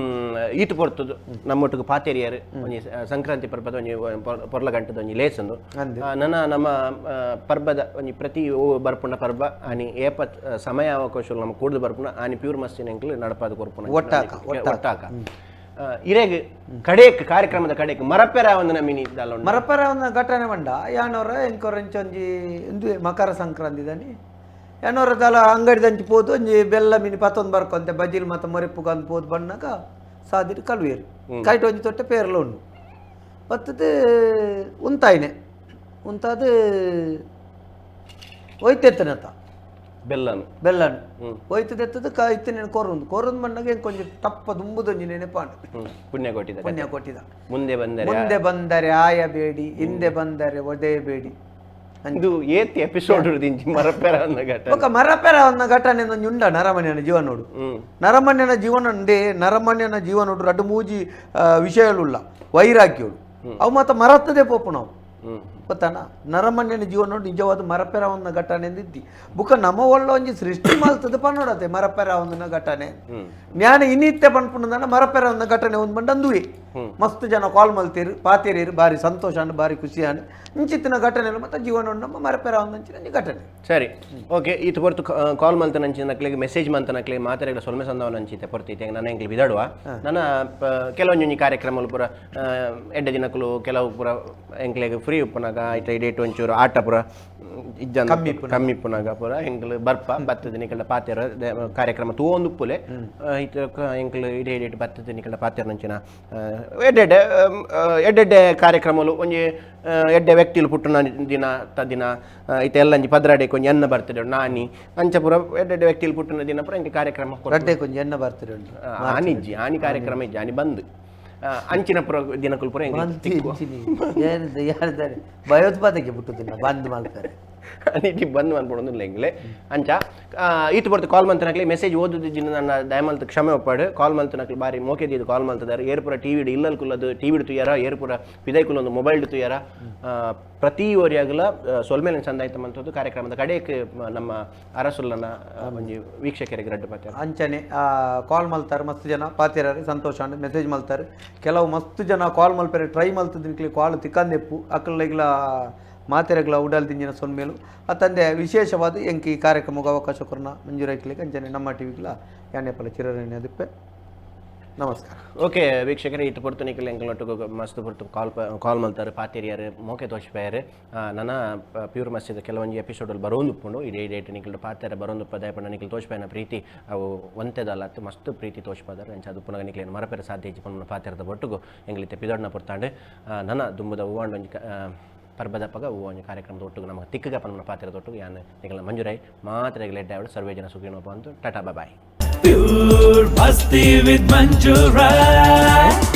ಈತು ಪೊರ್ತುದು ನಮ್ಮೊಟ್ಟಿಗೆ ಪಾತೆರಿಯರು ಒಂಜಿ ಸಂಕ್ರಾಂತಿ ಪರ್ಬದ ಒಂಜಿ ಪೊರ್ಲ ಗಂಟದ ಒಂಜಿ ಲೇಸಂದು ನನ್ನ ನಮ್ಮ ಪರ್ಬದ ಒಂಜಿ ಪ್ರತಿ ಬರ್ಪುಂಡ ಪರ್ಬ ಆನಿ ಏಪ ಸಮಯ ಅವಕಾಶ ನಮ್ಮ ಕೂಡ್ದು ಬರ್ಪುಂಡ ಆನಿ ಪ್ಯೂರ್ ಮಸ್ತಿನ ಎಂಕ್ಲು ನಡಪಾದ ಕೊರ್ಪುನ ಒಟ್ಟಾಕ ಒಟ್ಟಾಕ ಇರೆಗ್ ಕಡೇಕ್ ಕಾರ್ಯಕ್ರಮದ ಕಡೇಕ್ ಮರಪೆರ ಒಂದು ನಮಿನಿ ಇದ್ದಲ್ಲ ಮರಪೆರ ಒಂದು ಘಟನೆ ಬಂಡ ಯಾನೋರ ಎಂಕೊರಂಚೊಂಜಿ ಇಂದು ಮಕರ ಸಂಕ್ರಾಂತಿ ದಾನಿ ಯಾನೋರ ದಲ ಅಂಗಡಿ ಪೋದು ಒಂಜಿ ಬೆಲ್ಲ ಮೀನು ಪತ್ತೊಂದು ಬರ್ಕೊಂತೆ ಬಜಿಲ್ ಮತ್ತು ಮೊರೆಪ್ಪುಗಂದು ಪೋದು ಬಣ್ಣಗ ಸಾದಿಟ್ಟು ಕಲ್ವೇರು ಕೈಟ್ ಒಂಜಿ ತೊಟ್ಟೆ ಪೇರ್ಲ ಉಂಡು ಬತ್ತದು ಉಂತಾಯಿನೆ ಉಂತಾದ ಒಯ್ತೆತ್ತನತ ಬೆಲ್ಲನು ಬೆಲ್ಲನು ಒಯ್ತದೆತ್ತದ ಇತ್ತು ನೆನೆ ಕೊರೊಂದು ಕೊರೊಂದು ಮಣ್ಣಗೆ ಕೊಂಚ ಟಪ್ಪ ದುಂಬುದೊಂಜಿ ನೆನಪಾಂಡು ಪುಣ್ಯ ಕೊಟ್ಟಿದ ಪುಣ್ಯ ಕೊಟ್ಟಿದ ಮುಂದೆ ಬಂದರೆ ಮುಂದೆ ಬಂದರೆ ಆಯಬೇಡಿ ಹಿಂದೆ ಬಂದರೆ ಒದೆಯಬೇಡಿ ಇದು ಏತ್ ಎಪಿಸೋಡ್ ಮರಪೆರ ಅನ್ನೋ ಘಟನೆ ಬೊಕ್ಕ ಮರಪೆರ ಅನ್ನೋ ಘಟನೆ ಒಂಜಿ ಉಂಡ ನರಮನ್ಯನ ಜೀವನೋಡು ನರಮನ್ಯನ ಜೀವನ ಉಂಡೆ ನರಮನ್ಯನ ಜೀವನೋಡು ರಡ್ಡು ಮೂಜಿ ವಿಷಯಗಳುಲ್ಲ ವೈರಾಗ್ಯೋಡು ಅವು ಮಾತ ಮರತ್ತದೆ ಪೋಪು ನಾವು ಗೊತ್ತಾನ ನರಮನ್ಯನ ಜೀವನ ನಿಜವಾದ ಮರಪೆರ ಒಂದು ಘಟನೆ ಇದ್ದಿ ಬುಕ್ಕ ನಮ್ಮ ಒಳ್ಳ ಒಂಜಿ ಸೃಷ್ಟಿ ಮಲ್ತದ ಪನ್ನೋಡತೆ ಮರಪೆರ ಒಂದಿನ ಘಟನೆ ಜ್ಞಾನ ಇನ್ನಿತ್ತೆ ಪನ್ಪುಂಡದಾನ ಮರಪೆರ ಒಂದು ಘಟನೆ ಒಂದು ಬಂಡ ಅಂದುವೆ ಮಸ್ತ್ ಜನ ಕಾಲ್ ಮಲ್ತೀರು ಪಾತೇರಿರು ಬಾರಿ ಸಂತೋಷ ಅನ್ನು ಬಾರಿ ಖುಷಿ ಅನ್ನು ಇಂಚಿತ್ತಿನ ಘಟನೆ ಮತ್ತೆ ಜೀವನ ನಮ್ಮ ಮರಪೆರ ಒಂದು ಘಟನೆ ಸರಿ ಓಕೆ ಈತ ಪೊರ್ತು ಕಾಲ್ ಮಲ್ತನ ಅಂಚಿನ ಮೆಸೇಜ್ ಮಂತನಕ್ಲೆ ಮಾತಾಡಿದ ಸೊಲ್ಮೆ ಸಂದವನ ಅಂಚಿತೆ ಪೊರ್ತು ನನ್ನ ಎಂಕ್ಲಿ ಬಿದಾಡುವ ನನ್ನ ಕೆಲವೊಂಜೊಂಜಿ ಕಾರ್ಯಕ್ರಮలు ಪೂರ ಎಡ್ಡೆ ದಿನಕ್ಕಲು ಕೆಲವು ಪೂರ ಎಂಕ್ಲೆಗ್ ಫ್ರೀ ಉಪ್ಪುನಾಗ ಐತ ಡೇಟ್ ಒಂಚೂರು ಆಟ ಪೂರ ಇಜ್ಜ ಕಮ್ಮಿ ಇಪ್ಪುನಾಗ ಪೂರ ಎಂಕ್ಲು ಬರ್ಪ ಬತ್ತದ ನಿಕಲ್ಡ ಪಾತೆರ ಕಾರ್ಯಕ್ರಮ ತೂವೊಂದು ಉಪ್ಪುಲೆ ಐತ ಎಂಕ್ಲು ಇಡೇ ಡೇಟ್ ಬತ್ತದ ನಿಕಲ್ಡ ಪಾತೆರ ನಂಚಿನ ಎಡ್ಡೆಡ್ಡೆ ಎಡ್ಡೆಡ್ಡೆ ಕಾರ್ಯಕ್ರಮಲು ಒಂಜಿ ಎಡ್ಡೆ ವ್ಯಕ್ತಿಲು ಪುಟ್ಟುನ ದಿನ ತ ದಿನ ಇತ್ತೆ ಎಲ್ಲಂಜಿ ಪದ್ರಾಡೆಕ್ ಒಂಜಿ ಎನ್ನ ಬರ್ತದೆ ನಾನಿ ಅಂಚ ಪೂರ ಎಡ್ಡೆಡ್ಡೆ ವ್ಯಕ್ತಿಲು ಪುಟ್ಟುನ ದಿನ ಪೂರ ಎಂಕ್ ಕಾರ್ಯಕ್ರಮ ಕೊರ್ಪುನ. ರಡ್ಡೆ ಒಂಜಿ ಎನ್ನ ಬರ್ತಾರೆ ಉಂಟು. ಆನಿ ಇಜ್ಜಿ, ಆನಿ ಕಾರ್ಯಕ್ರಮ ಇಜ್ಜಿ, ಆನಿ ಬಂದ್. ಅಂಚಿನ ಪೂರ ದಿನಕುಲು ಪೂರ ಎಂಕ್ ತಿಕ್ಕುವ. ಏನಿದೆ ಯಾರಿದ್ದಾರೆ ಭಯೋತ್ಪಾದಕ್ಕೆ ಬಿಟ್ಟುದಿಲ್ಲ ಬಂದ್ ಮಾಡ್ತಾರೆ. ಅನಿಟಿ ಬಂದ್ ಮನ್ಪೊಡೊಂದು ಎಂಗ್ಲೆ ಅಂಚ ಈತ್ ಪೊರ್ತು ಕಾಲ್ ಮಲ್ತನಕ್ಲೆ ಮೆಸೇಜ್ ಓದುದಿಜ್ಜಿನ ನನ್ನ ದಯಮಲ್ತ್ ಕ್ಷಮೆ ಒಪ್ಪಾಡು. ಕಾಲ್ ಮಲ್ತನಕ್ಲೆ ಬಾರಿ ಮೋಕೆ ದೀದ್ ಕಾಲ್ ಮಲ್ತದಾರೆ. ಏರ್ಪುರ ಟಿ ವಿಡ್ ಇಲ್ಲಲ್ ಕುಲ್ಲದು ಟಿ ವಿಡ್ ತುಯ್ಯಾರ, ಏರ್ಪುರ ಪಿದೈ ಕುಲ್ಲೊಂದು ಮೊಬೈಲ್ ತುಯ್ಯಾರ. ಪ್ರತಿ ಓರಿಯಾಗಲ ಸೊಲ್ಮೇಲಿನ ಸಂದಾಯ್ತ ಮಂತದ್ದು ಕಾರ್ಯಕ್ರಮದ ಕಡೆಕ್ ನಮ್ಮ ಅರಸುಲ್ಲನ ಒಂಜಿ ವೀಕ್ಷಕರಿಗೆ ರಡ್ಡು ಪಾತೆರ. ಅಂಚನೆ ಕಾಲ್ ಮಲ್ತಾರೆ ಮಸ್ತ್ ಜನ ಪಾತೆರಾರೆ ಸಂತೋಷ ಅಂಡ್ ಮೆಸೇಜ್ ಮಲ್ತಾರೆ. ಕೆಲವು ಮಸ್ತ್ ಜನ ಕಾಲ್ ಮಲ್ಪೆರೆ ಟ್ರೈ ಮಲ್ತದಿನ್ಕ್ಲೆ ಕಾಲ್ ತಿಕ್ಕಂದೆಪ್ಪು ಅಕ್ಕಲೆಗ್ಲ ಮಾತೆರೆಗ್ಲ ಉಡಲ್ ದಿಂಜಿನ ಸೊನ್ಮೇಲು ಅತ್ತಂದೆ ವಿಶೇಷವಾದ ಎಂಕ್ ಈ ಕಾರ್ಯಕ್ರಮಕ್ಕೆ ಅವಕಾಶ ಕೊರ್ನ ಮಂಜೂರಾಯ್ಕ್ಲಿಕ್ಕೆ ಅಂಚನೆ ನಮ್ಮ ಟಿವಿಗ್ಲ ಯಾನೇಪಲ ಚಿರರಣಿ ಅದಿಪ್ಪೆ. ನಮಸ್ಕಾರ. ಓಕೆ ವೀಕ್ಷಕರೇ, ಇಟ್ಟು ಪೊರ್ತು ನಿಕಲ್ ಎಂಕಲ್ನೊಟ್ಟುಗು ಮಸ್ತ್ ಪೊರ್ತು ಕಾಲ್ ಕಾಲ್ ಮಲ್ತಾರೆ ಪಾತೆರಿಯರ್ ಮೋಕೆ ತೋಚ್ಪೇರು. ನನ ಪ್ಯೂರ್ ಮಸ್ತಿದ ಕೆಲವೊಂಜಿ ಎಪಿಸೋಡಲ್ಲಿ ಬರೋಂದು ಉಪ್ಪುಂಡು. ಇಡೀ ಡೇಟ್ ನಿಕಲ್ ಪಾತೆರ ಬರೋಂದು ಉಪ್ಪ ದಯಪಂಡ ನಿಕಲ್ ತೋಚ್ಪೇನ ಪ್ರೀತಿ ಅವು ಒಂತೆದಲ್ಲ ಅತ್ತು ಮಸ್ತ್ ಪ್ರೀತಿ ತೋಚ್ಪದಾರೆ. ಅಂಚ ಅದು ಪುನಗ ನಿಕ್ಲೇನು ಮರಪೆರ ಸಾಧ್ಯ ಇಜ್ಜಿ ಪನ್ಪುನ ಪಾತೆರದ ಒಟ್ಟುಗು ಎಂಗ್ಲಿತ್ತೆ ಪಿದೊಡ್ನ ಪೊರ್ತಾಂಡು. ನನ ದುಂಬುದ ಹೂವಾಂಡ ಒಂಜಿ ಪರ್ಬದ ಪಗ ಹೂವು ಒಂಜಿ ಕಾರ್ಯಕ್ರಮದ ಒಟ್ಟುಗು ನಮಗೆ ತಿಕ್ಕಗ ಪನ್ಪುನ ಪಾತೆರದ ಒಟ್ಟುಗು ಯಾನ್ ನಿಕಲ್ನ ಮಂಜುರೈ ಮಾತ್ರೆಗೆ ಎಡ್ಡೆ ಆವಡ್. ಸರ್ವೇ ಜನ ಸುಖಿನೋ ಭವಂತು. Tata bye. Pure Masti with Manju Rai.